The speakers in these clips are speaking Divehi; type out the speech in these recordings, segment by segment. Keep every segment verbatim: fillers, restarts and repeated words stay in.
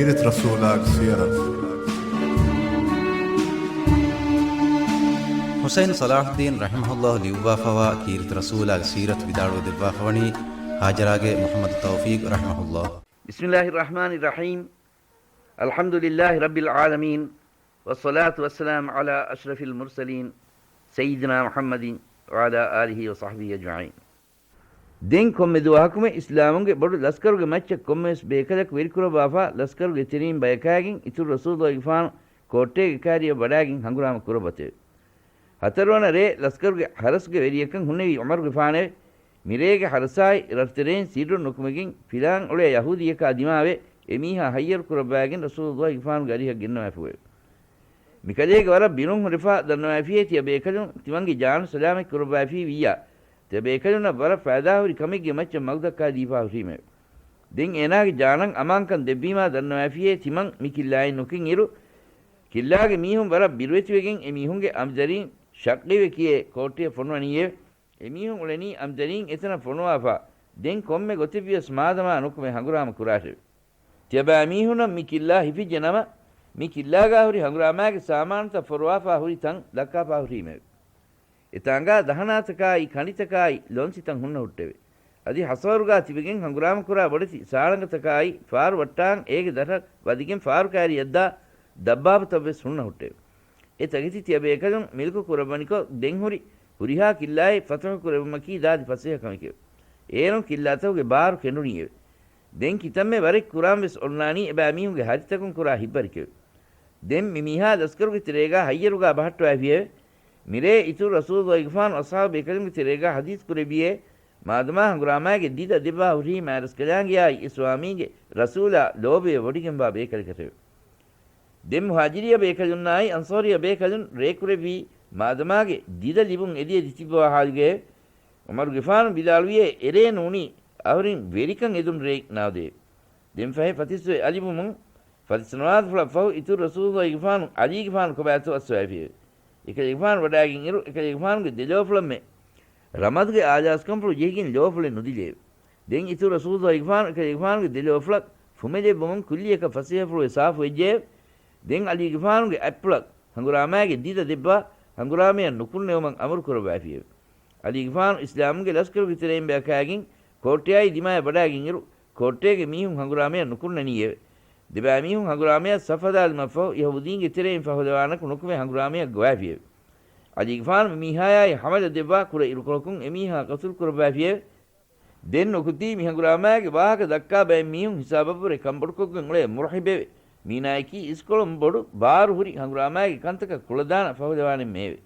ސީރަތު ރަސޫލާގެ ސީރަތު. ޙުސައިން ޞަލާޙުއްދީން ރަޙިމަހުﷲ ލިޔުއްވާފަވާ ކީރިތި ރަސޫލާގެ ސީރަތު ވިދާޅުވެ ދެއްވާފަވަނީ ހާޖަރާގެ މުޙައްމަދު ތައުފީޤް ރަޙިމަހުﷲ. بسم الله الرحمن الرحيم. الحمد لله رب العالمين، والصلاة والسلام على أشرف المرسلين سيدنا محمد وعلى آله وصحبه أجمعين. ދެން ކޮންމެ ދުވަހަކުމެ އިސްލާމުގެ ބޮޑު ލަސްކަރުގެ މައްޗަށް ކޮންމެވެސް ބޭކަލަކު ވެރިކުރައްވާފާ، ލަސްކަރުގެ ތެރެއިން ބަޔަކާގެން އިތުރު ރަސޫލުގެފާނު ކޯއްޓޭގެ ކާރިއަށް ވަޑާގެން ހަނގުރާމަ ކުރައްވަތެވެ. ހަތަރުވަނަ ރޭ ލަސްކަރުގެ ހަރަސްގެ ވެރިޔަކަން ހުންނެވީ ޢުމަރުގެފާނެވެ. މިރޭގެ ހަރަސާއި ރަށްތެރެއިން ސިއްރުން ނުކުމެގެން ފިލާން އުޅޭ ޔަހޫދީއަކާ ދިމާވެ، އެމީހާ ހައްޔަރު ކުރައްވާގެން ރަސޫލުގެފާނުގެ އަރިހަށް ގެންނަވާފައެވެ. މިކަލޭގެ ވަރަށް ބިރުން ހުރެފާ ދަންނަވާފިޔޭ ތިޔަބޭކަލުން ތިމަންގެ ޖާނު ސަލާމަތް ކުރައްވާފީ ވިއްޔާ، ތިޔަބޭކަލުންނަށް ވަރަށް ފައިދާހުރި ކަމެއްގެ މައްޗަށް މަގުދައްކާދީފާ ހުށީމެވެ. ދެން އޭނާގެ ޖާނަށް އަމާންކަން ދެއްވީމާ ދަންނަވާފިޔޭ ތިމަން މި ކިއްލާއިން ނުކިން އިރު، ކިއްލާގެ މީހުން ވަރަށް ބިރުވެތިވެގެން އެމީހުންގެ އަމިދަރީން ޝައްޤިވެ ކިޔޭ ކޯއްޓެއަށް ފޮނުވަނީއެވެ. އެމީހުން އުޅެނީ އަމިދަރީން އެތަނަށް ފޮނުވާފާ، ދެން ކޮންމެ ގޮތެއްވިޔަސް މާދަމާ ނުކުމެ ހަނގުރާމަ ކުރާށެވެ. ތިޔަބައިމީހުނަށް މި ކިއްލާ ހިފިއްޖެ ނަމަ، މި ކިއްލާގާ ހުރި ހަނގުރާމާގެ ސާމާނުތައް ފޮރުވާފާ ހުރި ތަން ދައްކާފާ ހުރީމެވެ. އެތާނގާ ދަހަނާތަކާއި ކަނޑިތަކާއި ލޮންސިތަން ހުންނަ ހުއްޓެވެ. އަދި ހަސޯރުގާ ތިބެގެން ހަނގުރާމަކުރާ ބޮޑެތި ސާޅަނގަތަކާއި ފާރު ވައްޓާން އޭގެ ދަށަށް ވަދެގެން ފާރު ކާރިއަށްދާ ދައްބާބުތައްވެސް ހުންނަ ހުއްޓެވެ. އެ ތަކެތި ތިޔަބޭކަލުން މިލްކު ކުރައްވަނިކޮށް ދެން ހުރި ހުރިހާ ކިއްލާއެއް ފަތަޙު ކުރެއްވުމަކީ ދާދި ފަސޭހަ ކަމެކެވެ. އޭރުން ކިއްލާތަކުގެ ބާރު ކެނޑުނީއެވެ. ދެން ކިތަންމެ ވަރެއް ކުރާން ވެސް އޮންނާނީ އެބައިމީހުންގެ ހަދިތަކުން ކުރާ ހިއްވަރެކެވެ. ދެން މި މީހާ ލަސްކަރުގެ ތެރޭގާ ހައްޔަރުގާ ބަހައްޓަވައިފިއެވެ. މިރޭ އިތުރު ރަސޫލުގެފާނު އަޞްޙާބު ބޭކަލުންގެ ތެރޭގާ ޙަދީޘް ކުރެއްވިއޭ، މާދަމާ ހަނގުރާމާގެ ދިދަ ދެއްވާ ހުރީ މާތްރަސްކަލާނގެއާއި އެ ސްވާމީގެ ރަސޫލާ ލޯބިވެ ވޮޑިގެންވާ ބޭކަލަކަށެވެ. ދެން މުހާޖިރިއްޔަ ބޭކަލުންނާއި އަންޞާރިއްޔަ ބޭކަލުން ރޭ ކުރެއްވީ މާދަމާގެ ދިދަ ލިބުން އެދިއެދި ތިއްބަވާ ޙާލުގައެވެ. ޢުމަރުގެފާނު ވިދާޅުވިއޭ، އެރޭ ނޫނީ އަހުރެން ވެރިކަން އެދުން ރޭ ނާދޭ. ދެން ފަހެ ފަތިސްވެ އަލިބުމުން ފަތިސް ނަމާދުފުޅަށް ފަހު އިތުރު ރަސޫލުގެފާނު ޢަލީގެފާނު ކޮބާތޯ އައްސަވައިފިއެވެ. އެކަލޭގެފާނު ވަޑާގެން އިރު، އެކަލޭގެފާނުގެ ދެލޯފުޅަށްމެ ރަމަދުގެ އާލާސްކަންފުޅު ޖެހިގެން ލޯފުޅެއް ނުދިލެއެވެ. ދެން އިތުރު ރަސޫލުގެފާނު އެކަލޭގެފާނުގެ ދެލޯފުޅަށް ފުމެލެއްވުމުން ކުއްލިއަކަށް ފަސޭހަފުޅުވެ ސާފުވެއްޖެއެވެ. ދެން ޢަލީގެފާނުގެ އަތްޕުޅަށް ހަނގުރާމާގެ ދިދަ ދެއްވާ ހަނގުރާމަޔަށް ނުކުންނެވުމަށް އަމުރު ކުރައްވައިފިއެވެ. ޢަލީގެފާނު އިސްލާމުގެ ލަސްކަރުގެ ތެރެއިން ބަޔަކާގެން ކޯއްޓެއާއި ދިމާޔަށް ވަޑާގެން އިރު، ކޯއްޓޭގެ މީހުން ހަނގުރާމަޔަށް ނުކުންނަނީއެވެ. ދެބައިމީހުން ހަނގުރާމަޔަށް ސަފް ހަދާލުމަށްފަހު ޔަހޫދީންގެ ތެރެއިން ފަހުލަވާނަކު ނުކުމެ ހަނގުރާމަޔަށް ގޮވާފިއެވެ. ޢަލީގެފާނު މި މީހާޔާއި ހަމަލަ ދެއްވާ ކުޑަ އިރުކޮޅަކުން އެމީހާ ޤަތުލު ކުރައްވާފިއެވެ. ދެން ނުކުތީ މި ހަނގުރާމާގެ ވާހަކަ ދައްކާ ބައެއް މީހުން ހިސާބަށްވުރެ ކަންބޮޑުކޮށްގެން އުޅޭ މުރަހިބެވެ. މީނާޔަކީ އިސްކޮޅުން ބޮޑު ބާރު ހުރި ހަނގުރާމާގެ ކަންތަކަށް ކުޅަދާނަ ފަހުލަވާނެއްމެއެވެ.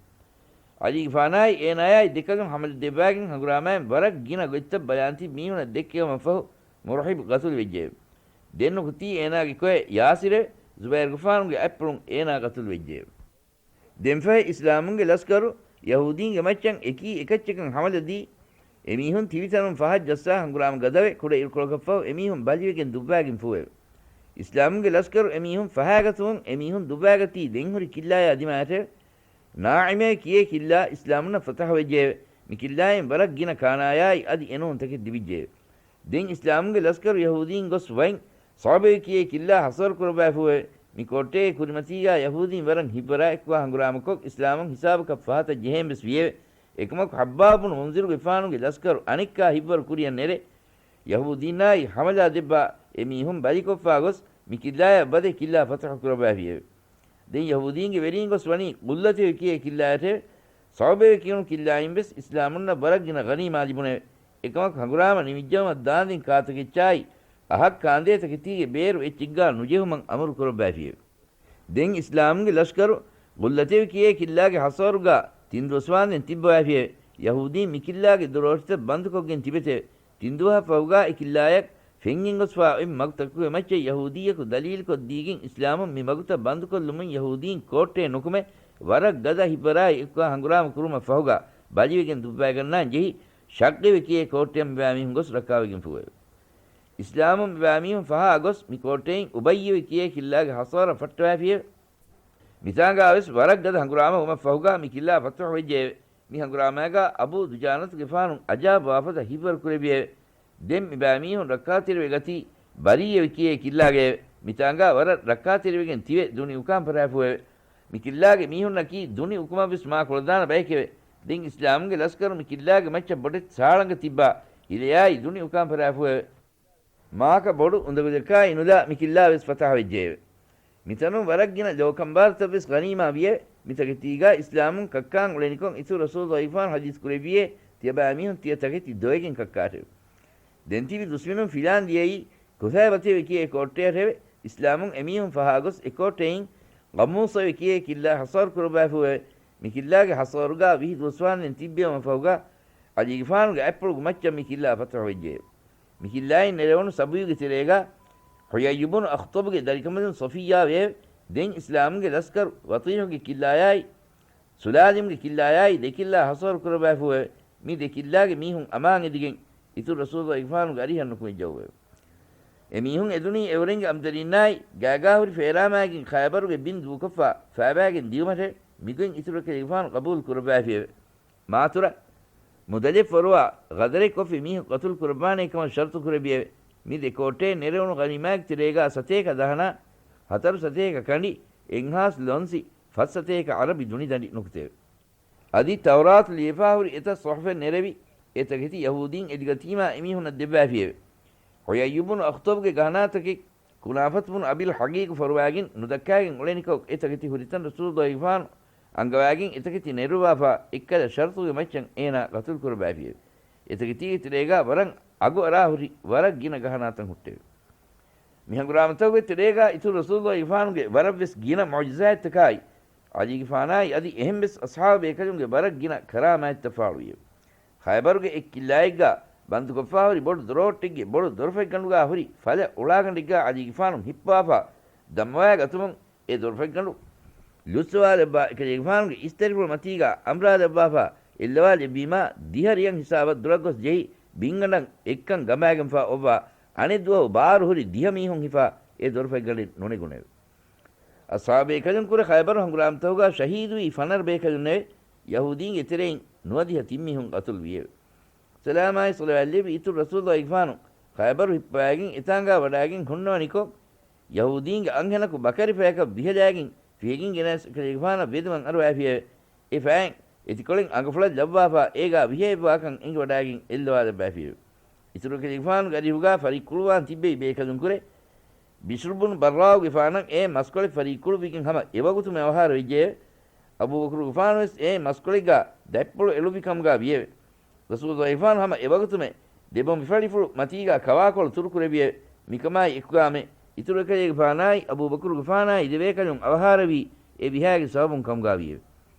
ޢަލީގެފާނާއި އޭނާޔާއި ދެކަލުން ހަމަލަ ދެއްވާގެން ހަނގުރާމާއިން ވަރަށް ގިނަ ގޮތްތައް ބަލާން ތިބި މީހުނަށް ދެއްކެވުމަށްފަހު މުރަހިބު ޤަތުލުވެއްޖެއެވެ. ދެން ނުކުތީ އޭނާގެ ކޮއެއް ޔާސިރެވެ. ޒުބައިރުގެފާނުގެ އަތްޕުޅުން އޭނާ ޤަތުލުވެއްޖެއެވެ. ދެންފަހެ އިސްލާމުންގެ ލަސްކަރު ޔަހޫދީންގެ މައްޗަށް އެކީ އެކައްޗަކަށް ހަމަލަ ދީ، އެމީހުން ތިބިތަނުން ފަހަށް ޖައްސާ ހަނގުރާމަ ގަދަވެ، ކުޑަ އިރުކޮޅަކަށްފަހު އެމީހުން ބަލިވެގެން ދުއްވާގެން ފޫއެވެ. އިސްލާމުންގެ ލަސްކަރު އެމީހުން ފަހާގަތުމުން އެމީހުން ދުއްވާގަތީ ދެންހުރި ކިއްލާޔާ ދިމާޔަށެވެ. ނާޢިމޭ ކިޔޭ ކިއްލާ އިސްލާމުންނަށް ފަތަޙަވެއްޖެއެވެ. މި ކިއްލާއިން ވަރަށް ގިނަ ކާނާޔާއި އަދި އެނޫންތަކެއް ލިބިއްޖެއެވެ. ދެން އިސްލާމުންގެ ލަސްކަރު ޔަހޫދީން ގޮސް ވައިން ސަޢުބޭ ކިޔޭ ކިއްލާ ހަޞަރު ކުރައްވާފޫއެވެ. މި ކޯއްޓޭގެ ކުރިމަތީގާ ޔަހޫދީން ވަރަށް ހިތްވަރާ އެއްކުވާ ހަނގުރާމަކޮށް، އިސްލާމުން ހިސާބަކަށް ފަހަތަށް ޖެހޭން ވެސް ވިއެވެ. އެކަމަކު ޙައްބާބު ބުނު މުންޒިރުގެފާނުގެ ލަސްކަރު އަނެއްކާ ހިތްވަރު ކުރިއަށް ނެރެ، ޔަހޫދީންނާއި ހަމަލާ ދެއްވާ އެމީހުން ބަލިކޮށްފާ ގޮސް، މި ކިއްލާޔަށް ވަދެ ކިއްލާ ފަތަޙު ކުރައްވާފިއެވެ. ދެން ޔަހޫދީންގެ ވެރީން ގޮސް ވަނީ ގުއްލަތެވެ ކިޔޭ ކިއްލާއަށެވެ. ސަޢުބެވެ ކިޔުނު ކިއްލާއިން ވެސް އިސްލާމުންނަށް ވަރަށް ގިނަ ޣަނީމާ ލިބުނެވެ. އެކަމަކު ހަނގުރާމަ ނިމިއްޖައުމަށް ދާންދެން ކާތަކެއްޗާއި އަހަށް ކާންދޭ ތަކެތީގެ ބޭރު އެއްޗެއްގާ ނުޖެހުމަށް އަމުރު ކުރައްވާފިއެވެ. ދެން އިސްލާމުގެ ލަޝްކަރު ގުއްލަތެވެ ކިޔޭ ކިއްލާގެ ހަސޯރުގާ ތިން ދުވަސްވާންދެން ތިއްބަވާފިއެވެ. ޔަހޫދީން މި ކިއްލާގެ ދޮރޯށިތައް ބަންދުކޮށްގެން ތިބެތެވެ. ތިން ދުވަހަށް ފަހުގާ އެ ކިއްލާޔަށް ފެންގެން ގޮސްފާ އޮތް މަގުތަކުގެ މައްޗަށް ޔަހޫދީއަކު ދަލީލުކޮށްދީގެން އިސްލާމުން މި މަގުތައް ބަންދުކޮށްލުމުން ޔަހޫދީން ކޯއްޓެއް ނުކުމެ ވަރަށް ގަދަ ހިތްވަރާއި އެއްކުވާ ހަނގުރާމަ ކުރުމަށް ފަހުގާ ބަލިވެގެން ދުއްވައިގަންނާން ޖެހި ޝައްޤިވެ ކިޔޭ ކޯއްޓެއަށް މިބާމީހުން ގޮސް ރައްކާވެގެން ފޫއެވެ. އިސްލާމުން މިބާމީހުން ފަހާ ގޮސް މި ކޯއްޓެއިން އުބައްޔިވެ ކިޔޭ ކިއްލާގެ ހަސާރަ ފައްޓަވާފިއެވެ. މިތާނގާވެސް ވަރަށް ގަދަ ހަނގުރާމަ ވުމަށް ފަހުގާ މި ކިއްލާ ފަތުޙު ވެއްޖެއެވެ. މި ހަނގުރާމާގާ އަބޫ ދުޖާނަތުގެފާނު އަޖާބު ވާފަދަ ހިތްވަރު ކުރެއްވިއެވެ. ދެން މިބާމީހުން ރައްކާތެރިވެ ގަތީ ބަރީއެވެ ކިޔޭ ކިއްލާގައެވެ. މިތާނގާ ވަރަށް ރައްކާތެރިވެގެން ތިބެ ދުނި އުކާން ފަށާފޫއެވެ. މި ކިއްލާގެ މީހުންނަކީ ދުނި އުކުމަށްވެސް މާ ކުޅަދާނަ ބައެކެވެ. ދެން އިސްލާމުގެ ލަސްކަރު މި ކިއްލާގެ މައްޗަށް ބޮޑެތި ސާޅަނގަ ތިއްބާ ހިލަޔާއި ދުނި އުކާން ފަށާފޫއެވެ. މާކަ ބޮޑު އުނދަގުލަކާއި ނުލާ މި ކިއްލާވެސް ފަތަހަ ވެއްޖެއެވެ. މިތަނުން ވަރަށް ގިނަ ލޯކަނބާރުތައްވެސް ޣަނީމާ ވިއެވެ. މިތަކެތީގާ އިސްލާމުން ކައްކާން އުޅެނިކޮށް އިތުރު ރަސޫލު ގައިފާން ޙަދީޘް ކުރެއްވިއޭ، ތިޔަބައިމީހުން ތިޔަ ތަކެތި ދޮވެގެން ކައްކާށެވެ. ދެން ތިބި ދުސްމިނުން ފިލާން ދިޔައީ ކުސާއިބަތޭވެ ކިޔޭ ކޯޓްޓެއަށެވެ. އިސްލާމުން އެމީހުން ފަހާގޮސް އެ ކޯޓްޓެއިން ގަމޫސައިވެ ކިޔޭ ކިއްލާ ހަސާރު ކުރައްވާފޫއެވެ. މި ކިއްލާގެ ހަސާރުގާ ވިހި ދުވަސްވާންދެން ތިއްބެވުމަށް ފަހުގާ ޢަލީގެފާނުގެ އަތްޕުޅުގެ މައްޗަށް މި ކިއްލާ ފަތަޙު ވެއްޖެއެވެ. މި ކިއްލާއިން ނެރެވުނު ސަބުޔުގެ ތެރޭގާ ޙުޔައްޔު ބުނު އަޚްޠަބުގެ ދަރިކަނބަލުން ޞަފިއްޔާ ވެއެވެ. ދެން އިސްލާމުގެ ލަސްކަރު ވަޠީޙުގެ ކިއްލާޔާއި ސުލާލިމްގެ ކިއްލާޔާއި ދެ ކިއްލާ ހަސާރު ކުރައްވާފޫއެވެ. މި ދެ ކިއްލާގެ މީހުން އަމާން އެދިގެން އިތުރު ރަސޫލުގެފާނުގެ އަރިހަށް ނުކުމެއްޖައުއެވެ. އެމީހުން އެދުނީ އެއުރެންގެ އަމްދަރީންނާއި ގާގާ ހުރި ފޭރާމާގެން ޚައިބަރުގެ ބިން ދޫކޮށްފާ ފާބާގެން ދިޔުމަށެވެ. މިގޮތް އިތުރު ކަލޭގެފާނު ޤަބޫލު ކުރައްވާފިއެވެ. މާތުރަ މުދަލިފް ފޮރުވާ ޣަދަރެއް ކޮށްފި މީހަކު ޤަތުލު ކުރައްވާނޭ ކަމަށް ޝަރުތު ކުރެއްވިއެވެ. މި ދެ ކޯޓޭ ނެރެވުނު ޣަނީމާގެ ތެރޭގާ ސަތޭކަ ދަހަނާ، ހަތަރު ސަތޭކަ ކަނޑި، އެއްހާސް ލޮންސި، ފަސް ސަތޭކަ ޢަރަބި ދުނިދަނޑި ނުކުތެވެ. އަދި ތައުރާތު ލިޔެފާ ހުރި އެތައް ޞުޙުފެއް ނެރެވި އެ ތަކެތި ޔަހޫދީން އެދިގަތީމާ އެމީހުންނަށް ދެއްވާފިއެވެ. ޙުޔައްޔު ބުނު އަޚްޠަބުގެ ގަހަނާތަކެއް ކުނާފަތު ބުނު އަބިލް ޙަޤީޤު ފޮރުވާގެން ނުދައްކާގެން އުޅެނިކޮށް އެ ތަކެތި ހުރިތަން ރަސޫލުގެފާނު އަންގަވާގެން އެ ތަކެތި ނެރުއްވާފާ އެއްކަލަ ޝަރުޠުގެ މައްޗަށް އޭނާ ޤަތުލު ކުރައްވާފިއެވެ. އެ ތަކެތީގެ ތެރޭގާ ވަރަށް އަގު އަރާ ހުރި ވަރަށް ގިނަ ގަހަނާތައް ހުއްޓެވެ. މި ހަނގުރާމަތަކުގެ ތެރޭގާ އިތުރު ރަސޫލުގެފާނުގެ ވަރަށްވެސް ގިނަ މުޢުޖިޒާތްތަކާއި، ޢަލީގެފާނާއި އަދި އެހެންވެސް އަޞްޙާބު ބޭކަލުންގެ ވަރަށް ގިނަ ކަރާމާތްތައް ފާޅުވިއެވެ. ޚައިބަރުގެ އެއް ކިއްލާއެއްގާ ބަންދުކޮށްފާ ހުރި ބޮޑު ދޮރޯއްޓެއްގެ ބޮޑު ދޮރުފަތްގަނޑުގާ ހުރި ފަލަ އުޅާގަނޑެއްގާ ޢަލީގެފާނު ހިއްޕަވާފާ ދަންމަވާ ގަތުމުން އެ ދޮރުފަތްގަނޑު ލުއްސަވާލައްވާ އެކަލޭގެފާނުގެ އިސްތަށިފުޅު މަތީގާ އަނބުރާލައްވާފާ އެއްލަވާލެއްވީމާ ދިހަ ރިޔަން ހިސާބަށް ދުރަށް ގޮސް ޖެހި ބިންގަނޑަށް އެއްކަން ގަނބާގެންފާ އޮއްވާ އަނެއް ދުވަހު ބާރު ހުރި ދިހަ މީހުން ހިފާ އެ ދޮރުފަތްގަނޑެއް ނުނެގުނެވެ. އަޞްޙާބު ބޭކަލުން ކުރެ ޚައިބަރު ހަނގުރާމަތަކުގާ ޝަހީދުވީ ފަނަރަ ބޭކަލުންނެވެ. ޔަހޫދީންގެ ތެރެއިން ނުވަދިހަ ތިން މީހުން ޤަތުލު ވިއެވެ. ސަލާމާއި ޞަލަވާތް ލެއްވި އިތުރު ރަސޫލުގެފާނު ޚައިބަރު ހިއްޕަވާގެން އެތާނގާ ވަޑާގެން ހުންނަވަނިކޮށް، ޔަހޫދީންގެ އަންހެނަކު ބަކަރި ފަޔަކަށް ވިހަލާގެން ފިޔަގިން ގެނައިސް އެކަލޭގެފާނަށް ވެދުމަށް އަރުވާފިއެވެ. އެ ފަޔަށް އެތިކޮޅެއް އަނގަފުޅަށް ލައްވާފާ އޭގާ ވިހައެއްވާކަން އެނގިވަޑާގެން އެއްލަވާލައްވާފިއެވެ. އިތުރު އެކަލޭގެފާނުގެ އަރިހުގާ ފަރީއްކުޅުވާން ތިއްބެވި ބޭކަލުން ކުރެ، ބިޝްރު ބުނު ބައްރާއުގެފާނަށް އެ މަސްކޮޅެއް ފަރީއްކުޅުއްވިގެން ހަމަ އެވަގުތުމެ އަވަހާރަ ވެއްޖެއެވެ. އަބޫބަކުރުގެފާނުވެސް އެ މަސްކޮޅެއްގާ ދަތްޕުޅު އެޅުއްވި ކަމުގާ ވިއެވެ. ރަސޫލުގެފާނު ހަމަ އެވަގުތުމެ ދެބޮނބިފަޅިފުޅު މަތީގާ ކަވާކޮޅު ތުރުކުރެއްވިއެވެ. މިކަމާއި އެކުގާމެ އިތުރު އެކަލޭގެފާނާއި އަބޫބަކުރުގެފާނާއި ދެބޭކަލުން އަވަހާރަވީ އެ ވިހާގެ ސަބަބުން ކަމުގާ ވިއެވެ.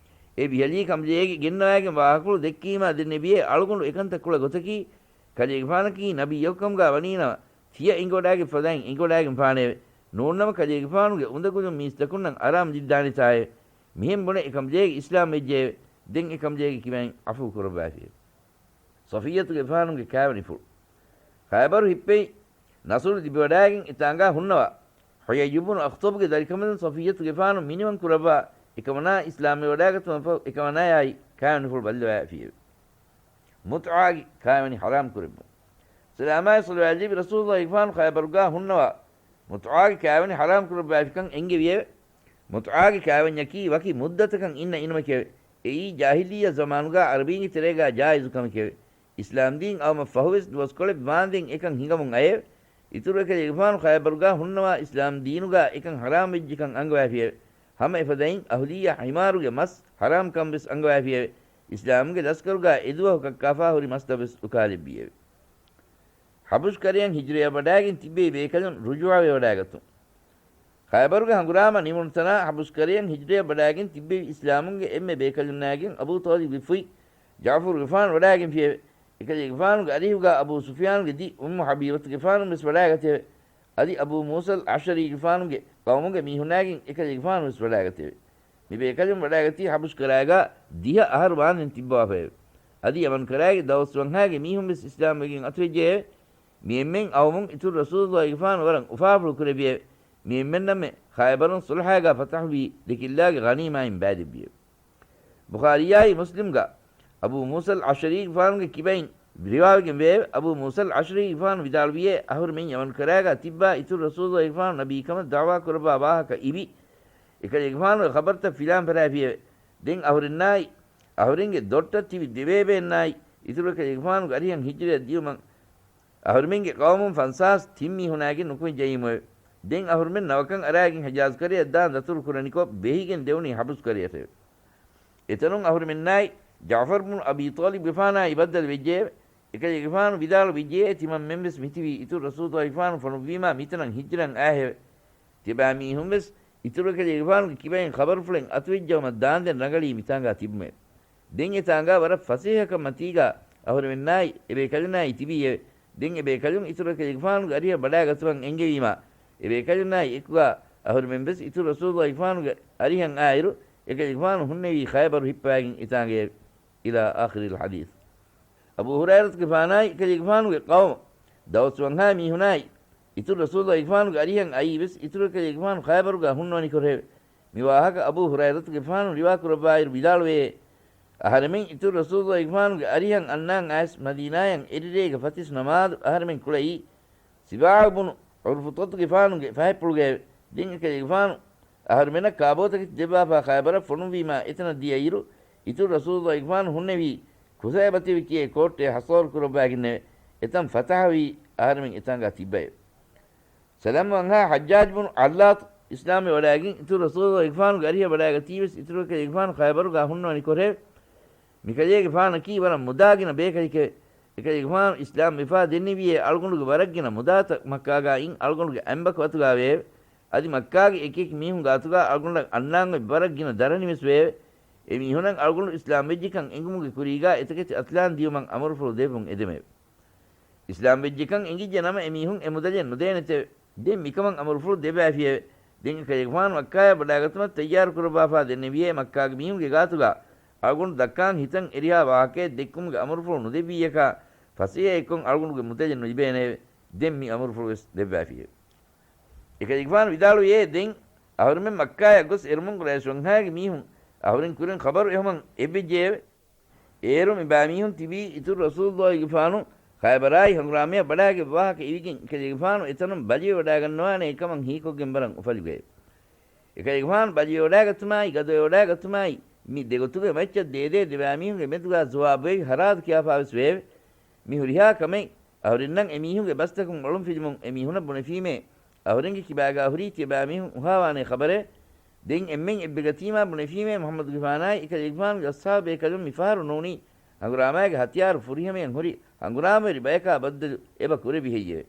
އެ ވިހަލީ ކަނބަލޭގެ ގެންނަވާގެން ވާހަކަފުޅު ދެއްކީމާ ދެންނެވިއޭ އަޅުގަނޑު އެކަންތައް ކުޅަ ގޮތަކީ، ކަލޭގެފާނަކީ ނަބިއްޔަކު ކަމުގާ ވަނީނަމަ، ތިޔަ އެނގިވަޑާގެން ފަދައިން އެނގިވަޑާގެން ފާނެއެވެ. ނޫންނަމަ ކަލޭގެފާނުގެ އުނދަގުލުން މީސްތަކުންނަށް އަރާމު ދިއްދާނެތާއެވެ. މިހެން ބުނެ އެކަނބަލޭގެ އިސްލާމް ވެއްޖެއެވެ. ދެން އެކަނބަލޭގެ ކިބައިން ޢަފޫ ކުރައްވާފިއެވެ. ޞަފިއްޔަތުގެފާނުގެ ކާވެނިފުޅު. ޚައިބަރު ހިއްޕެވި، ނަޞުރު ލިބިވަޑާގެން އެތާނގާ ހުންނަވާ، ޙުޔައްޔު ބުނު އަޚްޠަބުގެ ދަރިކަނބަލުން ޞަފިއްޔަތުގެފާނު މިނިވަން ކުރައްވާ، އެކަމަނާ އިސްލާމްވެވަޑާގަތުމަށްފަހު އެކަމަނާޔާއި ކާވެނިފުޅު ބައްލަވާފިއެވެ. މުތްޢާގެ ކާވެނި ޙަރާމް ކުރެއްވުން. ސަލާމާއި ޞަލަވާތް ލިބި ރަސޫލުއްލާހިގެފާނު ޚައިބަރުގާ ހުންނަވާ، މުތްޢާގެ ކާވެނި ޙަރާމް ކުރައްވާފިކަން އެންގެވިއެވެ. މުތްޢާގެ ކާވެންޏަކީ ވަކި މުއްދަތަކަށް އިންނަ އިނުމެކެވެ. އެއީ ޖާހިލިއްޔަ ޒަމާނުގާ ޢަރަބީންގެ ތެރޭގާ ޖާއިޒު ކަމެކެވެ. އިސްލާމްދީން އައުމަށްފަހުވެސް ދުވަސްކޮޅެއް ވާންދެން އެކަން ހިނގަމުން އައެވެ. އިތުރު އެކަލޭގެފާނު ޚައިބަރުގާ ހުންނަވާ އިސްލާމްދީނުގާ އެކަން ޙަރާމްވެއްޖެކަން އަންގަވާފިއެވެ. ހަމަ އެފަދައިން އަހުލިއްޔަ ޙިމާރުގެ މަސް ޙަރާމްކަންވެސް އަންގަވާފިއެވެ. އިސްލާމުގެ ލަސްކަރުގާ އެދުވަހު ކައްކާފާ ހުރި މަސްތައްވެސް އުކާލެއްވިއެވެ. ޙަބުޝް ކަރަޔަށް ހިޖްރަޔަށް ވަޑާގެން ތިއްބެވި ބޭކަލުން ރުޖޫޢަވެވަޑާގަތުން. ޚައިބަރުގެ ހަނގުރާމަ ނިމުނުތަނާ ޙަބުޝް ކަރަޔަށް ހިޖްރަޔަށް ވަޑާގެން ތިއްބެވި އިސްލާމުންގެ އެންމެ ބޭކަލުންނާގެން އަބޫ ޠާލިބުގެ ފުތް ޖަޢުފަރުގެފާނު ވަޑާގެންފިއެވެ. އެކަލޭގެފާނުގެ އަރިހުގާ އަބޫ ސުފްޔާނުގެ ދި އުއްމު ޙަބީބަތުގެފާނުން ވެސް ވަޑާގަތެވެ. އަދި އަބޫ މޫސަލް އަޝްޢަރީގެފާނުގެ ޤައުމުގެ މީހުންނާގެން އެކަލޭގެފާނު ވެސް ވަޑާގަތެވެ. މި ބޭކަލުން ވަޑާގަތީ ޙަބުޝް ކަރައިގާ ދިހަ އަހަރު ވާންދެން ތިއްބަވާފައެވެ. އަދި ޔަމަން ކަރައިގެ ދައުސް ވަންހާގެ މީހުން ވެސް އިސްލާމްވެގެން އަތުވެއްޖެއެވެ. މި އެންމެން އައުމުން އިތުރު ރަސޫލުއްލާހިގެފާނު ވަރަށް އުފާފުޅު ކުރެއްވިއެވެ. މި އެންމެންނަށްމެ ޚައިބަރުން ޞުލްޙާގާ ފަތަޙުވީ ދެ ކިއްލާގެ ޣަނީމާއިން ބައިލެއްވިއެވެ. ބުޚާރީއާއި މުސްލިމްގާ އަބޫ މޫސަލް އަޝްޢަރީގެފާނުގެ ކިބައިން ރިވާވެގެން ވެއެވެ. އަބޫ މޫސަލް އަޝްޢަރީގެފާނު ވިދާޅުވިއޭ، އަހުރުމެން ޔަމަން ކަރާގާ ތިއްބާ އިތުރު ރަސޫލުއްލާހިގެފާނު ނަބީކަމަށް ދަޢުވާ ކުރައްވާ ވާހަކަ އިވި، އެކަލޭގެފާނުގެ ޚަބަރުތައް ފިލާން ފަރާފިއެވެ. ދެން އަހުރެންނާއި، އަހުރެންގެ ދޮށްޓަށް ތިބި ދެބޭބެއެންނާއި، އިތުރު އެކަލޭގެފާނުގެ އަރިހަށް ހިޖްރަޔަށް ދިޔުމަށް އަހުރެމެންގެ ޤައުމުން ފަންސާސް ތިން މީހުނާގެން ނުކުމެއްޖައީމުއެވެ. ދެން އަހުރެމެން ނަވަކަން އަރާގެން ޙިޖާޒް ކަރަޔަށް ދާން ދަތުރު ކުރަނިކޮށް، ބެހިގެން ދެވުނީ ޙަބުސް ކަރަޔަށެވެ. އެތަނުން އަހުރެމެންނާއި ޖަޢުފަރު ބުނު އަބީ ޠާލިބުގެފާނާއި ބައްދަލު ވެއްޖެއެވެ. އެކަލޭގެފާނު ވިދާޅު ވެއްޖެއޭ، ތިމަންމެން ވެސް މިތިބީ އިތުރު ރަސޫލުއްލާހިގެފާނު ފޮނުއްވީމާ މިތަނަށް ހިޖްރައަށް އާހެވެ. ތިބާ މީހުން ވެސް އިތުރު އެކަލޭގެފާނުގެ ކިބައިން ޚަބަރުފުޅެއް އަތުވެއްޖައުމަށް ދާންދެން ރަނގަޅީ މިތާނގާ ތިބުމެވެ. ދެން އެތާނގާ ވަރަށް ފަސޭހަކަން މަތީގާ އަހުރެމެންނާއި އެބޭކަލުންނާއި ތިބީއެވެ. ދެން އެބޭކަލުން އިތުރު އެކަލޭގެފާނުގެ އަރިހަށް ބަޑާގަތުމަށް އެންގެވީމާ، އެބޭކަލުންނާއި އެކުގާ އަހުރެމެން ވެސް އިތުރު ރަސޫލުއްލާހިގެފާނުގެ އަރިހަށް އާއިރު، އެކަލޭގެފާނު ހުންނެވީ ޚައިބަރު ހިއްޕަވާގެން އެތާނގައެވެ. إلى آخر الحديث. އަބޫ ހުރައިރަތުގެފާނާއި އެކަލޭގެފާނުގެ ޤައުމު ދައުސް ވަންހާ މީހުނާއި އިތުރު ރަސޫލުއްލާހިގެފާނުގެ އަރިހަށް އައީ ވެސް އިތުރު އެކަލޭގެފާނު ޚައިބަރުގާ ހުންނަވަނިކޮށެވެ. މި ވާހަކަ އަބޫ ހުރައިރަތުގެފާނު ރިވާ ކުރައްވާއިރު ވިދާޅުވޭ، އަހަރެމެން އިތުރު ރަސޫލުއްލާހިގެފާނުގެ އަރިހަށް އަންނާން އައިސް މަދީނާޔަށް އެރިރޭގެ ފަތިސް ނަމާދު އަހަރެމެން ކުޅައީ، ސިބާޢު ބުނު ޢުރުފުޠަތުގެފާނުގެ ފަހަތްޕުޅުގައެވެ. ދެން އެކަލޭގެފާނު އަހަރުމެންނަށް ކާބޯތަކެތި ދެއްވާފާ ޚައިބަރަށް ފޮނުއްވީމާ އެތަނަށް ދިޔައިރު، އިތުރު ރަސޫލުއްލާހިގެފާނު ހުންނެވީ ޚުސައިބަތިވި ކިޔޭ ކޯއްޓެ ޙަޞާރު ކުރައްވާގެންނެވެ. އެތަން ފަތަޙަވީ އަހަރެމެން އެތާނގާ ތިއްބައެވެ. ސަލަމް ވަންހާ ޙައްޖާޖް ބުނު ޢައްލާޠު އިސްލާމްވެވަޑާގެން އިތުރު ރަސޫލުއްލާހިގެފާނުގެ އަރިހަށް ވަޑާގަތީވެސް އިތުރު އެކަލޭގެފާނު ޚައިބަރުގާ ހުންނަވަނިކޮށެވެ. މިކަލޭގެފާނަކީ ވަރަށް މުދާގިނަ ބޭކަލެކެވެ. އެކަލޭގެފާނު އިސްލާމްވެފާ ދެންނެވިއޭ އަޅުގަނޑުގެ ވަރަށްގިނަ މުދާތައް މައްކާގާ އިން އަޅުގަނޑުގެ އަނބަކު އަތުގާވެއެވެ. އަދި މައްކާގެ އެކިއެކި މީހުން ގާތުގާ އަޅުގަނޑަށް އަންނާން އޮތް ވަރަށް ގިނަ ދަރަނިވެސް ވެއެވެ. އެމީހުނަށް އަޅުގަނޑު އިސްލާމްވެއްޖެކަން އެނގުމުގެ ކުރީގާ އެތަކެތި އަތުލާން ދިޔުމަށް އަމުރުފުޅު ދެއްވުން އެދެމެވެ. އިސްލާމްވެއްޖެކަން އެނގިއްޖެ ނަމަ އެމީހުން އެ މުދަލެއް ނުދޭނެތެވެ. ދެން މިކަމަށް އަމުރުފުޅު ދެއްވާފިއެވެ. ދެން އެކަލޭގެފާނު މައްކާޔަށް ވަޑާގަތުމަށް ތައްޔާރު ކުރައްވާފާ ދެންނެވިއޭ މައްކާގެ މީހުންގެ ގާތުގާ އަޅުގަނޑު ދައްކާން ހިތަށް އެރިހާ ވާހަކައެއް ދެއްކުމުގެ އަމުރުފުޅު ނުދެއްވިއްޔަކާ، ފަސޭހައެއްކޮށް އަޅުގަނޑުގެ މުދަލެއް ނުލިބޭނެއެވެ. ދެން މި އަމުރުފުޅު ވެސް ދެއްވާފިއެވެ. އެކަލޭގެފާނު ވިދާޅުވިއޭ ދެން އަހުރެމެން މައްކާޔަށް ގޮސް އެރުމުން ޤުރައިޝް ވަންހާގެ މީހުން އަހުރެން ކުރިން ޚަބަރު އެހުމަށް އެއްވެއްޖެއެވެ. އޭރު މި ބައިމީހުން ތިބީ އިތުރު ރަސޫލުއްލާހިގެފާނު ޚައިބަރާއި ހަނގުރާމަޔަށް ވަޑާގެން ވާހަކަ އިވިގެން އެކަލޭގެފާނު އެތަނުން ބަލިވެވަޑާގަންނަވާނޭ ކަމަށް ހީކޮށްގެން ވަރަށް އުފަލުގައެވެ. އެކަލޭގެފާނު ބަލިވެވަޑާގަތުމާއި ގަދަވެވަޑާގަތުމާއި މި ދެގޮތުގެ މައްޗަށް ދޭދޭ ދެބައިމީހުންގެ މެދުގާ ޒުވާބުވެވި ހަރާދު ކިޔާފާވެސް ވެއެވެ. މި ހުރިހާ ކަމެއް އަހުރެންނަށް އެމީހުންގެ ބަސްތަކުން އޮޅުންފިލުމުން އެމީހުނަށް ބުނެފީމޭ، އަހުރެންގެ ކިބާގާ ހުރީ ތިޔަބައިމީހުން އުހާވާނޭ ޚަބަރެވެ. ދެން އެންމެން އެއްބެގަތީމާ ބުނެފީމޭ މުޙައްމަދުގެފާނާއި އެކަލޭގެފާނުގެ އަޞްޙާބު ބޭކަލުން މިފަހަރު ނޫނީ ހަނގުރާމާގެ ހަތިޔާރު ފުރިހަމަޔަށް ހުރި ހަނގުރާމަވެރި ބަޔަކާ ބައްދަލު އެބަ ކުރެވި ހެއްޔެވެ؟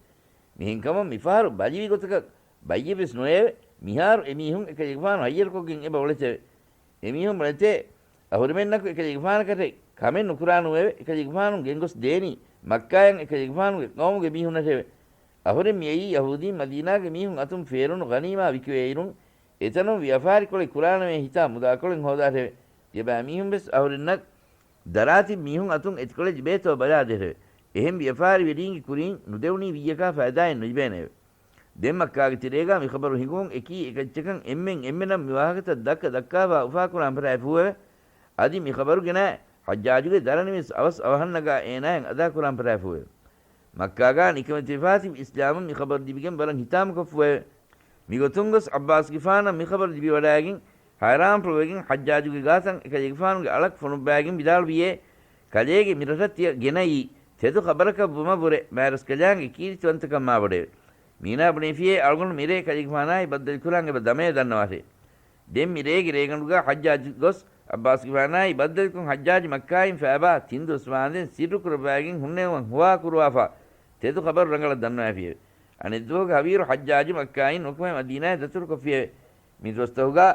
މިހެންކަމުން މިފަހަރު ބަލިވި ގޮތަކަށް ބައްޔެއްވެސް ނުވެއެވެ. މިހާރު އެމީހުން އެކަލޭގެފާނު ހައްޔަރުކޮށްގެން އެބަ އުޅެތެވެ. އެމީހުން ބުނެތޭ، އަހުރެމެންނަކު އެކަލޭގެފާނަކަށެއް ކަމެއް ނުކުރާނޫއެވެ. އެކަލޭގެފާނު ގެންގޮސް ދޭނީ މައްކާޔަށް އެކަލޭގެފާނުގެ ޤައުމުގެ މީހުންނަށެވެ. އަހުރެން މިއައީ ޔަހޫދީން މަދީނާގެ މީހުން އަތުން ފޭރުނު ޣަނީމާ ވިކިވޭއިރުން، އެތަނުން ވިޔަފާރިކޮޅެއް ކުރާނަމޭ ހިތާ މުދާކޮޅެއް ހޯދާށެވެ. ތިޔަބައިމީހުން ވެސް އަހުރެންނަށް ދަރާތިބި މީހުން އަތުން އެތިކޮޅެއް ލިބޭތޯ ބަލާދޭށެވެ. އެހެން ވިޔަފާރިވެރީންގެ ކުރިން ނުދެވުނީ ވިއްޔަކާ ފައިދާއެއް ނުލިބޭނެއެވެ. ދެން މައްކާގެ ތެރޭގާ މި ޚަބަރު ހިނގުމުން އެކީ އެކައްޗަކަށް އެންމެން އެންމެނަށް މި ވާހަކަތައް ދައްކަ ދައްކާފާ އުފާކުރާން ފަރާތްފޫއެވެ. އަދި މި ޚަބަރު ގެނައި ޙައްޖާޖުގެ ދަރަނިވެސް އަވަސް އަވަހަށް ނަގާ އޭނާއަށް އަދާކުރާން ފަރާތްފޫއެވެ. މައްކާގާ ނިކަމެތިވެފާ ތިބި އިސްލާމުން މި ޚަބަރު ލިބިގެން ވަރަށް ހިތާމަކޮށްފޫއެވެ. މިގޮތުން ގޮސް ޢައްބާސްގެފާނަށް މި ޚަބަރު ލިބިވަޑާގެން ޙައިރާންފުޅުވެގެން ޙައްޖާޖުގެ ގާތަށް އެކަލޭގެފާނުގެ އަޅަކު ފޮނުއްވާގެން ވިދާޅުވިއޭ، ކަލޭގެ މިރަށަށް ތިޔަ ގެނައީ ތެދު ޚަބަރަކަށް ވުމަށްވުރެ މާތްރަސްކަލާނގެ ކީރިތިވަންތަކަށް މާބޮޑެވެ. މީނާ ބުނެފިއޭ އަޅުގަނޑު މިރޭ ކަލޭގެފާނާއި ބައްދަލުކުރާން އެބަ ދަމަޔަށް ދަންނަވާށޭ. ދެން މިރޭގެ ރޭގަނޑުގަ ޙައްޖާޖު ގޮސް ޢައްބާސްގެފާނާއި ބައްދަލުކޮށް ޙައްޖާޖު މައްކާއިން ފައިބާ ތިން ދުވަސް ވާންދެން ސިއްރުކުރައްވާގެން ހުންނެވުމަށް ހުވާކުރުވާފާ ތެދު ޚަބަރު ރަނގަޅަށް ދަންނަވާފިއެވެ. އަނެއްދުވަހުގެ ހަވީރު ޙައްޖާޖު މައްކާއިން ނުކުމެ މަދީނާއަށް ދަތުރުކޮށްފިއެވެ. މި ދުވަސްތަކުގަ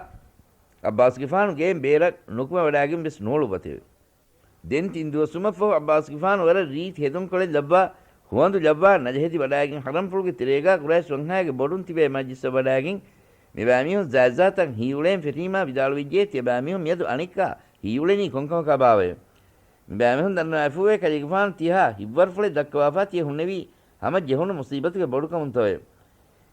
ޢައްބާސްގެފާނު ގެއިން ބޭރަށް ނުކުމެވަޑާގެން ވެސް ނޫޅުއްވަތެވެ. ދެން ތިން ދުވަސްވުމަށްފަހު ޢައްބާސްގެފާނު ވަރަށް ރީތި ހެދުންކޮޅެއް ލައްވާ، ހުވަނދު ލައްވާ، ނަޖަހެތި ވަޑާގެން ޙަރަމްފުޅުގެ ތެރޭގާ ޤުރައިޝް ވަންހާގެ ބޮޑުން ތިބޭ މަޖްލިސްއަށް ވަޑާގެން، މިބައިމީހުން ޒާތްޒާތަށް ހީއުޅޭން ފެށީމާ ވިދާޅުވެއްޖެ، ތިޔަބައިމީހުން މިއަދު އަނެއްކާ ހީއުޅެނީ ކޮންކަމަކާ ބާވައެވެ؟ މިބައިމީހުން ދަންނަވާފޫއެވެ. ކަލޭގެފާނު ތިހާ ހިތްވަރުފުޅެއް ދައްކަވާފާ ތިޔަ ހުންނެވީ ހަމަ ޖެހުނު މުޞީބަތުގެ ބޮޑުކަމުންތޯއެވެ؟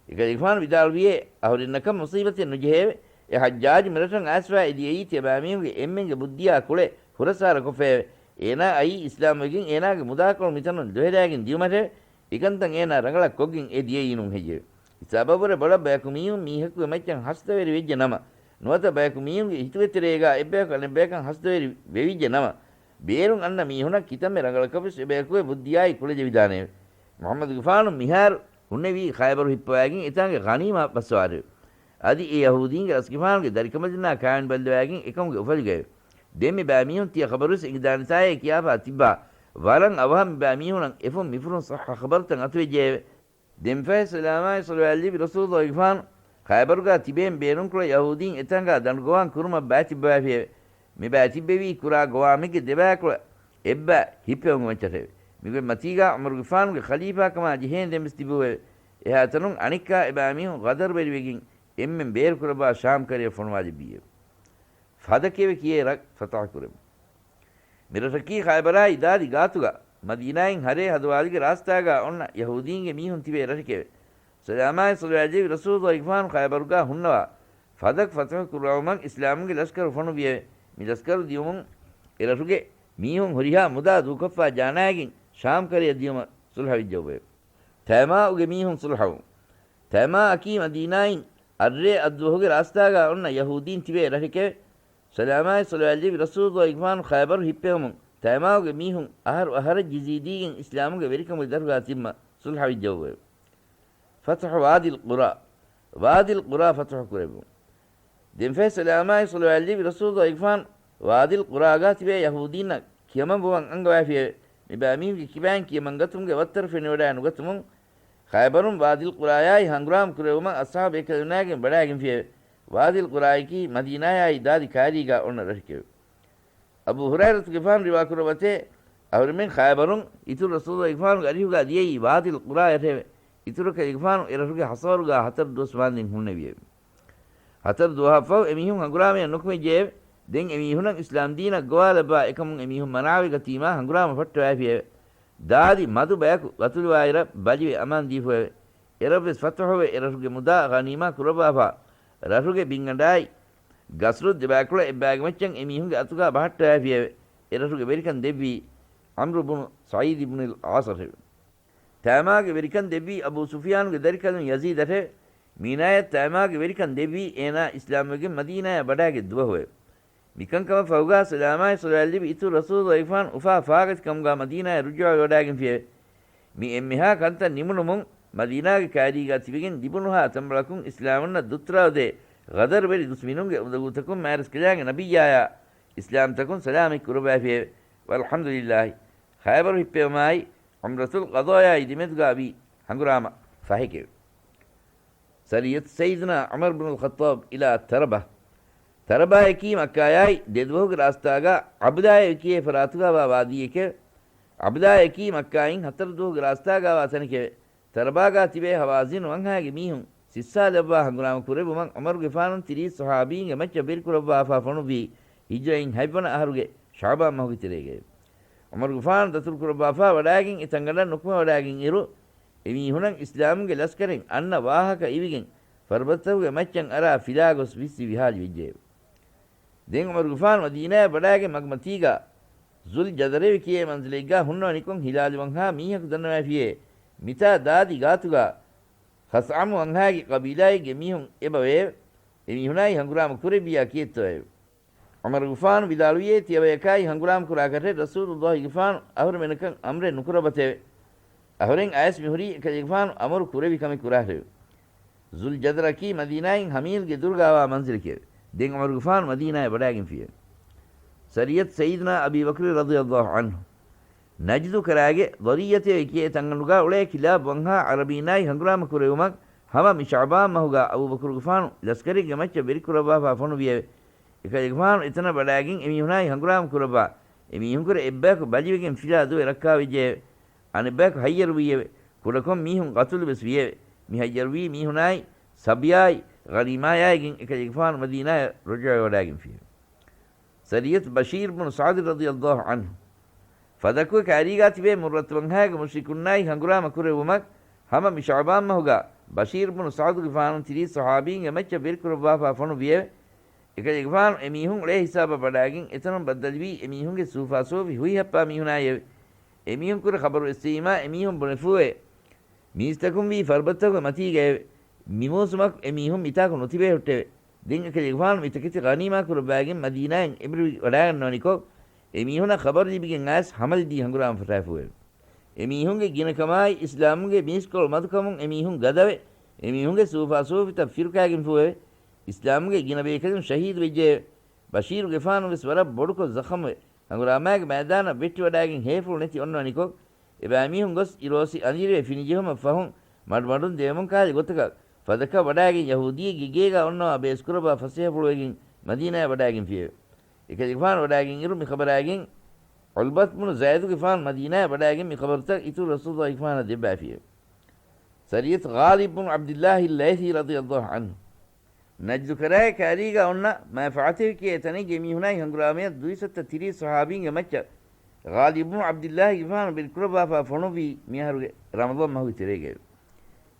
އެކަލޭގެފާނު ވިދާޅުވިއޭ، އަހުރެންނަކަށް މުޞީބަތެއް ނުޖެހެއެވެ. އެ ޙައްޖާޖު މިރަށަށް އައިސްފާ އެދިޔައީ ތިޔަބައިމީހުންގެ އެންމެންގެ ބުއްދިއާ ކުޅެ ހުރަސާރަކޮށްފައެވެ. އޭނާ އައީ އިސްލާމްވެގެން އޭނާގެ މުދާކޮޅު މިތަނުން ދުހެލައިގެން ދިޔުމަށެވެ. މިކަންތައް އޭނާ ރަނގަޅަށް ކޮށްގެން އެ ދިޔައީ ނޫން ހެއްޔެވެ؟ ސަބަބުވެރި ބޮޑަށް ބަޔަކު މީހުން މީހަކުގެ މައްޗަށް ހަސަދަވެރި ވެއްޖެ ނަމަ، ނުވަތަ ބަޔަކު މީހުންގެ ހިތުގެ ތެރޭގާ އެއްބަޔަކު އަނެއްބަޔަކަށް ހަސަދަވެރި ވެވިއްޖެ ނަމަ، ބޭރުން އަންނަ މީހުނަށް ކިތަންމެ ރަނގަޅަކަށްވެސް އެބަޔަކުގެ ބުއްދިއާއި ކުޅެޖެވިދާނެއެވެ. މުޙައްމަދުގެފާނު މިހާރު ހުންނެވީ ޚައިބަރު ހިއްޕަވައިގެން އެތާނގެ ޣަނީމާ ބައްސަވާރެވެ. އަދި އެ ޔަހޫދީންގެ ރަސްގެފާނުގެ ދަރިކަމަށް ދަންނަ ކާވެނި ބައްލަވައިގެން އެކަމުގެ އުފަލުގައެވެ. ދެން މި ބައިމީހުން ތިޔަ ޚަބަރުވެސް އެނގިދާނެތާއޭ ކިޔާފާ ތިއްބާ، ވަރަށް އަވަހަށް މި ބައިމީހުންނަށް އެފުން މިފުރުން ޞައްޙަ ޚަބަރުތައް އަތުވެއްޖެއެވެ. ދެންފަހެ ސަލާމާއި ޞަލަވާތް ލިބި ރަސޫލުﷲ ގެފާނު ޚައިބަރުގާ ތިބޭން ބޭނުންކުޅަ ޔަހޫދީން އެތާނގާ ދަނޑުގޮވާން ކުރުމަށް ބައިތިއްބަވައިފިއެވެ. މި ބައިތިއްބެވީ ކުރާ ގޮވާމެއްގެ ދެބައިކުޅަ އެއްބައި ހިއްޕެވުމުގެ މައްޗަށެވެ. މިގޮތް މަތީގާ ޢުމަރުގެފާނުގެ ޚަލީފާކަމާ ޖެހޭނެ ދެންވެސް ތިބެވެ. އެހާތަނުން އަނެއްކާ އެބައިމީހުން ޣަދަރުވެރިވެގެން އެންމެން ބޭރުކުރައްވާ ޝާމް ކަރަޔަށް ފޮނުވާލެއްވީއެވެ. ފަދަ ކެވެ ކިޔޭ ރަށް ފަތަޙު ކުރެވުން. މި ރަށަކީ ޚައިބަރާއި ދާދި ގާތުގަ މަދީނާއިން ހަރޭ ހަދުވާލިގެ ރާސްތާގާ އޮންނަ ޔަހޫދީންގެ މީހުން ތިބޭ ރަށެކެވެ. ސަލާމާއި ޞަލަވާތް ލިބި ރަސޫލުﷲ ގެފާނު ޚައިބަރުގާ ހުންނަވާ ފަދަކު ފަތަޙު ކުރައްވުމަށް އިސްލާމުގެ ލަޝްކަރު ފޮނުއްވިއެވެ. މި ލަޝްކަރު ދިޔުމުން އެރަށުގެ މީހުން ހުރިހާ މުދާ ދޫކޮށްފާ ޖާނާއިގެން ޝާމް ކަރަޔަށް ދިޔުމަށް ޞުލްޙަވެއްޖައުވެއެވެ. ތައިމާއުގެ މީހުން ޞުލްޙަވުން. ތައިމާއަކީ މަދީނާއިން އަށްރޭ އަށްދުވަހުގެ ރާސްތާގާ އޮންނަ ޔަހޫދީން ތިބޭ ރަށެކެވެ. ސަލާމާއި ޞަލަވާތް ލިބި ރަސޫލުﷲ ގެފާނު ޚައިބަރު ހިއްޕެވުމުން ތައިމާއުގެ މީހުން އަހަރު އަހަރަށް ޖިޒީ ދީގެން އިސްލާމުގެ ވެރިކަމުގެ ދަށުގާ ތިންމަ ޞުލްޙަވެއްޖައުވެއެވެ. ފަތަޙު ވާދިލް ޤުރާ، ވާދިލް ޤުރާ ފަތަޙު ކުރެއްވުން. ދެންފަހެ ސަލާމާއި ޞަލަވާތް ލިބި ރަސޫލުﷲ ގެފާނު ވާދިލް ޤުރާގާ ތިބޭ ޔަހޫދީންނަށް ކިޔަމަން ވުމަށް އަންގަވައިފިއެވެ. މި ބައިމީހުންގެ ކިބައިން ކިޔަމަން ގަތުމުގެ ވައްތަރު ފެނިވަޑައި ނުގަތުމުން، ޚައިބަރުން ވާދިލް ޤުރާޔާއި ހަނގުރާމަ ކުރެވުމަށް އަޞްޙާބު އެކަލުނާގެން ވަޑައިގެންފިއެވެ. ވާދިލް ޤުރާއަކީ މަދީނާޔާއި ދާދި ކާރީގާ އޮންނަ ރަށެކެވެ. އަބޫ ހުރައިރަތުގެފާނު ރިވާކުރައްވަތޭ، އަހުރެމެން ޚައިބަރުން އިތުރު ރަސޫލުގެފާނުގެ އަރިހުގާ ދިޔައީ ވާދިލް ޤުރާޔަށެވެ. އިތުރު ކަލޭގެފާނު އެރަށުގެ ހަޞަވަރުގާ ހަތަރު ދުވަސް ވާންދެން ހުންނެވިއެވެ. ހަތަރު ދުވަހަށްފަހު އެމީހުން ހަނގުރާމަޔަށް ނުކުމެއްޖެއެވެ. ދެން އެމީހުންނަށް އިސްލާމްދީނަށް ގޮވާލައްވާ އެކަމުން އެމީހުން މަނާވެގަތީމާ ހަނގުރާމަ ފައްޓަވައިފިއެވެ. ދާދި މަދު ބަޔަކު ގަތުލުވާއިރަށް ބަލިވެ އަމާން ދީފުއެވެ. އެރަށްވެސް ފަތުޙުވެ، އެރަށުގެ މުދާ ޣަނީމާ ކުރައްވާފާ، ރަށުގެ ބިންގަނޑާއި ގަސްރު ދެބައިކުޅަ އެއްބައިގެ މައްޗަށް އެމީހުންގެ އަތުގާ ބަހައްޓަވައިފިއެވެ. އެރަށުގެ ވެރިކަން ދެއްވީ ޢަމްރު ބުނު ސަޢީދު ބުނިލް ޢާޞަށެވެ. ތައިމާގެ ވެރިކަން ދެއްވީ އަބޫ ސުފިޔާނުގެ ދަރިކަލުން ޔަޒީދަށެވެ. މީނާޔަށް ތައިމާގެ ވެރިކަން ދެއްވީ އޭނާ އިސްލާމްވެގެން މަދީނާޔަށް ވަޑައިގަތް ދުވަހުއެވެ. މިކަންކަމަށް ފަހުގާ ސަލާމާއި ޞަލަވާތް ލިބި އިތުރު ރަސޫލުގެފާނު އުފާ ފާގަތި ކަމުގާ މަދީނާޔަށް ރުޖޫޢަވެވަޑައިގެންފިއެވެ. މި އެންމެހާ ކަންތައް ނިމުނުމުން، މަދީނާގެ ކާރީގާ ތިބެގެން ލިބުނުހާ ތަންބަޅަކުން އިސްލާމުންނަށް ދުއްތުރާލުދޭ ޣަދަރުވެރި ދުސްމިނުންގެ އުނދަގޫތަކުން މާތްރަސްކަލާނގެ ނަބިއްޔާޔާ އިސްލާމްތަކުން ސަލާމަތް ކުރައްވައިފިއެވެ. ވަލްޙަމްދުލިއްލާހި. ޚައިބަރު ހިއްޕެވުމާއި ޢުމްރަތުލް ޤަޟާޔާއި ދެމެދުގާ ވީ ހަނގުރާމަ ފަހެކެވެ. ސަރިއްޔަތު ސައްޔިދުނާ ޢުމަރު ބުނުލް ޚައްޠާބް އިލާ ތަރަބާ. ތަރަބާއަކީ މައްކާޔާއި ދެދުވަހުގެ ރާސްތާގާ ޢަބްލާޔަށް ކިޔޭ ފަރާތުގާވާ ވާދީއެކެވެ. ޢަބްލާޔަކީ މައްކާއިން ހަތަރު ދުވަހުގެ ރާސްތާގާވާ ތަނެކެވެ. ތަރަބާގާ ތިބޭ ހަވާޒިނު ވަންހާގެ މީހުން ސިއްސާލައްވާ ހަނގުރާމަ ކުރެއްވުމަށް ޢުމަރުގެފާނު ތިރީސް ޞަޙާބީންގެ މައްޗަށް ވެރިކުރައްވާފާ ފޮނުއްވީ ހިޖްރައިން ހަތްވަނަ އަހަރުގެ ޝަޢުބާން މަހުގެ ތެރޭގައެވެ. ޢުމަރުގެފާނު ދަތުރުކުރައްވާފާ ވަޑައިގެން އެ ތަންގަނޑަށް ނުކުމެވަޑައިގެން އިރު، އެމީހުނަށް އިސްލާމުގެ ލަސްކަރެއް އަންނަ ވާހަކަ އިވިގެން، ފަރުބަދަތަކުގެ މައްޗަށް އަރާ ފިލާގޮސް ވިއްސި ވިހާލި ވެއްޖެއެވެ. ދެން ޢުމަރުގެފާނު މަދީނާޔަށް ވަޑައިގެން މަގުމަތީގާ ޒުލް ޖަދަރޭވެ ކިޔޭ މަންޒިލެއްގާ ހުންނަވަނިކޮށް ހިލާލު ވަންހާ މީހަކު ދަންނަވައިފިއޭ، މިތާ ދާދި ގާތުގާ ޚަސްޢަމު ވަންހާގެ ޤަބީލާއެއްގެ މީހުން އެބަވެއެވެ. އެމީހުނާއި ހަނގުރާމަ ކުރެއްވިއްޔާ ކިއެއްތޯއެވެ؟ ޢުމަރުގެފާނު ވިދާޅުވިއޭ، ތިޔަބަޔަކާއި ހަނގުރާމަ ކުރާކަށެއް ރަސޫލުﷲގެފާނު އަހުރެމެނަކަށް އަމްރެއް ނުކުރައްވަތެވެ. އަހުރެން އަޔަސް މިހުރީ އެކަލޭގެފާނު އަމުރު ކުރެއްވި ކަމެއް ކުރާށެވެ. ޒުލް ޖަދަރަކީ މަދީނާއިން ހަމީލްގެ ދުރުގާވާ މަންޒިލެކެވެ. ދެން ޢުމަރުގެފާނު މަދީނާޔަށް ވަޑައިގެންފިއެވެ. ސަރިއްޔަތު ސައްޔިދުނާ އަބީ ބަކުރި ރަޟިޔަﷲ ޢަންހު. ނަޖްދު ކަރާގެ ޟަރިއްޔަތޭ ކިޔޭ ތަންގަނޑުގާ އުޅޭ ކިލާބު ވަންހާ ޢަރަބީންނާއި ހަނގުރާމަ ކުރެވުމަށް ހަމަ މި ޝަޢުބާން މަހުގާ އަބޫބަކުރުގެފާނު ލަސްކަރެއްގެ މައްޗަށް ވެރިކުރައްވާފާ ފޮނުވިއެވެ. އެކަލޭގެފާނު އެތަނަށް ވަޑައިގެން އެމީހުނާއި ހަނގުރާމަ ކުރައްވާ، އެމީހުންކުރެ އެއްބަޔަކު ބަލިވެގެން ފިލާ ދުވެ ރައްކާވެއްޖެއެވެ. އަނެއްބަޔަކު ހައްޔަރުވީއެވެ. ކުޑަކޮށް މީހުން ޤަތުލުވެސް ވިއެވެ. މި ހައްޔަރުވީ މީހުނާއި ސަބްޔާއި ޣަނީމާޔާއިގެން އެކަލޭގެފާނު މަދީނާޔަށް ރުޖޫޢަވެވަޑައިގެންފިއެވެ. ސަރިއްޔަތު ބަޝީރު ބުނު ސަޢްދު ރަޟިޔަﷲ ޢަންހު. ފަދަކު ކާރީގާ ތިބޭ މުއްރަތު ވަންހާގެ މުޝްރިކުންނާއި ހަނގުރާމަ ކުރެއްވުމަށް ހަމަ މި ޝަޢުބާން މަހުގާ ބަޝީރު ބުނު ސަޢްދުގެފާނު ތިރީސް ޞަޙާބީންގެ މައްޗަށް ވެރިކުރައްވާފާ ފޮނުއްވިއެވެ. އެކަލޭގެފާނު އެމީހުން އުޅޭ ހިސާބަށް ވަޑާގެން އެތަނުން ބައްދަލުވީ އެމީހުންގެ ސޫފާސޫފި ހުއިހައްޕާ މީހުނާއެވެ. އެމީހުން ކުރެ ޚަބަރު އެއްސެވީމާ އެމީހުން ބުނެފޫއެވެ. މީސްތަކުން ވީ ފަރުބަތަކުގެ މަތީގައެވެ. މި މޫސުމަކު އެމީހުން މިތާކު ނުތިބޭ ހުއްޓެވެ. ދެން އެކަލޭގެފާނު މިތަކެތި ޣަނީމާ ކުރައްވާގެން މަދީނާއިން އެބަރި ވަޑާގަންނަވަނިކޮށް، އެމީހުނަށް ޚަބަރު ލިބިގެން އައިސް ހަމަލުދީ ހަނގުރާމަ ފަށާފޫއެވެ. އެމީހުންގެ ގިނަކަމާއި އިސްލާމުގެ މީސްކޮޅު މަދުކަމުން އެމީހުން ގަދަވެ، އެމީހުންގެ ސޫފާސޫފިތައް ފިރުކާގެންފޫއެވެ. އިސްލާމުގެ ގިނަ ބޭކަލުން ޝަހީދު ވެއްޖެއެވެ. ބަޝީރުގެފާނު ވެސް ވަރަށް ބޮޑުކޮށް ޒަޚަމުވެ، ހަނގުރާމާގެ މައިދާނަށް ވެއްޓިވަޑާގެން ހޭފުޅު ނެތި އޮންނަވަނިކޮށް، އެބައިމީހުން ގޮސް އިރޯސި އަނދިރިވެ ފިނިޖެހުމަށް ފަހުން، މަޑުމަޑުން ދެވެމުން ކާލި ގޮތަކަށް ފަދަކަށް ވަޑާގެން ޔަހޫދީއެއްގެ ގޭގާ އޮންނަވާ ބޭސްކުރައްވާ ފަސޭހަފުޅުވެގެން މަދީނާއަށް ވަޑާގެންފިއެވެ. އެކަލޭގެފާނު ވަޑާގެން އިރު މި ޚަބަރާގެން ޢުތްބަތު ބުނު ޒައިދުގެފާނު މަދީނާއަށް ވަޑާގެން މި ޚަބަރުތައް އިތުރު ރަސޫލުއްލާހިގެފާނަށް ދެއްވާފިއެވެ. ސަރިޔަތު ޣާލިބް ބުނު ޢަބްދިއްލާހި ލައިޘީ ރަޟިޔައްލާހު ޢަންހު. ނަޖްދު ކަރާގެ ކައިރީގަ އޮންނަ މާ ފާތިހު ކިޔޭ ތަނެއްގެ މީހުނާއި ހަނގުރާމަޔަށް ދުއިސައްތަ ތިރީސް ޞަޙާބީންގެ މައްޗަށް ޣާލިބް ބުނު ޢަބްދިއްލާހިގެފާނު ބެރިކުރައްވާފާ ފޮނުއްވީ މިއަހަރުގެ ރަމަޟާން މަހުގެ ތެރޭގައެވެ.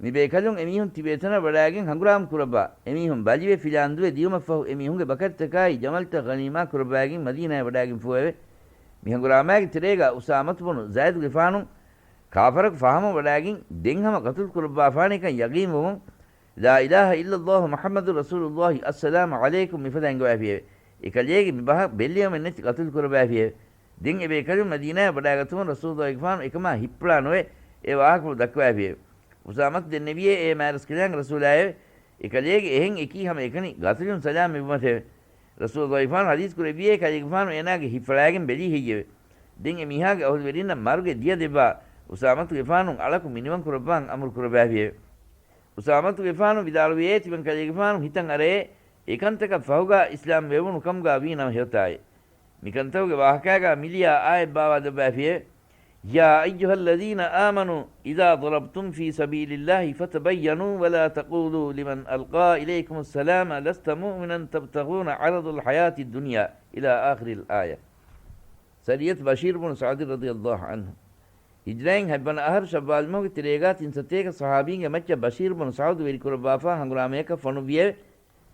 މި ބޭކަލުން އެމީހުން ތިބޭތަނަށް ވަޑާގެން ހަނގުރާމަ ކުރައްވާ، އެމީހުން ބަލިވެ ފިލާންދުވެ ދިޔުމަށްފަހު އެމީހުންގެ ބަކަރިތަކާއި ޖަމަލްތައް ޣަނީމާ ކުރައްވާގެން މަދީނާއަށް ވަޑާގެންފޫއެވެ. މި ހަނގުރާމާގެ ތެރޭގަ އުސާމަތު ބުނު ޒައިދުގެފާނު ކާފަރަކު ފާހަމަ ވަޑާގެން ދެން ހަމަ ޤަތުލު ކުރައްވާފާނެކަން ޔަގީންވުމުން، لا إله إلا الله محمد رسول الله، السلام عليكم މިފަދަ އެނގަވައިފިއެވެ. އެކަލޭގެ މި ބަހަށް ބެއްލެވުމެއް ނެތި ޤަތުލު ކުރައްވައިފިއެވެ. ދެން އެބޭކަލުން މަދީނާއަށް ވަޑާގަތުމުން ރަސޫލުއްލާހިގެފާނު އެކަމާ ހިއްޕުޅާ ނުވެ އެ ވާހަކަފުޅު ދައްކަވައިފިއެވެ. އުސާމަތު ދެންނެވިއޭ އޭ މާތްރަސްކަލާނގެ ރަސޫލާއެވެ. އެކަލޭގެ އެހެން އެކީ ހަމަ އެކަނި ގަތުލުން ސަލާމް އެބުމަށެވެ. ރަސޫލުއްލާހިގެފާނު ޙަދީޘް ކުރެއްވިއޭ ކަލޭގެފާނު އޭނާގެ ހިއްޕަޅާގެން ބެލީ ހެއްޔެވެ؟ ދެން އެ މީހާގެ އަހުލުވެރިންނަށް މަރުގެ ދިޔަ ދެއްވާ އުސާމަތުގެފާނު އަޅަކު މިނިވަން ކުރައްވާން އަމުރު ކުރައްވާފިއެވެ. އުސާމަތުގެފާނު ވިދާޅުވިއޭ ތިމަން ކަލޭގެފާނު ހިތަށް އަރައޭ އެކަންތަކަށް ފަހުގާ އިސްލާމް ވެވުނު ކަމުގާ ވީ ނަމަ ހެޔޮތާއޭ. މިކަންތަކުގެ ވާހަކާގާ މިލިޔާ އާޔަތް ބާވާލައްވާފިއެވެ. يا أيها الذين آمنوا إذا ضربتم في سبيل الله فتبينوا ولا تقولوا لمن ألقى إليكم السلام لست مؤمنا تبتغون عرض الحياة الدنيا إلى آخر الآية. ސަރިޔަތު ބަޝީރު ބުނު ސަޢުދު ރަޟިޔައްލާހު ޢަންހު. ހިޖްރައިން ހަތްވަނަ އަހަރު ޝައްވާލް މަހުގެ ތެރޭގާ ތިން ސަތޭކަ ޞަޙާބީންގެ މައްޗަށް ބަޝީރު ބުނު ސަޢުދު ވެރިކުރައްވާފާ ހަނގުރާމަޔަކަށް ފޮނުއްވިއެވެ.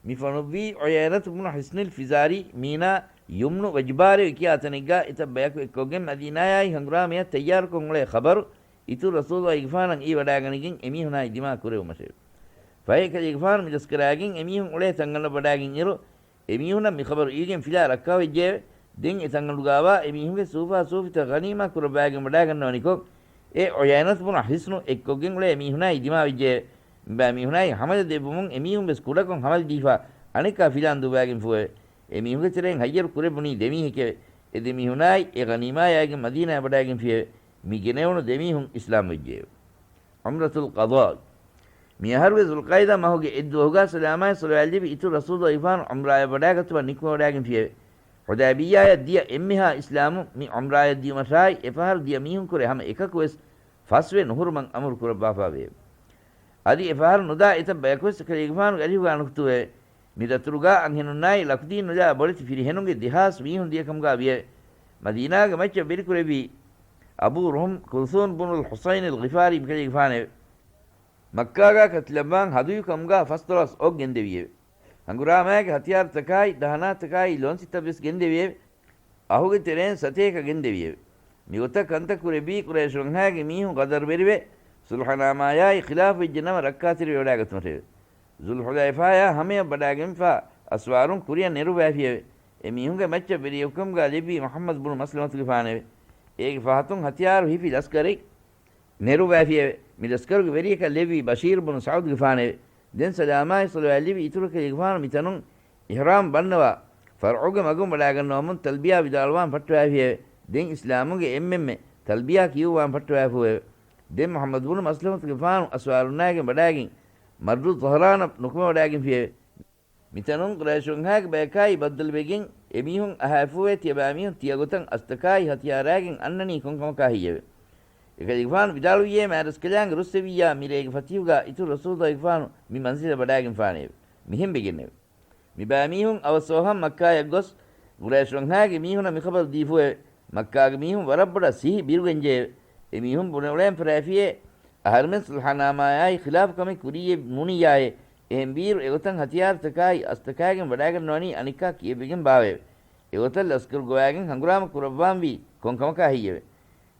މި ފޮނުއްވީ ޢުޔައިނަތު ބުނު ޙިޞްނިލް ފިޒާރީ މީނާ ޔުމްނު ވަޖްބާރިވެ ކިޔާ ތަނެއްގާ އެތައް ބަޔަކު އެއްކޮށްގެން މަދީނާޔާއި ހަނގުރާމަޔަށް ތައްޔާރުކޮށް އުޅޭ ޚަބަރު އިތުރު ރަސޫލުއްލާހިގެފާނަށް އީ ވަޑާގަނެގެން އެމީހުނާއި ދިމާ ކުރެވުމަށެވެ. ފަހެ ކަލޭގެފާނު މި ދަސްކަރާގެން އެމީހުން އުޅޭ ތަންގަނޑަށް ވަޑާގެން އިރު، އެމީހުނަށް މި ޚަބަރު އިވިގެން ފިލާ ރައްކާވެއްޖެއެވެ. ދެން އެ ތަންގަނޑުގާވާ އެމީހުންގެ ސޫފާ ސޫފިތައް ޣަނީމާ ކުރައްވާގެން ވަޑާގަންނަވަނިކޮށް، އެ ޢުޔައިނަތު ބުނު ޙިޞްނު އެއްކޮށްގެން އުޅޭ އެމީހުނާއި ދިމާވެއްޖެއެވެ. މިބައިމީހުނާއި ހަމަލަ ދެއްވުމުން އެމީހުން ވެސް ކުޑަކޮށް ހަމަލަ ދީފާ އަނެއްކާ ފިލާން ދުއްވާގެން ފޫއެވެ. އެމީހުންގެ ތެރެއިން ހައްޔަރު ކުރެއްވުނީ ދެމީހެކެވެ. އެ ދެމީހުނާއި އެ ޣަނީމާޔާއިގެން މަދީނާއަށް ވަޑާގެންފިއެވެ. މި ގެނެވުނު ދެމީހުން އިސްލާމް ވެއްޖެއެވެ. ޢުމްރަތުލް ޤަޟާ. މި އަހަރުގެ ޛުލްޤަޢިދާ މަހުގެ އެއްދުވަހުގާ ސަލާމާއި ޞަލަވާތް ލިބި އިތުރު ރަސޫލުއްލާހިގެފާނު ޢުމްރާއަށް ވަޑާގަތުމަށް ނިކުމެވަޑާގެންފިއެވެ. ޙުދައިބިއްޔާއަށް ދިޔަ އެންމެހާ އިސްލާމު މި ޢުމްރާއަށް ދިޔުމަށާއި އެފަހަރު ދިޔަ މީހުންކުރެ ހަމަ އެކަކުވެސް ފަސްވެ ނުހުރުމަށް އަމުރު ކުރައްވާފާވެއެވެ. އަދި އެފަހަރު ނުދާ އެތައް ބަޔަކުވެސް ކަލޭގެފާނުގެ އަރިހުގާ ނުކުތުވެއެވެ. މި ދަތުރުގާ އަންހެނުންނާއި ލަކުދީން ނުލާ ބޮޑެތި ފިރިހެނުންގެ ދެހާސް މީހުން ދިޔަކަމުގާ ވިއެވެ. މަދީނާގެ މައްޗަށް ވެރިކުރެއްވީ އަބޫ ރުހުމް ކުލްސޫމް ބުނުލް ޙުޞައިން އަލްޣިފާރީ މިކަލޭގެފާނެވެ. މައްކާގާ ކަތިލައްވާން ހަދުޔު ކަމުގާ ފަސްދޮޅަސް އޮށް ގެންދެވިއެވެ. ހަނގުރާމައިގެ ހަތިޔާރުތަކާއި ދަހަނާތަކާއި ލޯންޗިތައްވެސް ގެންދެވިއެވެ. އަހުގެ ތެރެއިން ސަތޭކަ ގެންދެވިއެވެ. މިގޮތަށް ކަންތައް ކުރެއްވީ ޤުރައިޝު ވަންހާގެ މީހުން ޤަދަރުވެރިވެ، ޞުލްޙަނާމާޔާއި ޚިލާފުވެއްޖެ ނަމަ ރައްކާތެރިވެވަޑާގަތުމަށެވެ. ޛުލްޙުލައިފާޔާ ހަމަޔަށް ވަޑާގެންފާ އަސްވާރުން ކުރިއަށް ނެރުއްވައިފިއެވެ. އެ މީހުންގެ މައްޗަށް ވެރިޔަކުކަމުގާ ލެއްވީ މުޙައްމަދު ބުނު މަސްލަމަތުގެފާނެވެ. އޭގެ ފަހަތުން ހަތިޔާރު ހިފި ލަސްކަރެއް ނެރުއްވައިފިއެވެ. މި ލަސްކަރުގެ ވެރިޔަކަށް ލެއްވީ ބަޝީރު ބުނު ސަޢުދުގެފާނެވެ. ދެން ސަލާމާއި ޞަލަވާތް ލިބި އިތުރު ކަލޭގެފާނު މިތަނުން އިޙްރާމް ބަންނަވާ، ފަރުޢުގެ މަގުން ވަޑާގަންނަވަމުން ތަލްބިޔާ ވިދާޅުވާން ފައްޓަވައިފިއެވެ. ދެން އިސްލާމުގެ އެންމެންމެ ތަލްބިޔާ ކިޔުއްވާން ފައްޓަވައިފޫއެވެ. ދެން މުޙައްމަދު ބުނު މަސްލަމަތުގެފާނު އަސްވާރުންނާގެން ވަޑާގެން މައްރު ޒަހްރާނަށް ނުކުމެވަޑާގެންފިއެވެ. މިތަނުން ޤުރައިޝު ވަންހާގެ ބަޔަކާއި ބައްދަލުވެގެން އެމީހުން އަހާފޫއެ ތިޔަބައިމީހުން ތިޔަގޮތަށް އަސްތަކާއި ހަތިޔާރާގެން އަންނަނީ ކޮންކަމަކާ ހެއްޔެވެ؟ އެކަލޭގެފާނު ވިދާޅުވިއޭ މާތްރަސްކަލާނގެ ރުއްސެވިއްޔާ މިރޭގެ ފަތިހުގާ އިތުރު ރަސޫލުއްލާހިގެފާނު މި މަންޒިލަށް ވަޑާގެންފާނެއެވެ. މިހެން ވެގެންނެވެ. މިބައިމީހުން އަވަސް އަވަހަށް މައްކާޔަށް ގޮސް، ޤުރައިޝު ވަންހާގެ މީހުނަށް މިޚަބަރު ދީފޫއެވެ. މައްކާގެ މީހުން ވަރަށް ބޮޑަށް ސިހި ބިރުގެންޖެއެވެ. އެމީހުން ބުނެއުޅޭން ފަށާފިއޭ، އަހަރުމެން ޞުލްޙަނާމާޔާއި ޚިލާފު ކަމެއް ކުރީއޭ ނޫނިއްޔާއޭ، އެހެންވީއިރު އެގޮތަށް ހަތިޔާރުތަކާއި އަސްތަކާގެން ވަޑައިގަންނަވަނީ އަނެއްކާ ކިޔެއްވެގެން ބާވައެވެ. އެގޮތަށް ލަސްކަރު ގޮވާގެން ހަނގުރާމަ ކުރައްވާންވީ ކޮންކަމަކާ ހެއްޔެވެ؟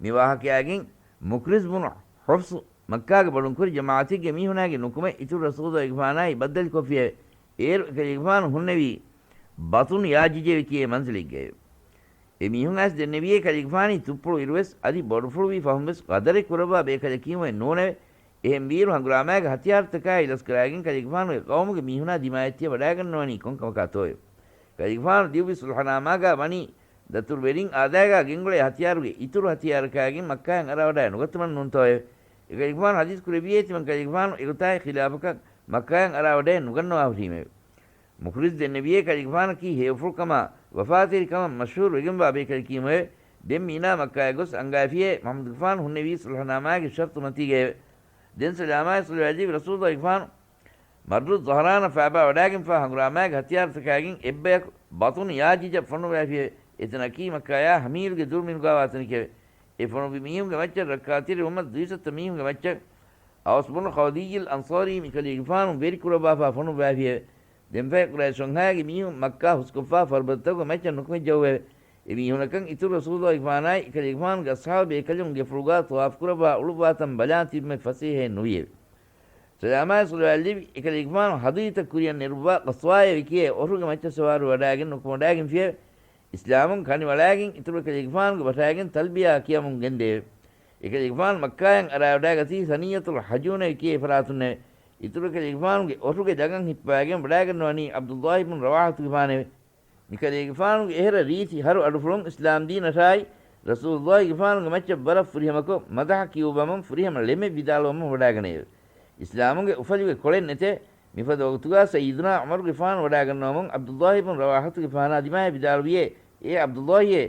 މި ވާހަކަޔާގެން މުކްރިޒް ބުނު ޙަފްޞު މައްކާގެ ބޮޑުންކުރި ޖަމާޢަތެއްގެ މީހުނާގެ ނުކުމެ އިތުރު ރަސޫލުއިގެފާނާއި ބައްދަލުކޮށްފިއެވެ. އޭރު އެކަލޭގެފާނު ހުންނެވީ ބަޠުނު ޔާޖިޖޭ ކިޔޭ މަންޒިލެއްގައެވެ. އެ މީހުން އައިސް ދެންނެވިއޭ ކަލޭގެފާނީ ތުއްޕުޅު އިރުވެސް އަދި ބޮޑުފުޅުވީ ފަހުންވެސް ގަދަރެއް ކުރައްވާ ބޭކަލަކީމުވެ ނޫނެވެ. އެހެންވީއިރު ހަނގުރާމާގެ ހަތިޔާރުތަކާއި ލަސްކަރާގެން ކަލޭގެފާނުގެ ޤައުމުގެ މީހުނާ ދިމާވެއްޓިޔަ ވަޑާގަންނަވަނީ ކޮންކަމަކާތޯއެވެ؟ ކަލޭގެފާނު ދިއުވި ޞުލްޙަނާމާގާ ވަނީ ދަތުރުވެރިން އާދައިގާ ގެންގުޅޭ ހަތިޔާރުގެ އިތުރު ހަތިޔާރަކާގެން މައްކާއަށް އަރާވަޑައި ނުގަތުމަށް ނޫންތޯއެވެ؟ އެކަލޭގެފާނު ޙަދީޘް ކުރެއްވިއޭ ތިމަން ކަލޭގެފާނު އެގޮތާއި ޚިލާފަކަށް މައްކާއަށް އަރާވަޑައެއް ނުގަންނަވާ ހުރީމެވެ. މުޚްރިޒް ދެންނެވިއޭ ކަލޭގެފާނަކީ ހެޔޮފުޅުކަމާ، ވަފާތެރިކަމަށް މަޝްހޫރު ވެގެންވާ ބޭކަލަކީމުއެވެ. ދެން މީނާ މައްކާއަށް ގޮސް އަންގައިފިއޭ މުޙައްމަދުގެފާނު ހުންނެވީ ޞުލްޙަނާމާގެ ޝަރުޠު މަތީގައެވެ. ދެން ސަލާމާއި ޞަލަވާތް ލެއްވި ރަސޫލުގެފާނު މައްރު ޒަހްރާނަށް ފާބާ ވަޑާގެންފާ ހަނގުރާމާގެ ހަތިޔާރުތަކާގެން އެއްބަޔަކު ބަޠުނު ޔާޖިޖަށް ފޮނުއްވައިފިއެވެ. އެތަނަކީ މައްކާޔާ ހަމީލުގެ ދުރު މިނުގާވާ ތަނެކެވެ. އެ ފޮނުއްވި މީހުންގެ މައްޗަށް ރައްކާތެރިވުމަށް ދުއިސައްތަ މީހުންގެ މައްޗަށް އައުސް ބުނު ޚަޒްރަޖީ އަންޞާރީ މިކަލޭގެފާނު ވެރިކުރައްވާފާ ފޮނުއްވައިފިއެވެ. ދެންފަހެ ޤުރައިޝުންހާގެ މީހުން މައްކާ ހުސްކޮށްފާ ފަރުބަދަތަކުގެ މައްޗަށް ނުކުމެއްޖައުވެއެވެ. އެ މީހުނަކަށް އިތުރު ރަސޫލުގެފާނާއި އެކަލޭގެފާނުގެ އަޞްޙާބު ބޭކަލުން ގެފުޅުގާ ޠަވާފު ކުރައްވާ އުޅުއްވާތަން ބަލާން ތިބުމެއް ފަސޭހައެއް ނުވިއެވެ. ސަލާމާއި ޞަލަވާތް ލެއްވި އެކަލޭގެފާނު ހަދުޔުތައް ކުރިއަށް ނެރުއްވާ ޤަޞްވާއޭ ވެކިޔޭ އޮށުގެ މައްޗަށް ސަވާރުވެވަޑާގެން ނުކުމެވަޑާގެންފިއެވެ. އިސްލާމުން ކަނިވަޅާގެން އިތުރު އެކަލޭގެފާނުގެ ބަށާގެން ތަލްބިޔާ ކިޔަމުން ގެންދެއެވެ. އެކަލޭގެފާނު މައްކާއަށް އަރާވަޑާގަތީ ސަނިއްޔަތުލް ޙަޖޫނޭ ކިޔޭ ފަރާތުންނެވެ. އިތުރު އެކަލޭގެފާނުގެ އޮށުގެ ދަގަން ހިއްޕަވާގެން ވަޑާގަންނަވަނީ ޢަބްދުﷲ ބުން ރަވާޙަތުގެފާނެވެ. މިކަލޭގެފާނުގެ އެހެރަ ރީތި ހަރު އަޑުފުޅުން އިސްލާމްދީނަށާއި ރަސޫލުﷲގެފާނުގެ މައްޗަށް ވަރަށް ފުރިހަމަކޮށް، މަދަޙަ ކިޔުއްވަމުން ފުރިހަމަ ޅެމެއް ވިދާޅުވަމުން ވަޑާގަނެއެވެ. އިސްލާމުގެ އުފަލުގެ ކޮޅެއް ނެތޭ، މިފަދަ ވަގުތުގާ ސައްޔިދުނާ ޢުމަރުގެފާނު ވަޑާގަންނަވަމުން ޢަބްދުﷲ ބުން ރަވާޙަތުގެފާނާ ދިމާއަށް ވިދާޅުވިއޭ، އޭ ޢަބްދުﷲއޭ!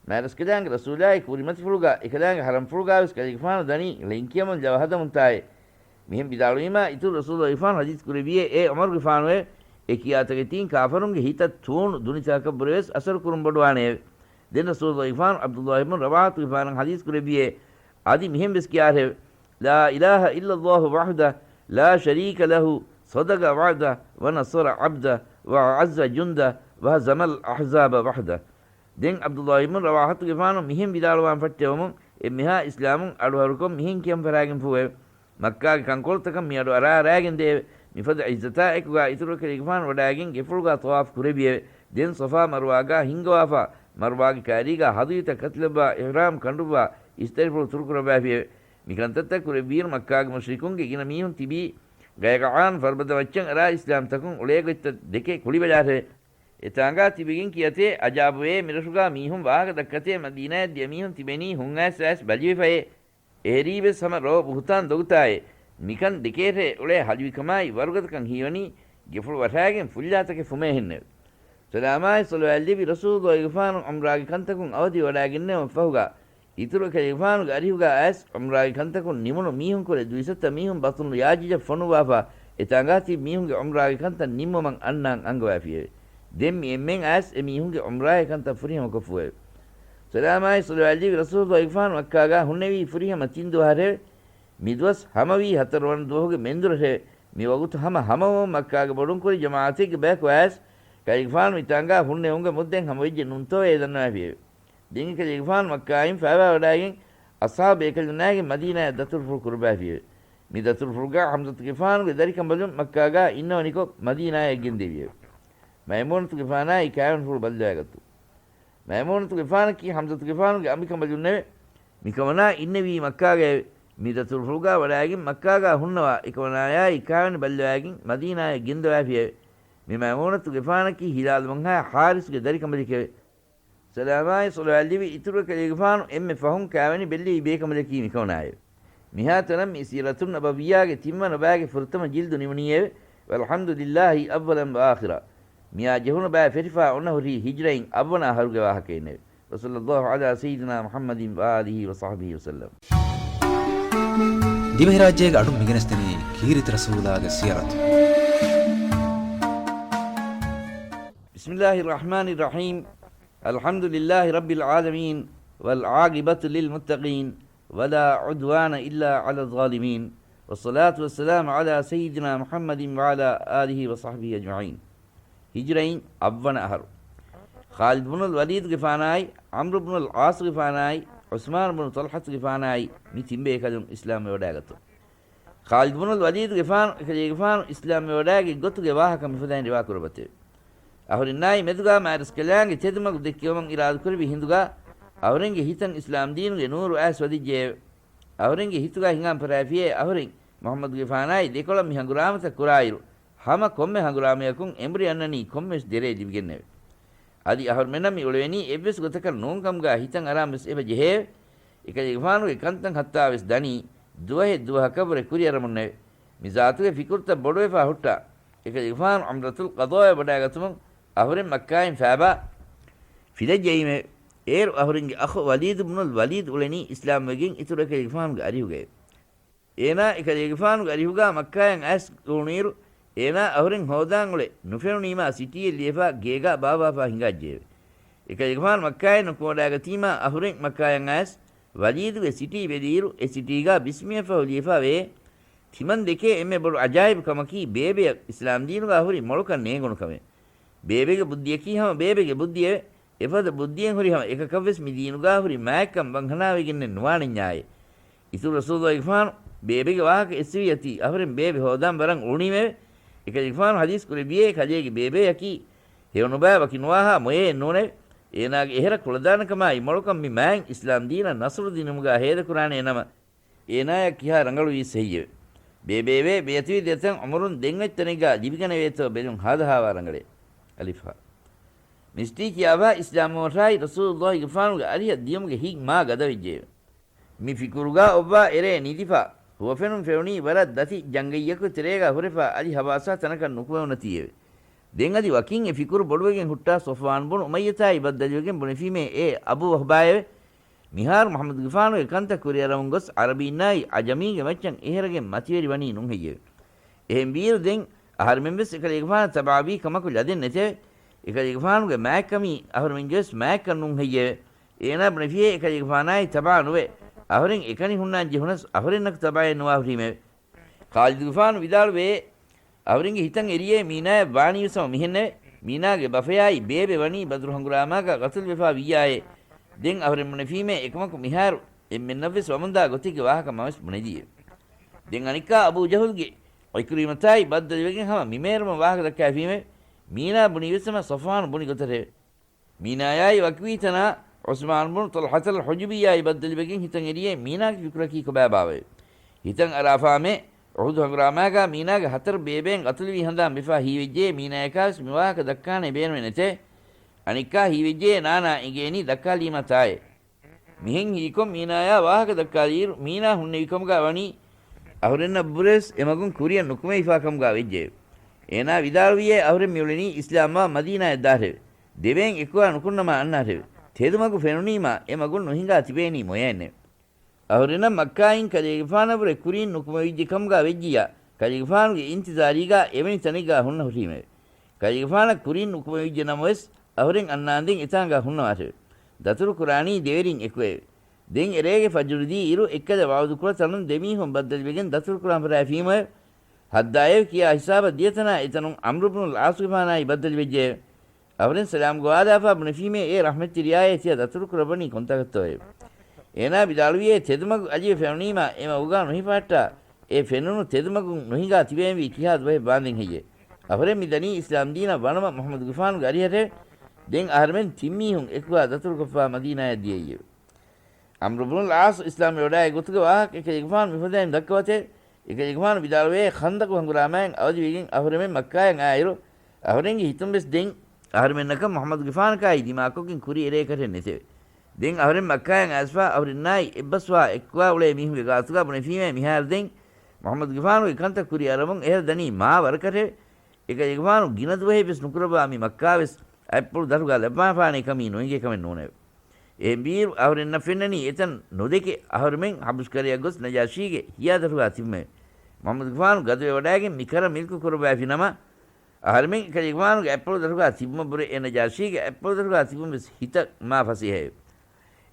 މާތްރަސްކަލާނގެ ރަސޫލާއި ކުރިމަތިފުޅުގާ އެކަލާނގެ ޙަރަމްފުޅުގާވެސް ކަލޭގެފާނު ދަނީ ޅެންކިޔަމުން ލަވަ ހަދަމުންތާއޭ. މިހެން ވިދާޅުވީމާ، އިތުރު ރަސޫލުގެފާނު ޙަދީޘް ކުރެއްވިއޭ، އޭ ޢުމަރުގެފާނުއޭ! އެ ކިޔާތަކެތީން ކާފަރުންގެ ހިތަށް ތޫނު ދުނިތަކަށްވުރެވެސް އަސަރު ކުރުން ބޮޑުވާނެއެވެ. ދެން ރަސޫލުގެފާނު ޢަބްދުﷲ ބުން ރަވާޙަތުގެފާނަށް ޙަދީޘް ކުރެއްވިއޭ، އަދި މިހެން ވެސް ކިޔާށެވެ. لا إله إلا الله وحده لا شريك له صدق وعده ونصر عبده وأعز جنده وهزم الأحزاب وحده. ދެން ޢަބްދުﷲ ބުން ރަވާޙަތުގެފާނު މިހެން ވިދާޅުވާން ފައްޓެވުމުން އެންމެހާ އިސްލާމުން އަޑުއަހަރުކޮށް މިހެން ކިޔަން ފަރާގެންފޫއެވެ. މައްކާގެ ކަންކޮޅުތަކަށް މިއަޑު އަރާ އަރާގެންދެއެވެ. މިފަދަ ޢިއްޒަތާ އެކުގާ އިތުރު އެކަލޭގެފާނު ވަޑާގެން ގެފުޅުގާ ޠަވާފު ކުރެއްވިއެވެ. ދެން ޞަފާ މަރުވާގާ ހިންގަވާފާ، މަރުވާގެ ކާރީގާ ހަދުޔުތައް ކަތިލައްވާ، އިޙްރާމް ކަނޑުއްވާ، އިސްތަށިފުޅު ތުރުކުރައްވާފިއެވެ. މިކަންތައްތައް ކުރެއްވިއިރު މައްކާގެ މުޝްރިކުންގެ ގިނަ މީހުން ތިބީ ގަޔަގާޢާން ފަރުބަދަ މައްޗަށް އަރާ އިސްލާމްތަކުން އުޅޭ ގޮތްތައް ދެކެ ކުޅިވެލާށެވެ. އެތާނގާ ތިބެގެން ކިޔަތޭ، އަޖާބުވޭ، މިރަށުގާ މީހުން ވާހަކަ ދައްކަތޭ، މަދީނާއަށް ދިޔަ މީހުން ތިބެނީ ހުން އައިސް އައިސް ބަލިވެފައޭ. އެހެރީވެސް ހަމަ ރޯ ބުހުތާން ދޮގުތާއޭ. މިކަން ދެކޭށޭ އުޅޭ ހަލުވިކަމާއި ވަރުގަދަކަން ހީވަނީ ގެފުޅު ވަށާގެން ފުއްލާތަކެއް ފުމޭހެންނެވެ. ސަލާމާއި ޞަލަވާތް ލެއްވި ރަސޫލުގެފާނު ޢުމްރާގެ ކަންތަކުން އަވަދިވެވަޑާގެންނެވުމަށް ފަހުގާ، އިތުރު އެކަލޭގެފާނުގެ އަރިހުގާ އައިސް ޢުމްރާގެ ކަންތަކުން ނިމުނު މީހުންކުރެ ދުއިސައްތަ މީހުން ބަޠުނު ޔާޖިޖަށް ފޮނުއްވާފާ، އެތާނގާ ތިބި މީހުންގެ ޢުމްރާގެ ކަންތައް ނިންމުމަށް އަންނާން އަންގަވާފިއެވެ. ދެން މި އެންމެން އައިސް އެ މީހުންގެ ޢުމްރާގެ ކަންތައް ފުރިހަމަކޮށްފުއެވެ. ސަލާމާއި ޞަލަވާތް ލެއްވި ރަސޫލުގެފާނު މައްކާގާ ހުންނެވީ ފުރިހަމަ ތިން ދުވަހަށެވެ. މިދުވަސް ހަމަވީ ހަތަރުވަނަ ދުވަހުގެ މެންދުރަށެވެ. މި ވަގުތު ހަމަ ހަމަވުމުން މައްކާގެ ބޮޑުންކުރި ޖަމާޢަތެއްގެ ބަޔަކު އައިސް، ކަލޭގެފާނު މިތާނގާ ހުންނެވުމުގެ މުއްދަތް ހަމަވެއްޖެ ނޫންތޯއޭ ދަންނަވާފިއެވެ. ދެން އެކަލޭގެފާނު މައްކާއިން ފާބާވަޑާގެން އަޞްޙާބު ބޭކަލުންނާގެން މަދީނާއަށް ދަތުރުފުޅު ކުރައްވާފިއެވެ. މި ދަތުރުފުޅުގާ ޙަމްޒަތުގެފާނުގެ ދަރިކަނބަލުން މައްކާގާ އިންނަވަނިކޮށް މަދީނާއަށް ގެންދެވިއެވެ. މައިމޫނަތުގެފާނާއި ކާވެނިފުޅު ބައްލަވާގަތުން. މައިމޫނަތުގެފާނަކީ ޙަމްޒަތުގެފާނުގެ އަނބިކަނބަލުންނެވެ. މިކަމަނާ އިންނެވީ މައްކާގައެވެ. މި ދަތުރުފުޅުގާ ވަޑާގެން މައްކާގާ ހުންނަވާ އެކަމަނާޔާއި ކާވެނި ބައްލަވާގެން މަދީނާއަށް ގެންދަވާފިއެވެ. މި މައިމޫނަތުގެފާނަކީ ހިލާލު ބަންހާ ޙާރިސުގެ ދަރިކަނބަލެކެވެ. ސަލާމާއި ޞަލަވާތް ލެއްވި އިތުރު އެކަލޭގެފާނު އެންމެ ފަހުން ކާވެނި ބެއްލެވި ބޭކަނބަލަކީ މިކަމަނާއެވެ. މިހާތަނަށް މި ސީރަތުއް ނަބަވިއްޔާގެ ތިންވަނަ ބައިގެ ފުރަތަމަ ޖިލްދު ނިމުނީއެވެ. والحمد لله أولا وآخرا. މިއާ ޖެހުނު ބައި ފެށިފާ އޮންނަ ހުރީ ހިޖްރައިން އަށްވަނަ އަހަރުގެ ވާހަކައިންނެވެ. وصلى الله على سيدنا محمد وآله وصحبه وسلم. ދިވެހިރާއްޖޭގެ އަޑުން މިގެނެސްދެނީ ކީރިތި ރަސޫލާގެ ސިޔަރަތު. بسم الله الرحمن الرحيم. الحمد لله رب العالمين، والعاقبة للمتقين، ولا عدوان إلا على الظالمين، والصلاة والسلام على سيدنا محمد وعلى آله وصحبه أجمعين. ހިޖުރައިން އަށްވަނަ އަހަރު. ޚާލިދު ބުނުލް ވަލީދުގެފާނާއި، ޢަމްރު ބުނުލް ޢާޞުގެފާނާއި، ޢުސްމާނު ބުނު ޠަލްޙަތުގެފާނާއި، މި ތިން ބޭކަލުން އިސްލާމްވެވަޑައިގަތުން. ޚާލިދު ބުނުލް ވަލީދުގެފާނު އެކަލޭގެފާނު އިސްލާމްވެވަޑައިގެން ގޮތުގެ ވާހަކަ މިފަދައިން ރިވާކުރައްވަތެވެ. އަހުރެންނާއި މެދުގާ މާތްރަސްކަލާނގެ ތެދުމަގު ދެއްކެވުމަށް އިރާދަކުރެއްވި ހިނދުގާ، އަހުރެންގެ ހިތަށް އިސްލާމްދީނުގެ ނޫރު އައިސް ވަދެއްޖެއެވެ. އަހުރެންގެ ހިތުގާ ހިނގާން ފަރާތްފިޔޭ އަހުރެން މުޙައްމަދުގެފާނާއި ދެކޮޅަށް މި ހަނގުރާމަތައް ކުރާއިރު، ހަމަ ކޮންމެ ހަނގުރާމަޔަކުން އެނބުރި އަންނަނީ ކޮންމެވެސް ދެރައެއް ލިބިގެންނެވެ. އަދި އަހަރުމެންނަށް މި އުޅެވެނީ އެއްވެސް ގޮތަކަށް ނޫންކަމުގާ ހިތަށް އަރާން ވެސް އެބަ ޖެހެއެވެ. އެކަލޭގެފާނުގެ ކަންތައް ހައްތާވެސް ދަނީ ދުވަހެއް ދުވަހަކަށްވުރެ ކުރިއަރަމުންނެވެ. މި ޒާތުގެ ފިކުރުތައް ބޮޑުވެފާ ހުއްޓާ، އެކަލޭގެފާނު ޢުމްރަތުލް ޤަޟާއަށް ވަޑައިގަތުމުން އަހުރެން މައްކާއިން ފާބާ ފިލައްޖައީމެވެ. އޭރު އަހުރެންގެ އަޚު ވަލީދު ބުނުލް ވަލީދު އުޅެނީ އިސްލާމްވެގެން އިތުރު އެކަލޭގެފާނުގެ އަރިހުގައެވެ. އޭނާ އެކަލޭގެފާނުގެ އަރިހުގާ މައްކާޔަށް އައިސް އުޅުނުއިރު، އޭނާ އަހުރެން ހޯދާން އުޅެ ނުފެނުނީމާ ސިޓީއެއް ލިޔެފާ ގޭގާ ބާއްވާފާ ހިނގާއްޖެއެވެ. އެކަލޭގެފާނު މައްކާޔަށް ނުކުމެވަޑައިގަތީމާ އަހުރެން މައްކާޔަށް އައިސް ވަލީދުގެ ސިޓީ ބެލިއިރު އެ ސިޓީގާ ބިސްމިއަށްފަހު ލިޔެފާ ވޭ. ތިމަން ދެކޭ އެންމެ ބޮޑު އަޖާއިބު ކަމަކީ ބޭބެއަށް އިސްލާމްދީނުގާ ހުރި މޮޅުކަން ނޭނގުނު ކަމެވެ. ބޭބެގެ ބުއްދިއަކީ ހަމަ ބޭބެގެ ބުއްދިއެވެ. އެފަދަ ބުއްދިއެއް ހުރި ހަމަ އެކަކަށްވެސް މި ދީނުގާ ހުރި މާތްކަން ވަންހަނާވެގެންނެއް ނުވާނެންޏާއޭ. އިތުރު ރަސޫލުއްލާހިގެފާނު ބޭބެގެ ވާހަކަ އެއްސެވި އޮތީ އަހުރެން ބޭބެ ހޯދާން ވަރަށް އުޅުނީމެވެ. އެކަލޭގެފާނު ޙަދީޘް ކުރެއްވިއޭ ކަލޭގެ ބޭބެއަކީ ހެޔޮނުބައި ވަކި ނުވާހާ މޮޔައެއް ނޫނެވެ. އޭނާގެ އެހެރަ ކުޅަދާނަކަމާއި މޮޅުކަން މި މާތް އިސްލާމް ދީނަށް ނަޞްރު ދިނުމުގާ ހޭދަކުރާނޭ ނަމަ، އޭނާޔަށް ކިހާ ރަނގަޅުވީސް ހެއްޔެވެ؟ ބޭބެއެވެ. ބޭތުވި ދެތަން އުމުރުން ދެން އޮތް ތަނެއްގާ ލިބިގަނެވޭތޯ ބެލުން ހާދަހާވާ ރަނގަޅޭ. އަލިފް ހާ. މިސްޓީ ކިޔާފާ އިސްލާމްވުމަށާއި ރަސޫލުއްލާހިގެފާނުގެ އަރިހަށް ދިޔުމުގެ ހިތް މާ ގަދަވެއްޖެއެވެ. މި ފިކުރުގާ އޮއްވާ އެރޭ ނިދިފާ، ހުވަފެނުން ފެނުނީ ވަރަށް ދަތި ޖަންގައްޔަކު ތެރޭގާ ހުރެފާ އަލި ހަވާސާ ތަނަކަށް ނުކުމެވުނަތީއެވެ. ދެން އަދި ވަކިން އެ ފިކުރު ބޮޑުވެގެން ހުއްޓާ ޞަފްވާން ބުނު އުމައްޔަތާއި ބައްދަލުވެގެން ބުނެފީމޭ އޭ އަބޫ ވަހުބާއެވެ. މިހާރު މުޙައްމަދުގެފާނުގެ ކަންތައް ކުރިއަރަމުން ގޮސް ޢަރަބީންނާއި ޢަޖަމީންގެ މައްޗަށް އެހެރަގެން މަތިވެރި ވަނީ ނޫން ހެއްޔެވެ؟ އެހެންވީއިރު ދެން އަހަރެމެން ވެސް އެކަލޭގެފާނަށް ތަބާވީ ކަމަކު ލަދެއް ނެތެވެ. އެކަލޭގެފާނުގެ މާތްކަމީ އަހަރެމެންގެ ވެސް މާތްކަން ނޫން ހެއްޔެވެ؟ އޭނާ ބުނެފިޔޭ އެކަލޭގެފާނާއި ތަބާ ނުވެ، އަހަރެން އެކަނި ހުންނާން ޖެހުނަސް އަހަރެންނަކު ތަބާއެއް ނުވާ ހުރީމެވެ. ޚާލިދުގެފާނު ވިދާޅުވޭ، އަހުރެންގެ ހިތަށް އެރިޔޭ މީނާޔަށް ވާނީވެސް ހަމަ މިހެންނެވެ. މީނާގެ ބަފަޔާއި ބޭބެ ވަނީ ބަދުރު ހަނގުރާމާގާ ގަތުލުވެފާ ވިއްޔާއޭ. ދެން އަހުރެން ބުނެފީމޭ އެކަމަކު މިހާރު އެންމެންނަށްވެސް ވަމުންދާ ގޮތެއްގެ ވާހަކަ މަވެސް ބުނެދީއެވެ. ދެން އަނެއްކާ އަބޫ ޖަހުލްގެ ޢިކްރިމަތާއި ބައްދަލުވެގެން ހަމަ މި މޭރުމަށް ވާހަކަ ދައްކާފީމެވެ. މީނާ ބުނީވެސް ހަމަ ޞަފްވާނު ބުނި ގޮތަށެވެ. މީނާޔާއި ވަކިވީތަނާ ޢުސްމާން ބުނު ޠަލްޙަތަލް ޙުޖުބިއްޔާއި ބައްދަލުވެގެން ހިތަށް އެރިޔޭ މީނާގެ ފިކުރަކީ ކޮބާބާވެ؟ ހިތަށް އަރާފާމޭ، އުޙުދު ހަނގުރާމާގާ މީނާގެ ހަތަރު ބޭބެއިން ގަތުލުވީ ހަނދާން ވެފާ ހީވެއްޖެޔޭ މީނާޔަކާވެސް މިވާހަކަ ދައްކާނެ ބޭނުމެއް ނެތޭ. އަނެއްކާ ހީވެއްޖެޔޭ ނާނާ އެނގޭނީ ދައްކާލީމާ ތާއޭ. މިހެން ހީކޮށް މީނާޔާ ވާހަކަ ދައްކާލިއިރު މީނާ ހުންނެވިކަމުގާ ވަނީ އަހުރެންނަށް ބުރެސް އެމަގުން ކުރިއަށް ނުކުމެވިފާ ކަމުގާ ވެއްޖެއެވެ. އޭނާ ވިދާޅުވިޔޭ އަހުރެން މިއުޅެނީ އިސްލާމްވާ މަދީނާޔަށް ދާށެވެ. ދެބޭން އެކުވާ ނުކުންނަމާ އަންނާށެވެ. ތެދުމަގު ފެނުނީމާ އެ މަގުން ނުހިނގާ ތިބޭނީ މޮޔައެއްނެވެ. އަހުރެންނަށް މައްކާއިން ކަލޭގެފާނަށްވުރެ ކުރިން ނުކުމެވިއްޖެ ކަމުގާ ވެއްޖިއްޔާ، ކަލޭގެފާނުގެ އިންތިޒާރީގާ އެވެނި ތަނެއްގާ ހުންނަ ހުށީމެވެ. ކަލޭގެފާނަށް ކުރިން ނުކުމެވިއްޖެ ނަމަވެސް، އަހުރެން އަންނާނދެން އެތާނގާ ހުންނަވާށެވެ. ދަތުރު ކުރާނީ ދެވެރިން އެކުއެވެ. ދެން އެރޭގެ ފަޖުރު ދީއިރު އެއްކަލަ ވަޢުދު ކުޅަ ތަނުން ދެމީހުން ބައްދަލުވެގެން ދަތުރު ކުރާން ފަށާފީމެވެ. ހައްދާއެވެ ކިޔާ ހިސާބަށް ދިޔަތަނާ އެތަނުން ޢަމްރު ބުނުލް ޢާޞުގެފާނާއި ބައްދަލުވެއްޖެއެވެ. އަހުރެން ސަލާމް ގޮވާލާފާ ބުނެފީމޭ އޭ ރަޙްމަތްތެރިޔާއޭ ތިޔަ ދަތުރު ކުރައްވަނީ ކޮންތާކަށްތޯއެވެ؟ އޭނާ ވިދާޅުވިޔޭ ތެދުމަގު އަލިވެ ފެނުނީމާ އެ މަގުގާ ނުހިފަހައްޓާ އެ ފެނުނު ތެދުމަގުން ނުހިނގާ ތިބޭންވީ ކިހާ ދުވަހެއް ވާންދެން ހެއްޔެވެ؟ އަހުރެން މި ދަނީ އިސްލާމް ދީނަށް ވަނުމަށް މުޙައްމަދުގެފާނުގެ އަރިހަށެވެ. ދެން އަހަރެމެން ތިން މީހުން އެކުވާ ދަތުރުކޮށްފާ މަދީނާޔަށް ދިޔައީއެވެ. ޢަމްރު ބުނުލް ޢާޞު އިސްލާމްވެވަޑައި ގޮތުގެ ވާހަކަ އެކަލޭގެފާނު މިފަދައިން ދައްކަވަތެވެ. އެކަލޭގެފާނު ވިދާޅުވޭ ޚަންދަޤު ހަނގުރާމައިން އަވަދިވެގެން އަހުރެމެން މައްކާޔަށް އާއިރު، އަހުރެންގެ ހިތުން ވެސް ދެން އަހަރެމެންނަކަށް މުޙައްމަދުގެފާނަކާއި ދިމާކޮށްގެން ކުރި އެރޭކަށެއް ނެތެވެ. ދެން އަހުރެން މައްކާޔަށް އައިސްފާ އަހުރެންނާއި އެއްބަސްވާ އެއްކުވާ އުޅޭ މީހުންގެ ގާތުގާ ބުނެފީމޭ މިހާރު ދެން މުޙައްމަދުގެފާނުގެ ކަންތައް ކުރި އަރަމުން އެހެރަ ދަނީ މާ ވަރަކަށެވެ. އެކަލޭގެފާނު ގިނަ ދުވަހެއް ވެސް ނުކުރައްވާ މި މައްކާ ވެސް އަތްޕުޅު ދަށުގާ ލައްވާފާނޭ ކަމީ ނުއެނގޭ ކަމެއް ނޫނެވެ. އެހެންވީއިރު އަހުރެންނަށް ފެންނަނީ އެތަން ނުދެކެ އަހުރެމެން ޙަބަޝްކަރަޔަށް ގޮސް ނަޖާޝީގެ ހިޔާ ދަށުގާ ތިބުމެވެ. މުޙައްމަދުގެފާނު ގަދުވެވަޑައިގެން މި ކަރަ މިލްކު ކުރައްވައިފި ނަމަ، އަހަރެމެން އެކަލޭގެފާނުގެ އަތްޕުޅު ދަށުގާ ތިބުމަށްވުރެ އެ ނަޖާޝީގެ އަތްޕުޅު ދަށުގާ ތިބުން ވެސް ހިތަށް މާ ފަސޭހައެވެ.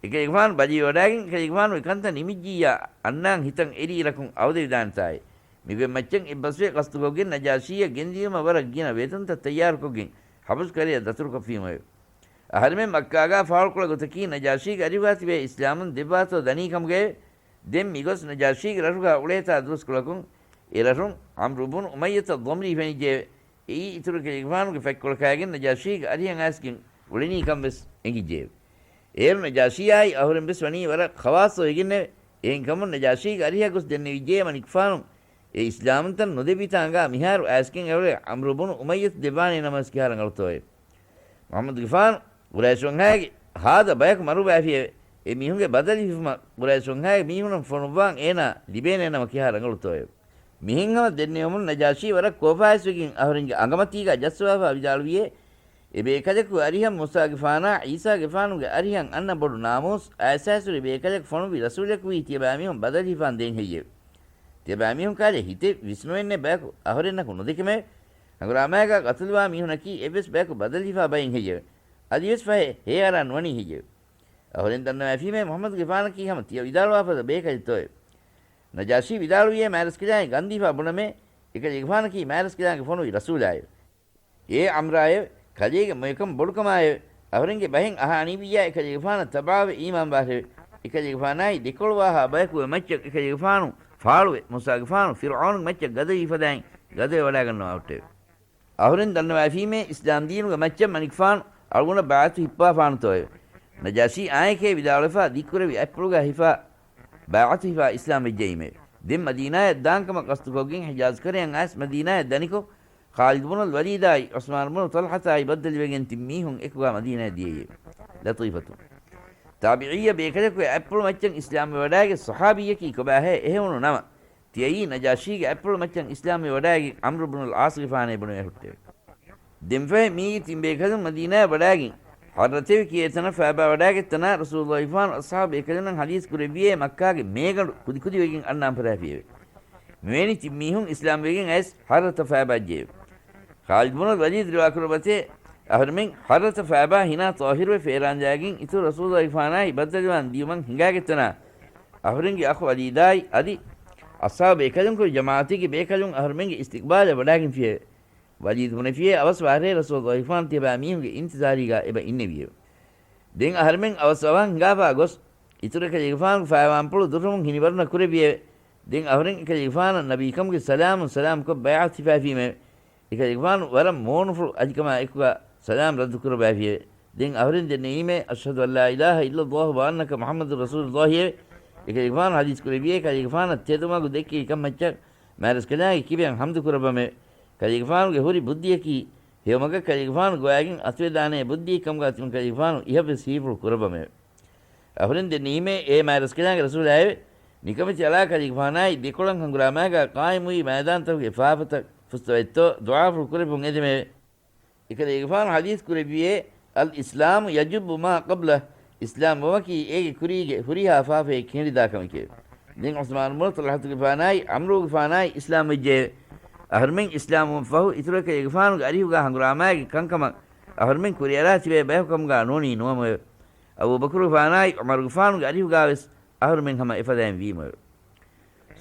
އެކަލޭގެފާނު ބަލިވެވަޑައިގެން އެކަލޭގެފާނުގެ ކަންތައް ނިމިއްޖިއްޔާ އަންނާން ހިތަށް އެރިއިރަކުން އަވަދެވިދާނެތާއޭ. މިގޮތް މައްޗަށް އެއްބަސްވެ ގަސްތުކޮށްގެން ނަޖާޝީއަށް ގެންދިޔުމަށް ވަރަށް ގިނަ ވޭތުންތައް ތައްޔާރުކޮށްގެން ޙަބަޝް ކަރަޔަށް ދަތުރުކޮށްފީމެވެ. އަހަރެމެން މައްކާގާ ފާޅުކޮޅަށް ގޮތަކީ ނަޖާޝީގެ އަރިހުގާ ތިބޭ އިސްލާމުން ދެއްވާތޯ ދަނީ ކަމުގައެވެ. ދެން މިގޮސް ނަޖާޝީގެ ރަށުގާ އުޅޭތާ ދުވަސްކޮޅަކުން އެ ރަށުން ޢަމްރު ބުނު އުމައްޔަތަށް ޟަމްރީ ފެނިއްޖެއެވެ. އެއީ އިތުރު އެކަލޭގެފާނުގެ ފަތްކޮޅަކާގެން ނަޖާޝީގެ އަރިހަށް އައިސްގެން އުޅެނީ ކަން ވެސް އެނގިއްޖެއެވެ. އޭރު ނަޖާޝީއާއި އަހުރެން ވެސް ވަނީ ވަރަށް ޚަވާއްޞަވެގެންނެވެ. އެހެންކަމުން ނަޖާޝީގެ އަރިހަށް ގޮސް ދެންނެވިއްޖެ މަނިކުފާނު އެ އިސްލާމުންތައް ނުދެއްވިތާނގާ މިހާރު އައިސްގެން އެއުޅޭ ޢަމްރު ބުނު އުމައްޔަތު ދެއްވާނޭ ނަމަވެސް ކިހާ ރަނގަޅުތޯއެވެ؟ މުޙައްމަދުގެފާނު ޤުރައިޝުންހާގެ ހާދަ ބަޔަކު މަރުވާފިއެވެ. އެ މީހުންގެ ބަދަލު ހިފުމަށް ޤުރައިޝުންހާގެ މީހުނަށް ފޮނުއްވާން އޭނާ ލިބޭނޭ ނަމަ ކިހާ ރަނގަޅުތޯއެވެ؟ މިހެން ހަމަ ދެންނެވުމުން ނަޖާޝީ ވަރަށް ކޯފާވެސްވެގެން އަހުރެންގެ އަނގަމަތީގާ ޖައްސަވާފާ ވިދާޅުވިއޭ، އެބޭކަލަކު އަރިހަށް މޫސާގެފާނާ ޢީސާގެފާނުގެ އަރިހަށް އަންނަ ބޮޑު ނާމޫސް އައިސް އައިސްހުރި ބޭކަލަކު ފޮނުއްވި ރަސޫލަކުވީ ތިޔަބައިމީހުން ބަދަލުހިފާން ދޭން ހެއްޔެވެ؟ ތިޔަބައިމީހުން ކާލެ ހިތެއް ވިސްނުވެންނެއް ބަޔަކު އަހުރެންނަކު ނުދެކެމެވެ. ހަނގުރާމާގާ ގަތުލުވާ މީހުނަކީ އެއްވެސް ބަޔަކު ބަދަލުހިފާ ބައެއް ހެއްޔެވެ؟ އަދިވެސް ފަހެ ހޭއަރާ ނުވަނީ ހެއްޔެވެ؟ އަހުރެން ދަންނަވައިފީމޭ މުޙައްމަދުގެފާނަކީ ހަމަ ތިޔަ ވިދާޅުވާފަދަ ބޭކަލެއްތޯއެވެ؟ ނަޖާޝީ ވިދާޅުވިއޭ މާތްރަސްކަލާނގެ ގަންދީފާ ބުނަމޭ، އެކަލޭގެފާނަކީ މާތްރަސްކަލާނގެ ފޮނުވި ރަސޫލާއެވެ. އޭ ޢަމްރާއެވެ! ކަލޭގެ މޮޔަކަން ބޮޑުކަމާއެވެ! އަހުރެންގެ ބަހެއް އަހާނީވިއްޔާ އެކަލޭގެފާނަށް ތަބަޢަވެ އީމާންވާށެވެ! އެކަލޭގެފާނާއި ދެކޮޅުވާހާ ބަޔަކު އެ މައްޗަށް އެކަލޭގެފާނު ފާޅުވެ، މޫސާގެފާނު ފިރްޢައުނުގެ މައްޗަށް ގަދަވީ ފަދައިން ގަދަވެވަޑާގަންނަވާ ހުއްޓެވެ. އަހުރެން ދަންނަވައިފީމޭ އިސްލާމް ދީނުގެ މައްޗަށް މަނިކުފާނު އަޅުގަނޑަށް ބައިޢަތު ހިއްޕާފާނުތޯއެވެ؟ ނަޖާޝީ އާނއެކޭ ވިދާޅުވެފާ ދިއްކުރެއްވި އަތްޕުޅުގާ ހިފާ ބައިޢަތު ހިފާ އިސްލާމް ވެއްޖައީމެވެ. ދެން މަދީނާޔަށް ދާންކަމަށް ގަސްތުކޮށްގެން ޙިޖާޒް ކަރަޔަށް އައިސް މަދީނާޔަށް ދަނިކޮށް، ޚާލިދު ބުނުލް ވަލީދާއި ޢުސްމާނު ބުނު ޠަލްޙަތާއި ބައްދަލުވެގެން ތިން މީހުން އެކުގާ މަދީނާޔަށް ދިޔައީ. ލަޠީފަތު. ތާބިޢީއްޔަ ބޭކަލަކު އެ އަތްޕުޅު މައްޗަށް އިސްލާމްވެވަޑައިގެން ޞަޙާބީއަކީ ކޮބާހޭ އެހެވުނު ނަމަ، ތިޔައީ ނަޖާޝީގެ އަތްޕުޅު މައްޗަށް އިސްލާމްވެވަޑައިގެން ޢަމްރު ބުނުލް ޢާޞްގެފާނޭ ބުނެވޭ ހުއްޓެވެ. ދެންފަހެ މީގެ ތިން ބޭކަލުން މަދީނާޔަށް ވަޑައިގެން، ޙައްރަތެވެ ކިޔޭ ތަނަށް ފައިބާވަޑައިގަތް ތަނާ ރަސޫލުﷲ ފާނު އަޞްޙާބު ބޭކަލުންނަށް ޙަދީޘް ކުރެއްވިއޭ މައްކާގެ މޭގަނޑު ކުދިކުދިވެގެން އަންނާން ފަށާފިއެވެ. މިވެނި ތިން މީހުން އިސްލާމްވެގެން އައިސް ޙައްރަތަށް ފައިބާއްޖެއެވެ. ޚާލިދު ބުނު ވަލީދު ރިވާކުރައްވަތޭ، އަހުރެމެން ޙައްރަތަށް ފައިބާ ހިނާ ޠާހިރުވެ ފޭރާންޖައިގެން އިތުރު ރަސޫލުﷲ ފާނާއި ބައްދަލުވާން ދިޔުމަށް ހިނގާގަތް ތަނާ، އަހުރެންގެ އަޚު ވަލީދާއި އަދި އަޞްޙާބު ބޭކަލުންކުރެ ޖަމާޢަތީގެ ބޭކަލުން އަހުރެމެންގެ އިސްތިޤްބާލަށް ވަޑާގެންފިއެވެ. ވަލީދު ބުނެފިއޭ އަވަސް ވާހަރޭ ރަސޫލުﷲ ފާނު ތިޔަބައިމީހުންގެ އިންތިޒާރީގާ އެބަ އިންނެވިއެވެ. ދެން އަހަރެމެން އަވަސް އަވަހަށް ހިނގާފާ ގޮސް، އިތުރު އެކަލޭގެފާނުގެ ފައިވާންޕުޅު ދުށުމުން ހިނިވަރުނަ ކުރެއްވިއެވެ. ދެން އަހުރެން އެކަލޭގެފާނަށް ނަބީކަމުގެ ސަލާމުން ސަލާމްކޮށް ބައިޢަތު ހިފައިފީމެވެ. އެކަލޭގެފާނު ވަރަށް މޫނުފުޅު އަލިކަމާ އެކުގާ ސަލާމް ރައްދުކުރައްވައިފިއެވެ. ދެން އަހުރެން ދެންނެވީމޭ، أشهد أن لا إله إلا الله وأنك محمد رسول الله އެވެ. އެކަލޭގެފާނު ޙަދީޘް ކުރެއްވިއޭ ކަލޭގެފާނަށް ތެދުމަގު ދެއްކެވި ކަންމައްޗަށް މާތްރަސްކަލާނގެ ކިބައިން ޙަމްދު ކުރައްވަމެވެ. ކަލޭގެފާނުގެ ހުރި ބުއްދިއަކީ ހެޔޮމަގަށް ކަލޭގެފާނު ގޮވައިގެން އަތުވެދާނޭ ބުއްދިއެއް ކަމުގާ ތިމަން ކަލޭގެފާނު އިހަށްވެސް ހީފުޅު ކުރައްވަމެވެ. އަހުރެން ދެންނެވީމޭ އޭ މާތްރަސްކަލާނގެ ރަސޫލާއެވެ. ނިކަމެތި އަޅާ ކަލޭގެފާނާއި ދެކޮޅަށް ހަނގުރާމާގާ ޤާއިމުވި މައިދާންތަކުގެ ފާފަތައް ފުސްތަވައްތޯ ދުޢާފުޅު ކުރެއްވުން އެދެމެވެ. އެކަލޭގެފާނު ޙަދީޘް ކުރެއްވިއޭ، الإسلام يجب ما قبله، އިސްލާމް ވުމަކީ އޭގެ ކުރީގެ ހުރިހާ ފާފައެއް ކެނޑިދާ ކަމެކެވެ. ދެން ޢުސްމާނު ބުނު ޠަލްޙަތުގެފާނާއި ޢަމްރޫގެފާނާއި އިސްލާމް ވެއްޖެއެވެ. އަހަރުމެން އިސްލާމް ވުމަށް ފަހު އިތުރު އެކަލޭގެފާނުގެ އަރިހުގާ ހަނގުރާމާގެ ކަންކަމަށް އަހަރުމެން ކުރިއަރާ ތިބޭ ބަޔަކު ކަމުގާ ނޫނީ ނުވަމެވެ. އަބޫބަކުރުގެފާނާއި ޢުމަރުގެފާނުގެ އަރިހުގާވެސް އަހަރުމެން ހަމަ އެފަދައިން ވީމެވެ.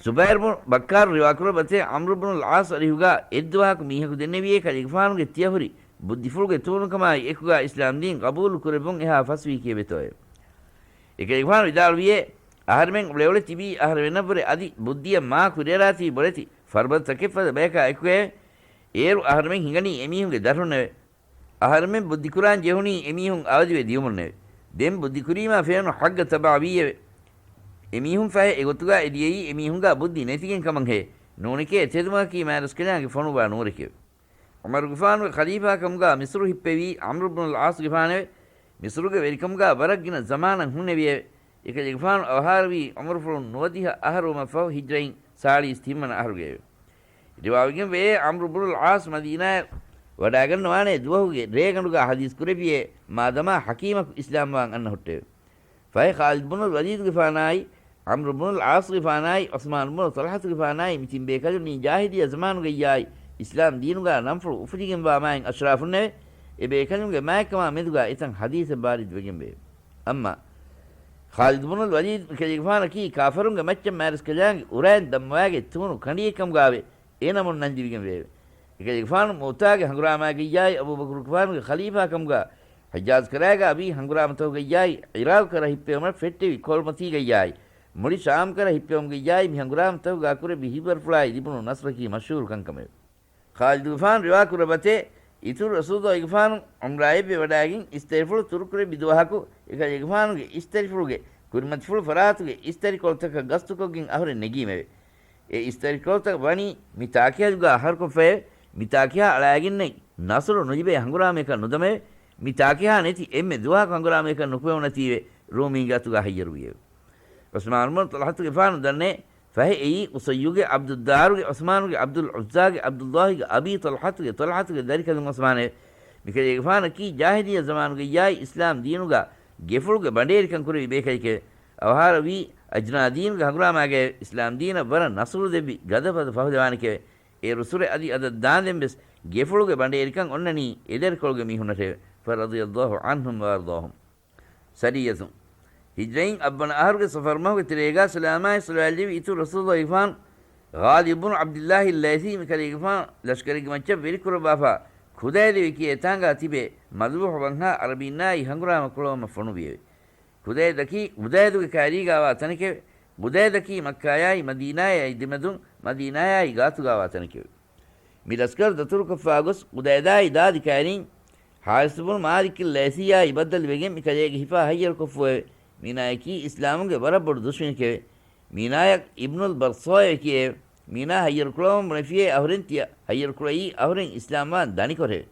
ޒުބައިރު ބުނު ބައްކާރު ރިވާކުރައްވަތޭ، ޢަމްރު ބުނުލް ޢާޞް އަރިހުގާ އެއްދުވަހަކު މީހަކު ދެންނެވިއޭ ކަލޭގެފާނުގެ ތިޔަހުރި ބުއްދިފުޅުގެ ތޫނުކަމާއި އެކުގާ އިސްލާމްދީން ޤަބޫލު ކުރެއްވުން އެހާ ފަސްވީކީއެވެތޯއެވެ. އެކަލޭގެފާނު ވިދާޅުވިއޭ، އަހަރެމެން އުޅެއުޅެ ތިބީ އަހަރެމެންނަށްވުރެ އަދި ބުއްދިއަށް މާ ކުރިއަރާތީ ބޮޑެތި ފަރުބަދަތަކެއްފަދަ ބަޔަކާ އެކުގައެވެ. އޭރު އަހަރެމެން ހިނގަނީ އެމީހުންގެ ދަށުންނެވެ. އަހަރެމެން ބުއްދިކުރާން ޖެހުނީ އެމީހުން އަވަދިވެ ދިޔުމުންނެވެ. ދެން ބުއްދިކުރީމާ ފެނުނު ޙައްޤަށް ތަބާވީއެވެ. އެމީހުން ފަހެ އެގޮތުގާ އެދިޔައީ އެމީހުންގާ ބުއްދި ނެތިގެން ކަމަށްހޭ، ނޫނެކޭ ތެދުމަކީ މާތްރަސްކަލާނގެ ފޮނުއްވާ ނޫރެކެވެ. ޢުމަރުގެފާނުގެ ޚަލީފާކަމުގާ މިޞްރު ހިއްޕެވީ ޢަމްރު ބުނުލް ޢާޞްގެފާނެވެ. މިޞްރުގެ ވެރިކަމުގާ ވަރަށް ގިނަ ޒަމާނަށް ހުންނެވިއެވެ. އެކަލޭގެފާނު އަވަހާރަވީ ޢުމަރުފުޅުން ނުވަދިހަ އަހަރުވުމަށްފަހު ހިޖްރައިން ސާޅީސް ތިންވަނަ އަހަރުގައެވެ. ރިވާވެގެންވެއޭ، ޢަމްރު ބުނުލް ޢާޞް މަދީނާޔަށް ވަޑާގަންނަވާނޭ ދުވަހުގެ ރޭގަނޑުގާ ޙަދީޘް ކުރެއްވިއޭ، މާދަމާ ޙަކީމަކު އިސްލާމްވާން އަންނަ ހުއްޓެވެ. ފަހެ ޚާލިދު ބުނު ވަލީދުގެފާނާއި، ޢަމްރު ބުނުލް ޢާޞްގެފާނާއި، ޢުސްމާނު ބުނު ޠަލްޙަތުގެފާނާއި މި ތިން ބޭކަލުންނީ ޖާހިލިއްޔަ ޒަމާނުގައްޔާއި އިސްލާމް ދީނުގާ ނަންފުޅު އުފުލިގެންވާ މާތް އަޝްރާފުންނެވެ. އެ ބޭކަލުންގެ މާތްކަމާ މެދުގާ އެތަން ޙަދީޘެއް ވާރިދުވެގެންވެއެވެ. އައްމާ ޚާލިދު ބުނުލް ވަލީދު މިކަލޭގެފާނަކީ ކާފަރުންގެ މައްޗަށް މާރަސްކަލާނގެ އުރައިން ދަންމަވާގެ ތޫނު ކަނޑިއެއްކަމުގާވެ އެ ނަމުން ނަން ދިވިގެން ވެއެވެ. އެކަލޭގެފާނު މުއުތާގެ ހަނގުރާމާގައްޔާއި އަބޫބަކުރުގެފާނުގެ ޚަލީފާކަމުގާ ޙިޖާޒް ކަރާގާ ވީ ހަނގުރާމަތަކުގައްޔާއި ޢިރާގު ކަރަ ހިއްޕެވުމަށް ފެއްޓެވި ކޮޅުމަތީގައްޔާއި މުޅި ޝާމް ކަރަ ހިއްޕެވުމުގައްޔާއި މި ހަނގުރާމަތަކުގާ ކުރެއްވި ހިތްވަރުފުޅާއި ލިބުނު ނަޞްރަކީ މަޝްހޫރު ކަންކަމެވެ. ޚާލިދުގެފާނު ރިވާ ކުރައްވަތޭ، އިތުރު ރަސޫލުގެފާނު ޢުމްރާއެއްވެ ވަޑާގެން އިސްތަށިފުޅު ތުރުކުރެއްވި ދުވަހަކު، އެކަލޭގެފާނުގެ އިސްތަށިފުޅުގެ ކުރިމަތިފުޅު ފަރާތުގެ އިސްތަށިކޮޅުތަކަށް ގަސްތުކޮށްގެން އަހުރެން ނެގީމެވެ. އެ އިސްތަށިކޮޅުތައް ވަނީ މި ތާކިހާގާ އަހަރުކޮށްފައެވެ. މި ތާކިހާ އަޅާގެންނެއް ނަޞްރު ނުލިބޭ ހަނގުރާމަޔަކަށް ނުދަމެވެ. މި ތާކިހާ ނެތި އެންމެ ދުވަހަކު ހަނގުރާމަޔަކަށް ނުކުމެވުނަތީވެ ރޫމީންގެ އަތުގާ ހައްޔަރުވިއެވެ. ޢުސްމާނު ބުނު ޠަލްޙަތުގެފާނު ދަންނައެ ފަހެ އެއީ ޤުޞައްޔުގެ ޢަބްދުއްދާރުގެ ޢުސްމާނުގެ ޢަބްދުލް ޢުއްޒާގެ ޢަބްދުއްލާހިގެ އަބީ ޠަލްޙަތުގެ ޠަލްޙަތުގެ ދަރިކަލުން ޢުސްމާނެވެ. މިކަލޭގެފާނަކީ ޖާހިލިއްޔަ ޒަމާނުގައްޔާއި އިސްލާމް ދީނުގާ ގެފުޅުގެ ބަނޑޭރިކަން ކުރެއްވި ބޭކަލެކެވެ. އަވަހާރަވީ އަޖްނާ ދީނުގެ ހަނގުރާމާގައި އިސްލާމް ދީނަށް ވަރަށް ނަޞްރު ދެއްވި ގަދަފަދަ ފަހުލަވާނެކެވެ. އޭރު ސުރެ އަދި އަދަށް ދާންދެން ވެސް ގެފުޅުގެ ބަނޑޭރިކަން އޮންނަނީ އެދަރިކޮޅުގެ މީހުންނަށެވެ. ފަރަޟިޔަﷲ ޢަންހުމް ވައަރްޟާހުމް. ސަރިއްޔަތުން. ހިޖްރައިން އަށްވަނަ އަހަރުގެ ޞަފަރު މަހުގެ ތެރޭގާ ސަލާމާއި ޞަލަވާތް ލެއްވި އިތުރު ރަސޫލުގެފާނު ޣާލިބު ބުނު ޢަބްދިއްލާހި ލައިސީ މިކަލޭގެފާނު ލަޝްކަރެއްގެ މައްޗަށް ވެރިކުރައްވާފާ ޚުދައިދަ ވެކި އެތާނގާ ތިބޭ މަލޫޙު ވަންހާ ޢަރަބީންނާއި ހަނގުރާމަ ކުޅަވަމަށް ފޮނުވިއެވެ. ޤުދައިދަކީ ޤުދައިދުގެ ކައިރީގާވާ ތަނެކެވެ. ޤުދައިދަކީ މައްކާޔާއި މަދީނާޔާއި ދެމެދުން މަދީނާޔާއި ގާތުގާވާ ތަނެކެވެ. މި ލަސްކަރު ދަތުރުކޮށްފާ ގޮސް ޤުދައިދާއި ދާދި ކައިރީން ޙާރިސް ބުނު މާލިކް ލައިސީއާއި ބައްދަލުވެގެން މި ކަލޭގެ ހިފާ ހައްޔަރުކޮށްފުއެވެ. މީނާޔަކީ އިސްލާމުގެ ވަރަށް ބޮޑު ދުޝްމަނެކެވެ. މީނާޔަށް އިބްނުލް ބަރްސޯއޭ ކިޔެވެ. މީނާ ހައްޔަރުކުޅަވަން ބުނެފިޔޭ އަހުރެން ތިޔަ ހައްޔަރުކުޅައީ އަހުރެން އިސްލާމްވާން ދަނިކޮށެވެ.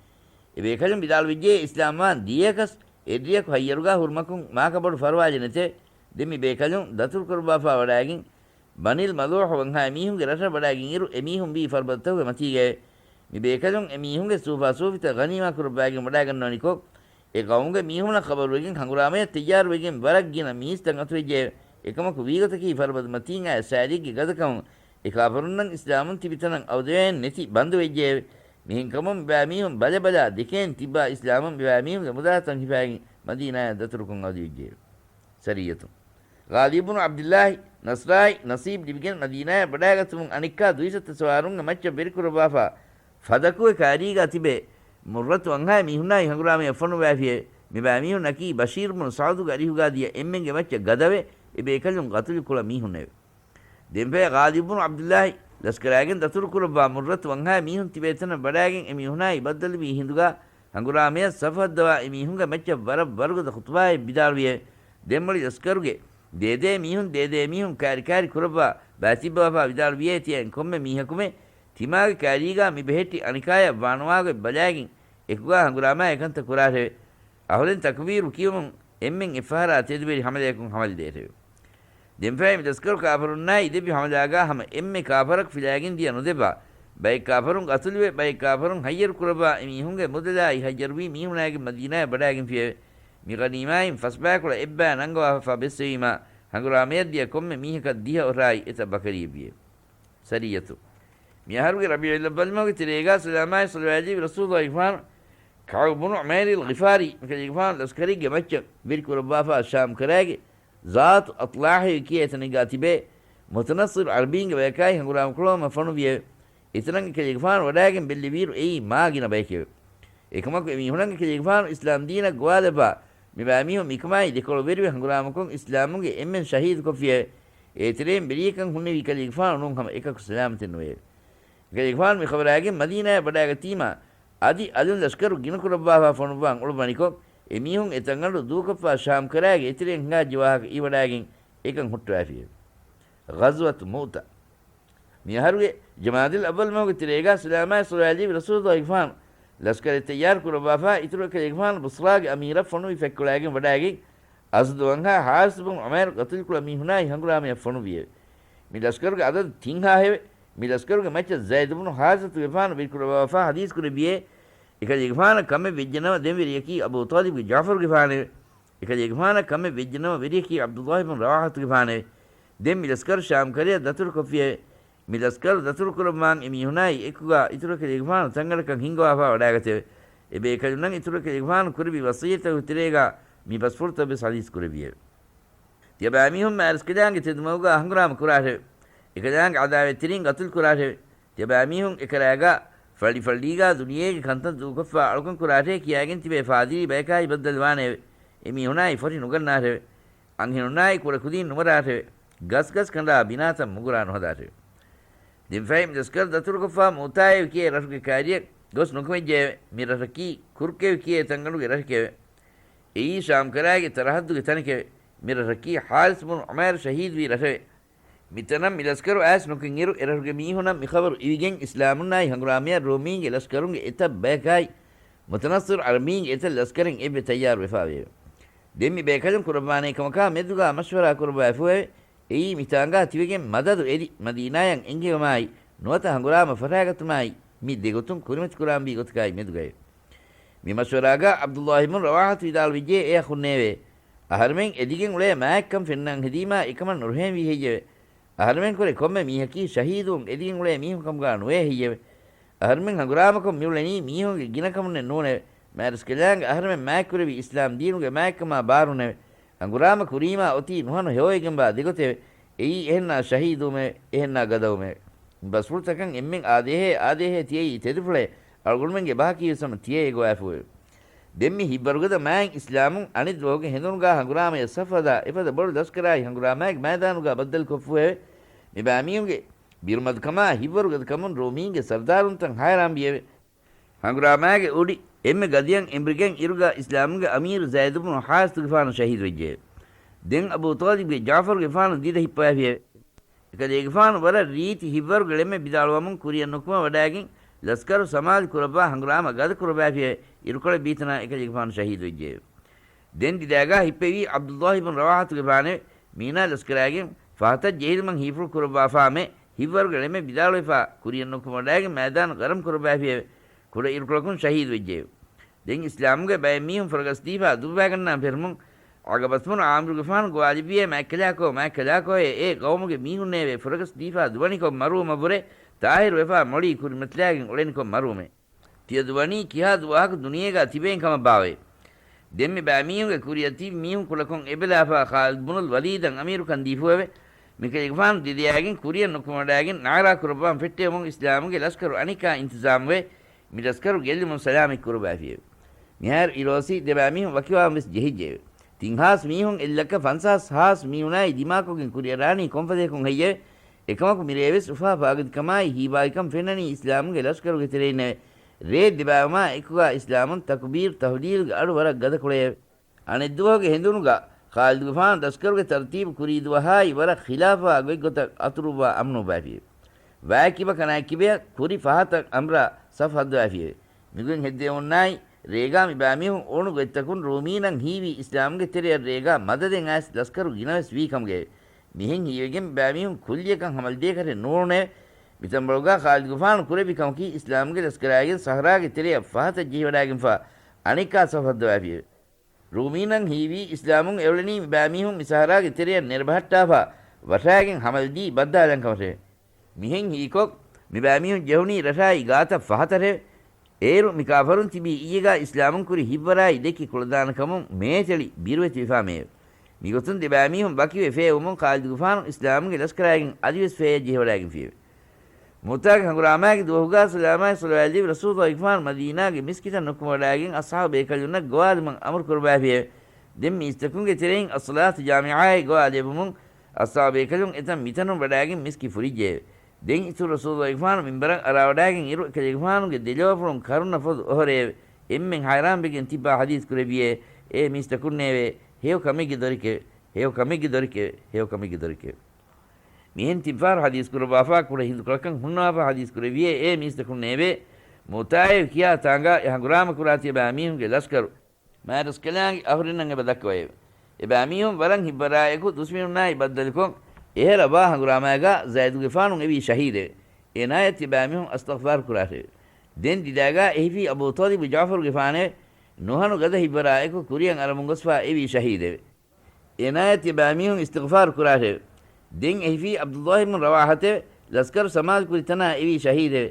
އެބޭކަލުން ވިދާޅުވެއްޖެ އިސްލާމްވާން ދިޔަޔަކަސް އެއްރެއަކު ހައްޔަރުގާ ހުރުމަކުން މާކަބަޑު ފަރުވާލެއް ނެތެވެ. ދެން މި ބޭކަލުން ދަތުރުކުރައްވާފާ ވަޑާގެން ބަނީލް މަލޫޙު ވަންހާ އެމީހުންގެ ރަށަށް ވަޑާގެން އިރު އެމީހުން ވީ ފަރުބަދަތަކުގެ މަތީގައެވެ. މި ބޭކަލުން އެމީހުންގެ ސޫފާސޫފިތައް ޣަނީމާ ކުރައްވާގެން ވަޑާގަންނަވަނިކޮށް، އެ ޤައުމުގެ މީހުންނަށް ޚަބަރުވެގެން ހަނގުރާމަޔަށް ތައްޔާރުވެގެން ވަރަށް ގިނަ މީސްތައް އަތުވެއްޖެއެވެ. އެކަމަކު ވީގޮތަކީ ފަރުބަދަ މަތީން އައި ސާލިއްގެ ގަދަކަމުން އެ ކާފަރުންނަށް އިސްލާމުން ތިބިތަނަށް އަވަދިވެގެން ނެތި ބަންދުވެއްޖެއެވެ. މިހެންކަމުން މިބައިމީހުން ބަލަބަލާ ދެކޭން ތިއްބާ އިސްލާމުން މިބައިމީހުންގެ މުދާތައް ހިފާގެން މަދީނާޔަށް ދަތުރުކޮށް އަވަދިވެއްޖެއެވެ. ސަރިއްޔަތުން. ޣާލިބު ބުނު ޢަބްދިއްލާހި ނަޞްރާއި ނަސީބް ލިބިގެން މަދީނާޔަށް ވަޑާގަތުމުން އަނެއްކާ ދުއިސައްތަ ސަވާރުންގެ މައްޗަށް ވެރިކުރައްވާފާ ފަދަކުގެ ކާރީގާ ތިބޭ މުއްރަތު ވަންހާ މީހުންނާއި ހަނގުރާމަޔަށް ފޮނުވާފިއެވެ. މިބައިމީހުންނަކީ ބަޝީރު ބުނު ސަޢުދުގެ އަރިހުގާ ދިޔަ އެންމެންގެ މައްޗަށް ގަދަވެ، އެ ބޭކަލުން ގަތުލު ކުޅަ މީހުންނެވެ. ދެންފަހެ ޣާލިބު ބުނު ޢަބްދިއްލާހި ލަސްކަރާގެން ދަތުރުކުރައްވާ މުއްރަތު ވަންހާ މީހުން ތިބޭ ތަނަށް ވަޑާގެން އެ މީހުނާއި ބައްދަލުވީ ހިނދުގާ ހަނގުރާމަޔަށް ސަފު ހައްދަވާ އެ މީހުންގެ މައްޗަށް ވަރަށް ވަރުގަދަ ޚުޠުބާއެއް ވިދާޅުވިއެވެ. ދެންމުޅި ލަސްކަރުގެ ދޭދޭ މީހުން ދޭދޭ މީހުން ކާރިކާރި ކުރައްވާ ބައިތިއްބަވާފާ ވިދާޅުވިއޭ ތިޔައިން ކޮންމެ މީހަކުމެ ތިމާގެ ކާރީގާ މި ބެހެއްޓި އަނެކާޔަށް ވާނުވާގޮތް ބަލާގެން އެކުގާ ހަނގުރާމާ އެކަންތައް ކުރާށެވެ. އަހުރެން ތަކުބީރު ކިޔުމުން އެންމެން އެއްފަހަރާ ތެދުވެރި ހަމަލަޔަކުން ހަމަލަދޭށެވެ. ދެންފަހެ މި ލަސްކަރު ކާފަރުންނާއި ދެއްވި ހަމަލާގާ ހަމަ އެންމެ ކާފަރަކު ފިލާގެން ދިޔަ ނުދެއްވާ، ބައެއް ކާފަރުން ގަތުލުވެ، ބައެއް ކާފަރުން ހައްޔަރު ކުރައްވާ، އެމީހުންގެ މުދަލާއި ހައްޔަރުވީ މީހުނާގެން މަދީނާޔަށް ވަޑާގެންފިއެވެ. މި ޣަނީމާއިން ފަސްބާކޮޅަށް އެއްބަޔާ ނަންގަވާފާ ބެއްސެވީމާ، ހަނގުރާމަޔަށް ދިޔަ ކޮންމެ މީހަކަށް ދިހަ އޮށާއި އެތައް ބަކަރިއެއްވިއެވެ. ސަރިއްޔަތު. މި އަހަރުގެ ރަބީޢުލް އައްވަލް މަހުގެ ތެރޭގާ ސަލާމާއި ޞަލަވާތް ލިބި ރަސޫލުގެފާނު ކަޢުބު ބުނު ޢުމައިރިލް ޣިފާރީ މިކަލޭގެފާނު ލަސްކަރެއްގެ މައްޗަށް ވެރިކުރައްވާފާ ޝާމް ކަރާގެ ޒާތު އަޠްލާހި ކިޔޭ ތަނެއްގާ ތިބޭ މުތަނައްޞިރު ޢަރަބީންގެ ބަޔަކާއި ހަނގުރާމަ ކުޅަވަމަށް ފޮނުވިއެވެ. އެތަނަށް އެކަލޭގެފާނު ވަޑާގެން ބެއްލެވިއިރު އެއީ މާ ގިނަ ބަޔެކެވެ. އެކަމަކު އެމީހުނަށް އެކަލޭގެފާނު އިސްލާމް ދީނަށް ގޮވާލައްވާ މިބައިމީހުން މިކަމާއި ދެކޮޅު ވެރިވެ ހަނގުރާމަކޮށް އިސްލާމުގެ އެންމެން ޝަހީދުކޮށްފިއެވެ. އޭތެރެއިން ވެރިޔަކަން ހުންނެވީ އެކަލޭގެފާނު ނޫން ހަމަ އެކަކު ސަލާމަތެއް ނުވެއެވެ. އެކަލޭގެފާނު މި ޚަބަރާގެން މަދީނާޔަށް ވަޑާގަތީމާ އަދި އަލުން ލަޝްކަރު ގިނަކުރައްވާފާ ފޮނުއްވާން އުޅުއްވަނިކޮށް، އެމީހުން އެ ތަންގަނޑު ދޫކޮށްފާ ޝާމް ކަރާގެ އެތެރެއިން ހިނގާ ޖިވާހަކަ އިވަޑާގެން އެކަން ހުއްޓުވާފިއެވެ. ޣަޒްވަތު މުއުތަ. މި އަހަރުގެ ޖަމާދިލް އައްވަލް މަހުގެ ތެރޭގާ ސަލާމާއި ޞަލަވާތް ލިބި ރަސޫލުގެފާނު ލަޝްކަރެއް ތައްޔާރު ކުރައްވާފާ އިތުރު އެކަލޭގެފާނު ބުޞްރާގެ އަމީރަށް ފޮނުވި ފެއްކޮޅާގެން ވަޑާގެން އަސަދު ވަންހާ ޙާރިސް ބުނު ޢުމައިރު ގަތުލުކުޅަ މީހުނާއި ހަނގުރާމަޔަށް ފޮނުވިއެވެ. މި ލަޝްކަރުގެ އަދަދު ތިން ހާހެވެ. މި ލަޝްކަރުގެ މައްޗަށް ޒައިދު ބުނު ޙާރިސަތުގެފާނު ވެރިކުރައްވާފާ ޙަދީޘް ކުރެއްވިއޭ، އެކަލޭގެފާނަށް ކަމެއް ވެއްޖެނަމަ ދެން ވެރިޔަކީ އަބޫ ޠާލިބުގެ ޖާފަރުގެފާނެވެ. އެކަލޭގެފާނަށް ކަމެއް ވެއްޖެނަމަ ވެރިޔަކީ ޢަބްދުﷲ ބުނު ރަވާޙަތުގެފާނެވެ. ދެން މި ލަސްކަރު ޝާމް ކަރަޔަށް ދަތުރުކޮށްފިއެވެ. މި ލަސްކަރު ދަތުރުކުރައްވާން އެމީހުނާއި އެކުގާ އިތުރު އެކަލޭގެފާނު ތަންގަނޑަކަށް ހިންގަވާފާ ވަޑާގަތެވެ. އެބޭކަލުންނަށް އިތުރު އެކަލޭގެފާނު ކުރެއްވި ވަޞިއްޔަތުގެ ތެރޭގާ މި ބަސްފުޅުތައް ވެސް ޙަދީޘް ކުރެއްވިއެވެ. ތިޔަބައިމީހުން މާތްރަސްކަލާނގެ ތެދުމަގުގާ ހަނގުރާމަ ކުރާށެވެ. އެކަލާނގެ އަދާވަތްތެރިން ގަތުލު ކުރާށެވެ. ތިޔަބައިމީހުން އެކަލާގާ ފަޅިފަޅީގާ ދުނިޔޭގެ ކަންތައް ދޫކޮށްފާ އަޅުކަން ކުރާށޭ ކިޔާގެން ތިބޭ ފާދިރީ ބަޔަކާއި ބައްދަލުވާނެއެވެ. އެމީހުނާއި ފޮށި ނުގަންނާށެވެ. އަންހެނުންނާއި ކުޑަކުދީން ނުމަރާށެވެ. ގަސްގަސް ކަނޑާ ބިނާތައް މުގުރާ ނުހަދާށެވެ. ދެންފަހެ މި ލަސްކަރު ދަތުރުކޮށްފާ މުއުތާއެވެ ކިޔޭ ރަށުގެ ކާރިއަށް ގޮސް ނުކުމެއްޖެއެވެ. މި ރަށަކީ ކުރްކެވެ ކިޔޭ ތަންގަނޑުގެ ރަށެކެވެ. އެއީ ޝާމްކަރާގެ ތަރަހައްދުގެ ތަނެކެވެ. މި ރަށަކީ ޙާރިސް ބުނު ޢުމައިރު ޝަހީދުވި ރަށެވެ. މިތަނަށް މި ލަސްކަރު އައިސް ނުކުތްއިރު، އެރަށުގެ މީހުނަށް މި ޚަބަރު އިވިގެން، އިސްލާމުންނާއި ހަނގުރާމަޔަށް ރޯމީންގެ ލަސްކަރުންގެ އެތައް ބަޔަކާއި، މުތަނައްޞަރު ޢަރަބީންގެ އެތައް ލަސްކަރެއް އެއްވެ ތައްޔާރުވެފާވެއެވެ. ދެން މި ބޭކަލުން ކުރައްވާނޭ ކަމަކާ މެދުގާ މަޝްވަރާ ކުރައްވާފައެވެ. އެއީ މިތާނގާ ތިބެގެން މަދަދު އެދި، މަދީނާޔަށް އެންގެވުމާއި، ނުވަތަ ހަނގުރާމަ ފަށާގަތުމާއި، މި ދެގޮތުން ކުރިމަތިކުރާންވީ ގޮތަކާއި މެދުގައެވެ. މި މަޝްވަރާގާ ޢަބްދުﷲ ބިން ރަވާޙަތު ވިދާޅުވެއްޖެ، އެއަށް ހުންނޭވެ! އަހަރެމެން އެދިގެން އުޅޭ މާތްކަން ފެންނަން ހެދީމާ އެކަމަށް ނުރަހެންވީ ހެއްޔެވެ؟ އަހަރެމެންކުރެ ކޮންމެ މީހަކީ ޝަހީދުވުން އެދިގެން އުޅޭ މީހުން ކަމުގާ ނުވޭ ހެއްޔެވެ؟ އަހަރެމެން ހަނގުރާމަކޮށް މިއުޅެނީ މީހުންގެ ގިނަކަމުންނެއް ނޫނެވެ. މާތްރަސްކަލާނގެ އަހަރެމެން މާތްކުރެއްވީ އިސްލާމް ދީނުގެ މާތްކަމާ ބާރުންނެވެ. ހަނގުރާމަ ކުރީމާ އޮތީ ނުހަނު ހެޔޮވެގެންވާ ދެގޮތެވެ. އެއީ އެހެންނާ ޝަހީދުވުމެވެ. އެހެންނާ ގަދަވުމެވެ. ބަސްފުޅުތަކަށް އެންމެން އާދޭހޭ، އާދޭހޭ ތިޔައީ ތެދުފުޅޭ، އަޅުގަނޑުމެންގެ ބަހަކީވެސް ހަމަ ތިޔައޭ ގޮވާފައެވެ. ދެން މި ހިއްވަރުގަދަ މާތް އިސްލާމުން އަނެއްދުވަހުގެ ހެނދުނުގާ ހަނގުރާމަޔަށް ސަފް ހަދާ އެފަދަ ބޮޑު ލަސްކަރާއި ހަނގުރާމާއެއް މައިދާނުގާ ބައްދަލުކޮށްފައެވެ. މިބައިމީހުންގެ ބިރުމަދުކަމާ ހިއްވަރުގަދަކަމުން ރޯމީންގެ ސަރުދާރުންތައް ހައިރާންވިއެވެ. ހަނގުރާމާގެ އުޑި އެންމެ ގަދަޔަށް އެނބުރިގެން އިރުގަ އިސްލާމުގެ އަމީރު ޒައިދު ބުނު ޙާރިސްތުގެފާނު ޝަހީދުވެއްޖެ. ދެން އަބޫ ޠާލިބްގެ ޖާފަރުގެފާނު ދީދަ ހިއްޕަވާފިއެވެ. އެކަލޭގެފާނު ވަރަށް ރީތި ހިއްވަރުގެ ޅެމެއް ވިދާޅުވަމުން ކުރިއަށް ނުކުމަށް ވަޑާގެން ލަސްކަރު ސަމާލު ކުރައްވާ ހަނގުރާމަ ގަދަ ކުރައްވާފިއެވެ. އިރުކޮޅެއް ބީތަނާ އެކަލޭގެފާނު ޝަހީދުވެއްޖެއެވެ. ދެން ދިދާގާ ހިއްޕެވީ ޢަބްދުﷲ ބިން ރަވާޙަތުގެފާނެވެ. މީނާ ލަސްކަރާގެން ފަހަތަށް ޖެހިލުމަށް ހީފުޅު ކުރައްވާފާމެ ހިއްވަރުގެ ޅެމެއް ވިދާޅުވެފާ ކުރިއަށް ނުކުމެވަޑާގެން މައިދާނު ގަރަމް ކުރައްވާފިއެވެ. ކުޑަ އިރުކޮޅަކުން ޝަހީދުވެއްޖެއެވެ. ދެން އިސްލާމުގެ ބައެއް މީހުން ފުރަގަސްދީފާ ދުއްވާގަންނަން ފެށުމުން، ޢަޤަބަތު ބުނު ޢާމިރުގެފާނު ގޮވާލެއްވިއޭ، މާތްކަލާކޯ، މާތްކަލާކޯއޭ، އޭ ޤައުމުގެ މީހުންނޭވެ! ފުރަގަސްދީފާ ދުވަނިކޮށް މަރުވުމަށްވުރެ ޠާހިރުވެފާ މޮޅީ ކުރިމަތިލާގެން އުޅެނިކޮށް މަރުވުމޭ. ތިޔަ ދުވަނީ ކިހާ ދުވަހަކު ދުނިޔޭގާ ތިބޭން ކަމަށްބާވައޭ؟ ދެން މި ބައިމީހުންގެ ކުރިއަށް ތިބި މީހުން ކުޑަކޮށް އެބަލާފާ ޚާލިދު ބުނުލް ވަލީދަށް އަމީރުކަން ދީފުއެވެ. މިކަލޭގެފާނު ދެދިޔާގެން ކުރިއަށް ނުކުމެވަޑާގެން ނާރާ ކުރައްވާން ފެއްޓެވުމުން އިސްލާމުގެ ލަސްކަރު އަނިކާ އިންތިޒާމުވެ، މި ލަސްކަރު ގެއްލުމުން ސަލާމަތް ކުރައްވާފިއެވެ. މިހާރު އިރޯސީ ދެބައިމީހުން ވަކިވާން ވެސް ޖެހިއްޖެއެވެ. ތިން ހާސް މީހުން އެއްލައްކަ ފަންސާސް ހާސް މީހުނާއި ދިމާކޮށްގެން ކުރިއަށް ރާނީ ކޮންފަދަޔަކުން ހެއްޔެވެ؟ އެކަމަކު މިރޭވެސް އުފާ ފާގަތިކަމާއި ހީވާގިކަން ފެންނަނީ އިސްލާމުގެ ލަސްކަރުގެ ތެރެއިންނެވެ. ރޭ ދެބައިވުމާ އެކުގާ އިސްލާމުން ތަކުބީރު ތަހުލީލުގެ އަޑު ވަރަށް ގަދަކުޅެއެވެ. އަނެއްދުވަހުގެ ހެނދުނުގަ ޚާލިދުގެފާނު ލަސްކަރުގެ ތަރުތީބު ކުރީ ދުވަހާއި ވަރަށް ޚިލާފުވާ ގޮތްގޮތަށް އަތުރުއްވާ އަމްނުއްވާފިއެވެ. ވާއެއް ކިބަ ކަނާތް ކިބަޔަށް ކުރި ފަހަތަށް އަނބުރާ ސަފް ހައްދަވާފިއެވެ. މިގޮތް ހެއްދެވުމުންނާއި ރޭގާ މި ބައިމީހުން އުޅުނު ގޮތްތަކުން ރޫމީންނަށް ހީވީ އިސްލާމުގެ ތެރެއަށް ރޭގާ މަދަދެއް އައިސް ލަސްކަރު ގިނަވެސް ވީ ކަމުގައެވެ. މިހެން ހީވެގެން މި ބައިމީހުން ކުއްލިއަކަށް ހަމަލްދޭކަށެއް ނޫޅުނެވެ. މިތަންބަޅުގާ ޚާލިދުގެފާނު ކުރެއްވި ކަމަކީ އިސްލާމުގެ ލަސްކަރާގެން ސަހަރާގެ ތެރެއަށް ފަހަތަށް ޖެހިވަޑާގެންފާ އަނެއްކާ ސަފް ހައްދަވާފިއެވެ. ރޫމީންނަށް ހީވީ އިސްލާމުން އެއުޅެނީ މި ބައިމީހުން މި ސަހަރާގެ ތެރެއަށް ނެރެބަހައްޓާފާ ވަށާގެން ހަމަލްދީ ބައްދާލަން ކަމަށެވެ. މިހެން ހީކޮށް، މި ބައިމީހުން ޖެހުނީ ރަށާއި ގާތަށް ފަހަތަށެވެ. އޭރު މި ކާފަރުން ތިބީ އިއްޔެގާ އިސްލާމުން ކުރި ހިއްވަރާއި ދެއްކި ކުޅަދާނަކަމުން މޭޗެޅި ބިރުވެތިވެފާމެއެވެ. މިގޮތުން ދެބައިމީހުން ވަކިވެ ފޭއްވުމުން ޚާލިދުގެފާނު އިސްލާމުގެ ލަސްކަރާގެން އަދިވެސް ފޭޔަށް ޖެހިވަޑާގެންފިއެވެ. މުއުތާގެ ހަނގުރާމާގެ ދުވަހުގާ ސަލާމާއި ޞަލަވާތް ލެއްވި ރަސޫލުއްލާހިގެފާނު މަދީނާގެ މިސްކިތަށް ނުކުމެވަޑާގެން އަޞްޙާބު ބޭކަލުންނަށް ގޮވާލުމަށް އަމުރު ކުރައްވާފިއެވެ. ދެން މީސްތަކުންގެ ތެރެއިން އައްޞަލާތު ޖާމިޢާއޭ ގޮވާލެއްވުމުން އަޞްޙާބު ބޭކަލުން އެތަން މިތަނުން ވަޑާގެން މިސްކި ފުރިއްޖެއެވެ. ދެން އިތުރު ރަސޫލުއްލާހިގެފާނު މިންބަރަށް އަރާވަޑާގެން އިރު އެކަލޭގެފާނުގެ ދެލޯފުޅުން ކަރުނަ ފޮދު އޮހޮރެއެވެ. އެންމެން ހައިރާންވެގެން ތިއްބާ ޙަދީޘް ކުރެއްވިއޭ، އޭ މީސްތަކުންނޭވެ! ހެޔޮ ކަމެއްގެ ދޮރެކެވެ. ހެޔޮ ކަމެއްގެ ދޮރެކެވެ. ހެޔޮ ކަމެއްގެ ދޮރެކެވެ. މިހެން ތިންފަހަރު ޙަދީޘް ކުރައްވާފާ ކުޑަ ހިނދުކޮޅަކަށް ހުންނަވާފާ ޙަދީޘް ކުރެއްވިއޭ، އޭ މީސްތަކުންނޭވެ! މުއުތާއޭ ކިޔާ ތާނގާ އެ ހަނގުރާމަ ކުރާ ތިޔަބައިމީހުންގެ ލަސްކަރު މާތްރަސްކަލާނގެ އަހުރެންނަށް އެބަ ދައްކަވައެވެ. އެބައިމީހުން ވަރަށް ހިއްވަރާއެކު ދުސްމިނުންނާއި ބައްދަލުކޮށް، އެހެރަ ވާ ހަނގުރާމާގާ ޒައިދުގެފާނު އެވީ ޝަހީދެވެ. އޭނާޔަށް ތިޔަބައިމީހުން އިސްތިޣްފާރު ކުރާށެވެ. ދެން ދިދާގާ އެހިފީ އަބޫ ޠާލިބު ޖާފަރުގެފާނެވެ. ނުހަނު ގަދަ ހިއްވަރާއެކު ކުރިއަށް އަރަމުން ގޮސްފާ އެވީ ޝަހީދެވެ. އޭނާޔަށް ތިޔަބައިމީހުން އިސްތިޣްފާރު ކުރާށެވެ. ދެން އެހިފީ ޢަބްދުﷲ ބިން ރަވާޙަތެވެ. ލަސްކަރު ސަމާލުކުރި ތަނާ އެވީ ޝަހީދެވެ.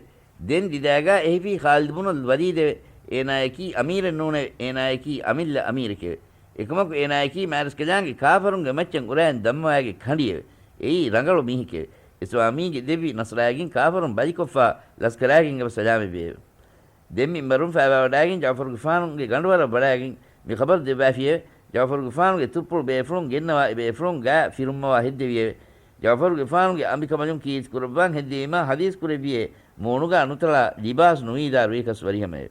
ދެން ދިދާގާ އެހިފީ ޚާލިދު ބުނުލް ވަލީދެވެ. އޭނާޔަކީ އަމީރެއް ނޫނެވެ. އޭނާޔަކީ އަމިއްލަ އަމީރެކެވެ. އެކަމަކު އޭނާޔަކީ މާރަސްކަލާނގެ ކާފަރުންގެ މައްޗަށް އުރައިން ދަންމަވާގެ ކަނޑިއެވެ. އެއީ ރަނގަޅު މީހެކެވެ. އެސްވާމީގެ ދެއްވި ނަސްރާޔަކީ ކާފަރުން ބަލިކޮށްފާ ލަސްކަރާގެން އެބަ ސަލާމަތްވެއެވެ. ދެން މިންބަރުން ފައިވާވަޑައިގެން ޖައުފަރުގެފާނުގެ ގަނޑުވަރަށް ވަޑައިގެން މި ޚަބަރު ދެއްވާފިއެވެ. ޖައުފަރުގެފާނުގެ ތުއްޕުޅު ބޭފުޅުން ގެންނަވާ އެބޭފުޅުން ގާ ފިރުއްމަވާ ހެއްދެވިއެވެ. ޖައުފަރުގެފާނުގެ އަނބިކަނބަލުން ކީރިތި ކުރައްވާން ހެއްދެވީމާ ޙަދީޘް ކުރެއްވިއޭ މޫނުގާ ނުތަޅާ ލިބާސް ނުވީދާ ރުއިކަސް ވަރިހަމެވެ.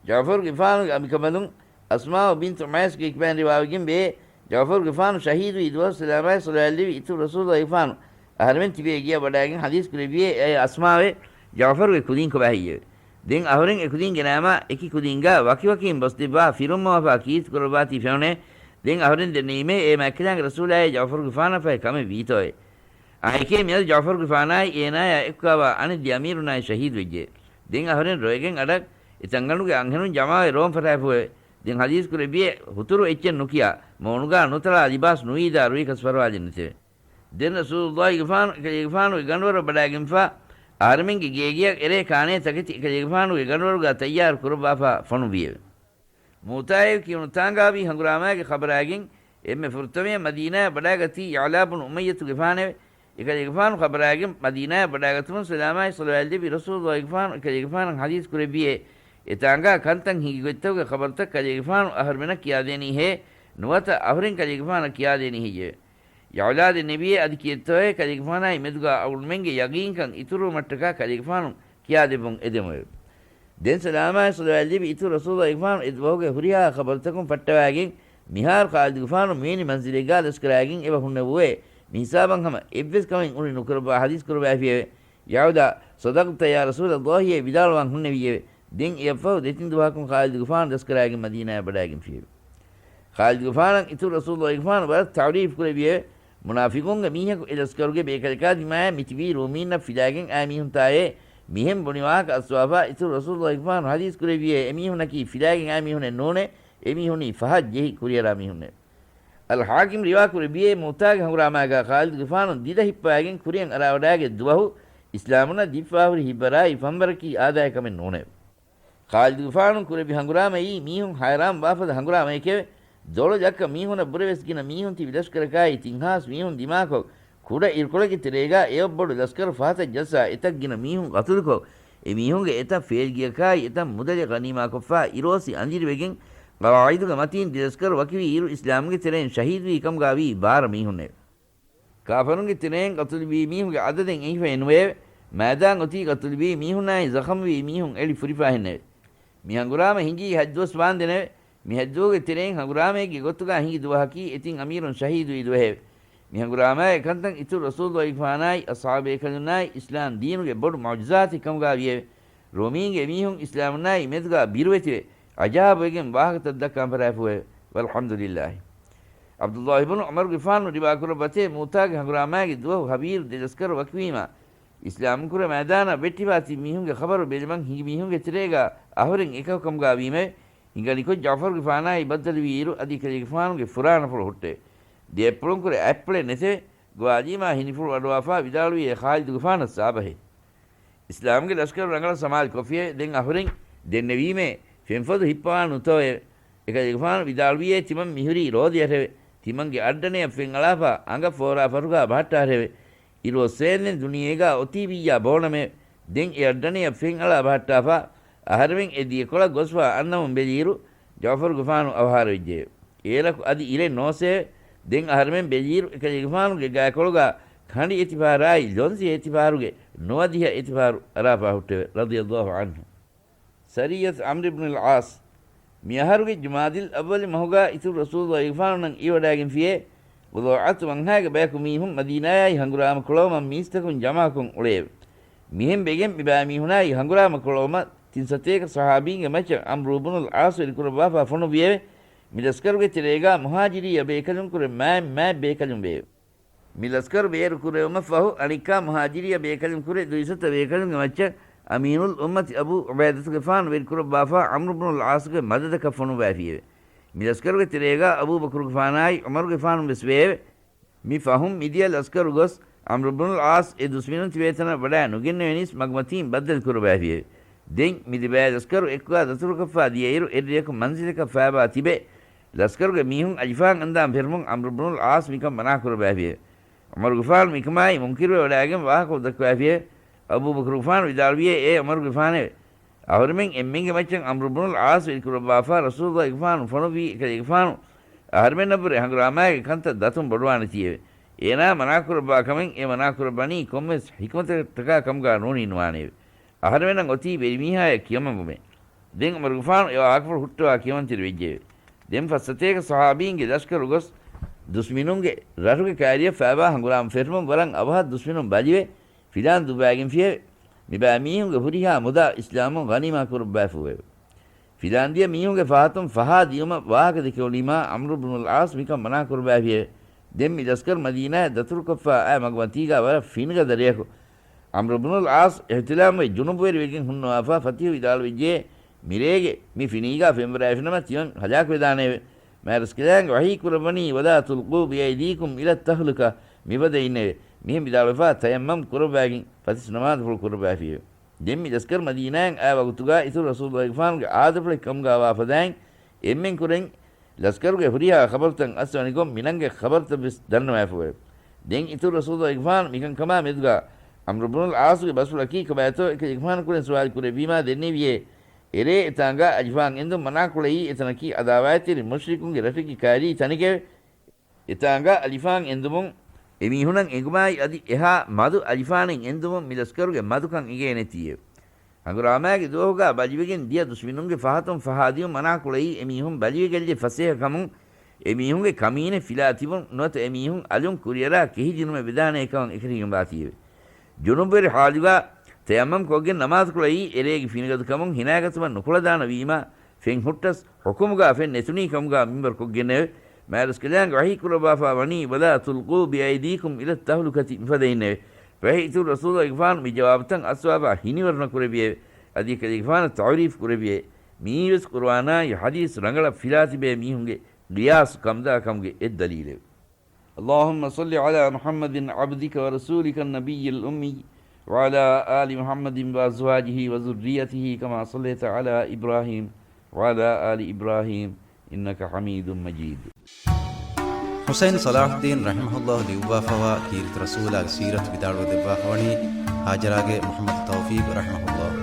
ޖައުފަރުގެފާނުގެ އަނބިކަނބަލުން އަސްމާއު ބިންތު އުމައިސްގެ ކިބައިން ރިވާވެގެންވޭ، ޖައުފަރުގެފާނު ޝަހީދުވީ ދުވަހު ސަލާމާއި ޞަލަވާތްލެއްވި އިތުރު ރަސޫލުގެފާނު އަހަރެމެން ތިބޭ ގެޔަށް ވަޑައިގެން ޙަދީޘް ކުރެއްވިއޭ އެއީ އަސްމާއެވެ. ޖައުފަރުގެ ކުދިންކޮބާ ހެއްޔެވެ؟ ދެން އަހުރެން އެ ކުދިން ގެނައިމާ އެކި ކުދިންގާ ވަކިވަކިން ބޮސްދެއްވާ ފިރުއްމަވާފާ ކީރިތި ކުރައްވާތީ ފެނުނޭ. ދެން އަހުރެން ދެންނެވީމޭ އޭ މާތްކަލާނގެ ރަސޫލާއޭ ޖައުފަރުގެފާނަށް ފަހެ ކަމެއް ވީތޯއޭ. އާއެކޭ މިއަދު ޖައުފަރުގެފާނާއި އޭނާޔާ އެކުގާވާ އަނެއް ދެ އަމީރުންނާއި ޝަހީދުވެއްޖެ. ދެން އަހުރެން ރޮއެގެން އަޑަށް އެ ތަންގަނޑުގެ އަންހެނުން ޖަމާވެ ރޯން ފަށާފުއެވެ. ދެން ޙަދީޘް ކުރެއްވިއޭ ހުތުރު އެއްޗެއް ނުކިޔާ، މޫނުގާ ނުތަޅާ ލިބާސް ނުވީދާ ރުއިކަސް ފަރުވާލެއް ނެތެވެ. ދެން ރަސޫލުއްލާހިގެފާނު އެކަލޭގެފާނުގެ ގަނޑުވަރަށް ވަޑައިގެންފާ، އަހަރެމެންގެ ގޭގެޔަށް އެރޭ ކާނޭ ތަކެތި އެކަލޭގެފާނުގެ ގަނޑުވަރުގާ ތައްޔާރު ކުރައްވާފާ ފޮނުއްވިއެވެ. މޫތާއެވެ ކިޔުނު ތާނގާވީ ހަނގުރާމާގެ ޚަބަރާގެން އެންމެ ފުރަތަމަޔަށް މަދީނާއަށް ވަޑައިގަތީ ޔަޢުލާ ބުނު އުމައްޔަތުގެފާނެވެ. އެކަލޭގެފާނު ޚަބަރާގެން މަދީނާއަށް ވަޑައިގަތުމުން ސަލާމާއި ޞަލަވާތްލެއްވި ރަސޫލުއްލާހިގެފާނު އެކަލޭގެފާނަށް ޙަދީޘް ކުރެއްވިއޭ، އެ ތާނގާ ކަންތައް ހިނގި ގޮތްތަކުގެ ޚަބަރުތައް ކަލޭގެފާނު އަހަރުމެނަށް ކިޔާދޭނީ ހޭ، ނުވަތަ އަހުރެން ކަލޭގެފާނަށް ކިޔާދޭނީ ހެއްޔެވެ؟ ޔަޢުލާ ދެންނެވިއޭ އަދި ކިއެއްތޯއޭ ކަލޭގެފާނާއި މެދުގާ އަޅުގަނޑުމެންގެ ޔަގީންކަން އިތުރުވުމަށްޓަކާ ކަލޭގެފާނު ކިޔާދެއްވުން އެދެމުއެވެ. ދެން ސަލާމާއި ޞަލަވާތްލެއްވި އިތުރު ރަސޫލުއްލާހިގެފާނު އެ ދުވަހުގެ ހުރިހާ ޚަބަރުތަކުން ފައްޓަވައިގެން މިހާރު ޚާލިދުގެފާނު މިވެނި މަންޒިލެއްގާ ލަސްކަރާގެން އެބަ ހުންނެވުއޭ. މިހިސާބަށް ހަމަ އެއްވެސް ކަމެއް އުނި ނުކުރައްވާ ޙަދީޘް ކުރައްވައިފިއެވެ. ޔަޢުލާ، "ޞަދަޤްތަ ޔާ ރަސޫލައްލާހި" އޭ ވިދާޅުވާން ހުންނެވިއެވެ. ދެން އެއަށްފަހު ދެތިން ދުވަހަކުން ޚާލިދުގެފާނު ލަސްކަރާގެން މަދީނާއަށް ވަޑައިގެންފިއެވެ. ޚާލިދުގެފާނަށް އިތުރު ރަސޫލުއްލާހިގެފާނު ވަރަށް ތަޢުރީފު ކުރެއްވިއެވެ. މުނާފިޤުންގެ މީހަކު އެ ލަސްކަރުގެ ބޭކަލަކާ ދިމާޔަށް މިތިބީ ރޫމީންނަށް ފިލާގެން އައި މީހުންތާއޭ، މިހެން ބުނި ވާހަކަ އައްސަވާފާ އިތުރު ރަސޫލުއްލާހިގެފާނު ޙަދީޘް ކުރެއްވިއޭ، އެމީހުނަކީ ފިލާގެން އައި މީހުނެއް ނޫނޭ، އެމީހުނީ ފަހަށް ޖެހި ކުރިއަރާ މީހުންނޭ. އަލް ޙާކިމް ރިވާ ކުރެއްވިއޭ، މޫތާގެ ހަނގުރާމާގާ ޚާލިދުގެފާނު ދިދަ ހިއްޕަވައިގެން ކުރިއަށް އަރާވަޑާގެ ދުވަހު އިސްލާމުންނަށް ދީފާހުރި ހިތްވަރާއި ފަންވަރަކީ އާދައިގެ ކަމެއް ނޫނެވެ. ޚާލިދުގެފާނު ކުރެއްވި ހަނގުރާމައީ މީހުން ހައިރާން ވާފަދަ ހަނގުރާމައެކެވެ. ދޮޅު ލައްކަ މީހުނަށް ބުރަވެސް ގިނަ މީހުން ތިބި ލަޝްކަރަކާއި ތިން ހާސް މީހުން ދިމާކޮށް، ކުޑަ އިރުކޮޅެއްގެ ތެރޭގާ އެއޮއްބޮޑު ލަސްކަރު ފަހަތަށް ޖައްސާ އެތައް ގިނަ މީހުން ގަތުލުކޮށް، އެ މީހުންގެ އެތައް ފޭލްގިއަކާއި އެތައް މުދަލެއް ޣަނީމާކޮށްފާ އިރުއޮއްސި އަނދިރިވެގެން، ޤަވާޢިދުގެ މަތީން ދެލަސްކަރު ވަކިވީ އިރު އިސްލާމުގެ ތެރެއިން ޝަހީދުވީ ކަމުގާވީ ބާރަ މީހުންނެވެ. ކާފަރުންގެ ތެރެއިން ގަތުލުވީ މީހުންގެ އަދަދެއް އެނގިފައެއް ނުވެއެވެ. މައިދާން އޮތީ ގަތުލުވީ މީހުންނާއި ޒަޚަމްވީ މީހުން އެޅި ފުރިފާހެންނެވެ. މި ހަނގުރާމަ ހިނގީ ހަތްދުވަސް ވާންދެނެވެ. މި ހަތްދުވަހުގެ ތެރެއިން ހަނގުރާމައެއްގެ ގޮތުގާ ހިނގި ދުވަހަކީ އެތިން އަމީރުން ޝަހީދުވި ދުވަހެވެ. މި ހަނގުރާމާގެ ކަންތައް އިތުރު ރަސޫލުއްލާހިގެފާނާއި އަޞްޙާބު ބޭކަލުންނާއި އިސްލާމް ދީނުގެ ބޮޑު މުޢުޖިޒާތެއް ކަމުގާ ވިއެވެ. ރޯމީންގެ އެމީހުން އިސްލާމުންނާއި މެދުގާ ބިރުވެތިވެ، އަޖާބުވެގެން ވާހަކަތައް ދައްކާން ފަށާފުއެވެ. ވަލްޙަމްދުލިއްލާހި. ޢަބްދުއްލާހި ބުނު ޢުމަރުގެފާނު ރިވާކުރައްވަތޭ، މޫތާގެ ހަނގުރާމާގެ ދުވަހު ހަވީރު ދެލަސްކަރު ވަކިވީމާ، އިސްލާމްކުރެ މައިދާނަށް ވެއްޓިފާ ތިބި މީހުންގެ ޚަބަރު ބެލުމަށް ހިނގި މީހުންގެ ތެރޭގާ އަހުރެން އެކަކު ކަމުގާ ވީމެވެ. ހިނގަނިކޮށް ޖަޢުފަރުގެފާނާއި ބައްދަލުވީއިރު އަދި ކަލޭގެފާނުގެ ފުރާނަފުޅު ހުއްޓެވެ. ދެއަތްޕުޅުންކުރެ އަތްޕުޅެއް ނެތެވެ. ގޮވާލީމާ ހިނިފުޅު އަޑުވާފާ ވިދާޅުވިއޭ ޚާލިދުގެފާނަށް ސާބަހޭ. އިސްލާމްގެ ލަޝްކަރު ރަނގަޅަށް ސަމާލުކޮށްފިއެވެ. ދެން އަހުރެން ދެންނެވީމޭ ފެންފޮދު ހިއްޕަވާން ނުތޯއެވެ. އެކަލޭގެފާނު ވިދާޅުވިއޭ ތިމަން މިހުރީ ރޯދިއަށެވެ. ތިމަންގެ އައްޑަނެއަށް ފެންއަޅާފާ އަނގަ ފޯރާ ފަރުގާ ބަހައްޓާށެވެ. އިރު އޮއްސައެންދެން ދުނިޔޭގާ އޮތީ ވިއްޔާ ބޯނަމޭ. ދެން އެ އައްޑަނެއަށް ފެންއަޅާ ބަހައްޓާފާ އަހަރެމެން އެ ދިޔަކޮޅަށް ގޮސްފާ އަންނަމުން ބެލިއިރު ޖަޢުފަރުގެފާނު އަވަހާރަވެއްޖެއެވެ. އޭރަކު އަދި އިރެއް ނޯސޭވެ. ދެން އަހަރެމެން ބެލިއިރު އެކަލޭގެފާނުގެ ގާތްކޮޅުގާ ކަނޑި އެތިފަހަރާއި ލޮންސި އެތިފަހަރުގެ ނުވަދިހަ އެތިފަހަރު އަރާފާ ހުއްޓެވެ. ރަޟިޔައްލާހު ޢަންހު. ސަރިއްޔަތު ޢަމްރު ބުނުލް ޢާޞް. މި އަހަރުގެ ޖުމާދިލް އައްވަލި މަހުގާ އިތުރު ރަސޫލުއްލާހިގެފާނުނަށް އިވަޑައިގެންފިއޭ، ގުޟާޢަތު ވަންހާގެ ބަޔަކު މީހުން މަދީނާޔާއި ހަނގުރާމަ ކުޅަވުމަށް މީސްތަކުން ޖަމާކޮށް އުޅެއެވެ. މިހެން ވެގެން މި ބައިމީހުނާއި ހަނގުރާމަ ކުޅަވުމަށް ތިން ސަތޭކަ ޞަޙާބީންގެ މައްޗަށް ޢަމްރު ބުނުލް ޢާޞް ވެރިކުރައްވާފާ ފޮނުއްވިއެވެ. މި ލަސްކަރުގެ ތެރޭގާ މުހާޖިރީ ބޭކަލުންކުރެ މާތް މާތް ބޭކަލުން ވެއެވެ. މި ލަސްކަރު ބޭރުކުރެވުމަށްފަހު، އަނެއްކާ މުހާޖިރީ ބޭކަލުންކުރެ ދުއިސައްތަ ބޭކަލުންގެ މައްޗަށް އަމީނުލް އުއްމަތި އަބޫ ޢުބައިދަތުގެފާނު ވެރިކުރައްވާފާ ޢަމްރު ބުނުލް ޢާޞްގެ މަދަދަކަށް ފޮނުއްވައިފިއެވެ. މި ލަސްކަރުގެ ތެރޭގާ އަބޫބަކުރުގެފާނާއި ޢުމަރުގެފާނު ވެސް ވެއެވެ. މި ފަހުން މިދިޔަ ލަސްކަރު ގޮސް، ޢަމްރު ބުނުލް ޢާޞް އެ ދުސްމިނުން ތިބޭތަނަށް ވަޑައި ނުގެންނެވެނީސް މަގުމަތީން ބައްދަލު ކުރައްވައިފިއެވެ. ދެން މި ދެބައި ލަސްކަރު އެކުގާ ދަތުރުކޮށްފާ ދިޔައިރު އެއްރެއަކު މަންޒިލަކަށް ފައިބާ ތިބެ، ލަސްކަރުގެ މީހުން އަލިފާން އަންދާން ފެށުމުން ޢަމްރު ބުނުލް ޢާޞް މިކަން މަނާކުރައްވާފިއެވެ. ޢުމަރުގެފާނު މިކަމާއި މުންކިރުވެ ވަޑައިގެން ވާހަކަ ދައްކަވާފިއެވެ. އަބޫބަކުރުގެފާނު ވިދާޅުވިއޭ، އޭ ޢުމަރުގެފާނެވެ! އަހުރެމެން އެންމެންގެ މައްޗަށް ޢަމްރު ބުނުލް ޢާޞް ވެރިކުރައްވާފާ، ރަސޫލުއްލާހިގެފާނު ފޮނުއްވީ އެކަލޭގެފާނު އަހަރެމެންނަށްވުރެ ހަނގުރާމާގެ ކަންތައް ދަތުން ބޮޑުވާނެތީއެވެ. އޭނާ މަނާކުރައްވާ ކަމެއް އެ މަނާކުރައްވަނީ ކޮންމެސް ޙިކްމަތަކަށްޓަކާ ކަމުގާ ނޫނީ ނުވާނެއެވެ. އަހަރެމެންނަށް އޮތީ ވެރިމީހާޔަށް ކިޔަމަންވުމޭ. ދެން ޢުމަރުގެފާނު އެ ވާހަކަފުޅު ހުއްޓަވާ ކިޔަމަންތެރިވެއްޖެއެވެ. ދެން ފައްސަތޭކަ ޞަޙާބީންގެ ލަޝްކަރު ގޮސް ދުސްމިނުންގެ ރަށުގެ ކާރިޔަށް ފައިބާ ހަނގުރާމަ ފެށުމުން ވަރަށް އަވަހަށް ދުސްމިނުން ބަލިވެ، ފިލާން ދުއްވާގެންފިއެވެ. މިބައިމީހުންގެ ހުރިހާ މުދާ އިސްލާމުން ޣަނީމާ ކުރައްވާފައެވެ. ފިލާން ދިޔަ މީހުންގެ ފަހަތުން ފަހާ ދިޔުމަށް ވާހަކަ ދެކެވުނީމާ ޢަމްރު ބުނުލް ޢާޞް މިކަން މަނާ ކުރައްވާފިއެވެ. ދެން މި ލަސްކަރު މަދީނާއަށް ދަތުރުކޮށްފާ އައި މަގުމަތީގާ ވަރަށް ފިނިގަދަ ރެޔަކު، ޢަމްރު ބުނުލް ޢާޞް އިޙްތިލާމްވެ ޖުނުބުވެރިވެގެން ހުންނަވާފާ ފަތިޙު ވިދާޅުވެއްޖެ، މިރޭގެ މި ފިނީގާ ފެންވަރާފިނަމަ ތިމަން ހަލާކުވެދާނެއެވެ. މާތްރަސްކަލާނގެ ވަޙީ ކުރައްވަނީ، "ولا تلقوا بأيديكم إلى التهلكة" މިފަދައިންނެވެ. މިހެން ވިދާޅުވެފާ ތަޔައްމަމް ކުރައްވާގެން ފަތިސް ނަމާދުފުޅު ކުރައްވާފިއެވެ. ދެން މި ލަސްކަރު މަދީނާއަށް އާ ވަގުތުގާ އިތުރު ރަސޫލުއްލާހިގެފާނުގެ އާދަފުޅެއް ކަމުގާ ވާފަދައިން އެންމެން ކުރެން ލަސްކަރުގެ ހުރިހާ ޚަބަރުތައް އައްސަވަނިކޮށް މިނަންގެ ޚަބަރުތައްވެސް ދަންނަވާފައެވެ. ދެން އިތުރު ރަސޫލުއްލާހިގެފާނު މިކަންކަމާ މެދުގާ ޢަމްރު ބުނުލް ޢާޞުގެ ބަސްފުޅަކީ ކޮބާތޯ އެކަލޭގެފާނު ކުރެން ސުވާލު ކުރެއްވީމާ ދެންނެވިއޭ، އެރޭ އެތާނގާ އަލިފާން އެންދުން މަނާކުޅައީ އެތަނަކީ އަދާވާތްތެރި މުޝްރިކުންގެ ރަށެއްގެ ކާރީ ތަނެކެވެ. އެތާނގާ އަލިފާން އެންދުމުން އެމީހުނަށް އެނގުމާއި އަދި އެހާ މަދު އަލިފާނެއް އެންދުމުން މި ލަސްކަރުގެ މަދުކަން އެނގޭނެތީއެވެ. ހަނގުރާމާގެ ދުވަހުގާ ބަލިވެގެން ދިޔަ ދުސްމިނުންގެ ފަހަތުން ފަހާދިޔުން މަނާކުޅައީ އެމީހުން ބަލިވެގެންލެއް ފަސޭހަކަމުން އެމީހުންގެ ކަމީނެއް ފިލާ ތިބުން ނުވަތަ އެމީހުން އަލުން ކުރިއަރާ ކެހިޖެނުމެއް ވެދާނޭކަމަށް އެކަށީގެންވާތީއެވެ. ޖުނުބުވެރި ޙާލުގާ ތަޔައްމަމް ކޮށްގެން ނަމާދުކުޅައީ އެރޭގެ ފިނިގަދަކަމުން ހިނާގަތުމަށް ނުކުޅަދާނަވީމާ ފެން ހުއްޓަސް ޙުކުމުގާ ފެން ނެތުނީ ކަމުގާ މިންބަރު ކޮށްގެންނެވެ. މާތްރަސްކަލާނގެ ވަޙީ ކުރައްވާފާ ވަނީ، "ولا تلقوا بأيديكم إلى التهلكة" މިފަދައިންނެވެ. ފަހެ އިތުރު ރަސޫލުއްލާހިގެފާނު މި ޖަވާބުތައް އައްސަވާފާ ހިނިވަރުނަ ކުރެއްވިއެވެ. އަދި އެކަލޭގެފާނަށް ތަޢުރީފު ކުރެއްވިއެވެ. މިއީވެސް ޤުރުއާނާއި ޙަދީޘް ރަނގަޅަށް ފިލާތިބޭ މީހުންގެ ޤިޔާސް ކަމުދާކަމުގެ އެއް ދަލީލެވެ. اللهم صل على محمد عبدك ورسولك النبي الأمي وعلى آل محمد وأزواجه وذريته كما صليت على إبراهيم وعلى آل إبراهيم إنك حميد مجيد. ޙުސައިން ޞަލާޙުއްދީން ރަޙިމަހުﷲ ލިޔުއްވާފަވާ ކީރިތި ރަސޫލާގެ ސީރަތު ވިދާޅުވެ ދެއްވާފަވަނީ ހާޖަރާގެ މުޙައްމަދު ތައުފީޤް ރަޙިމަހުﷲ.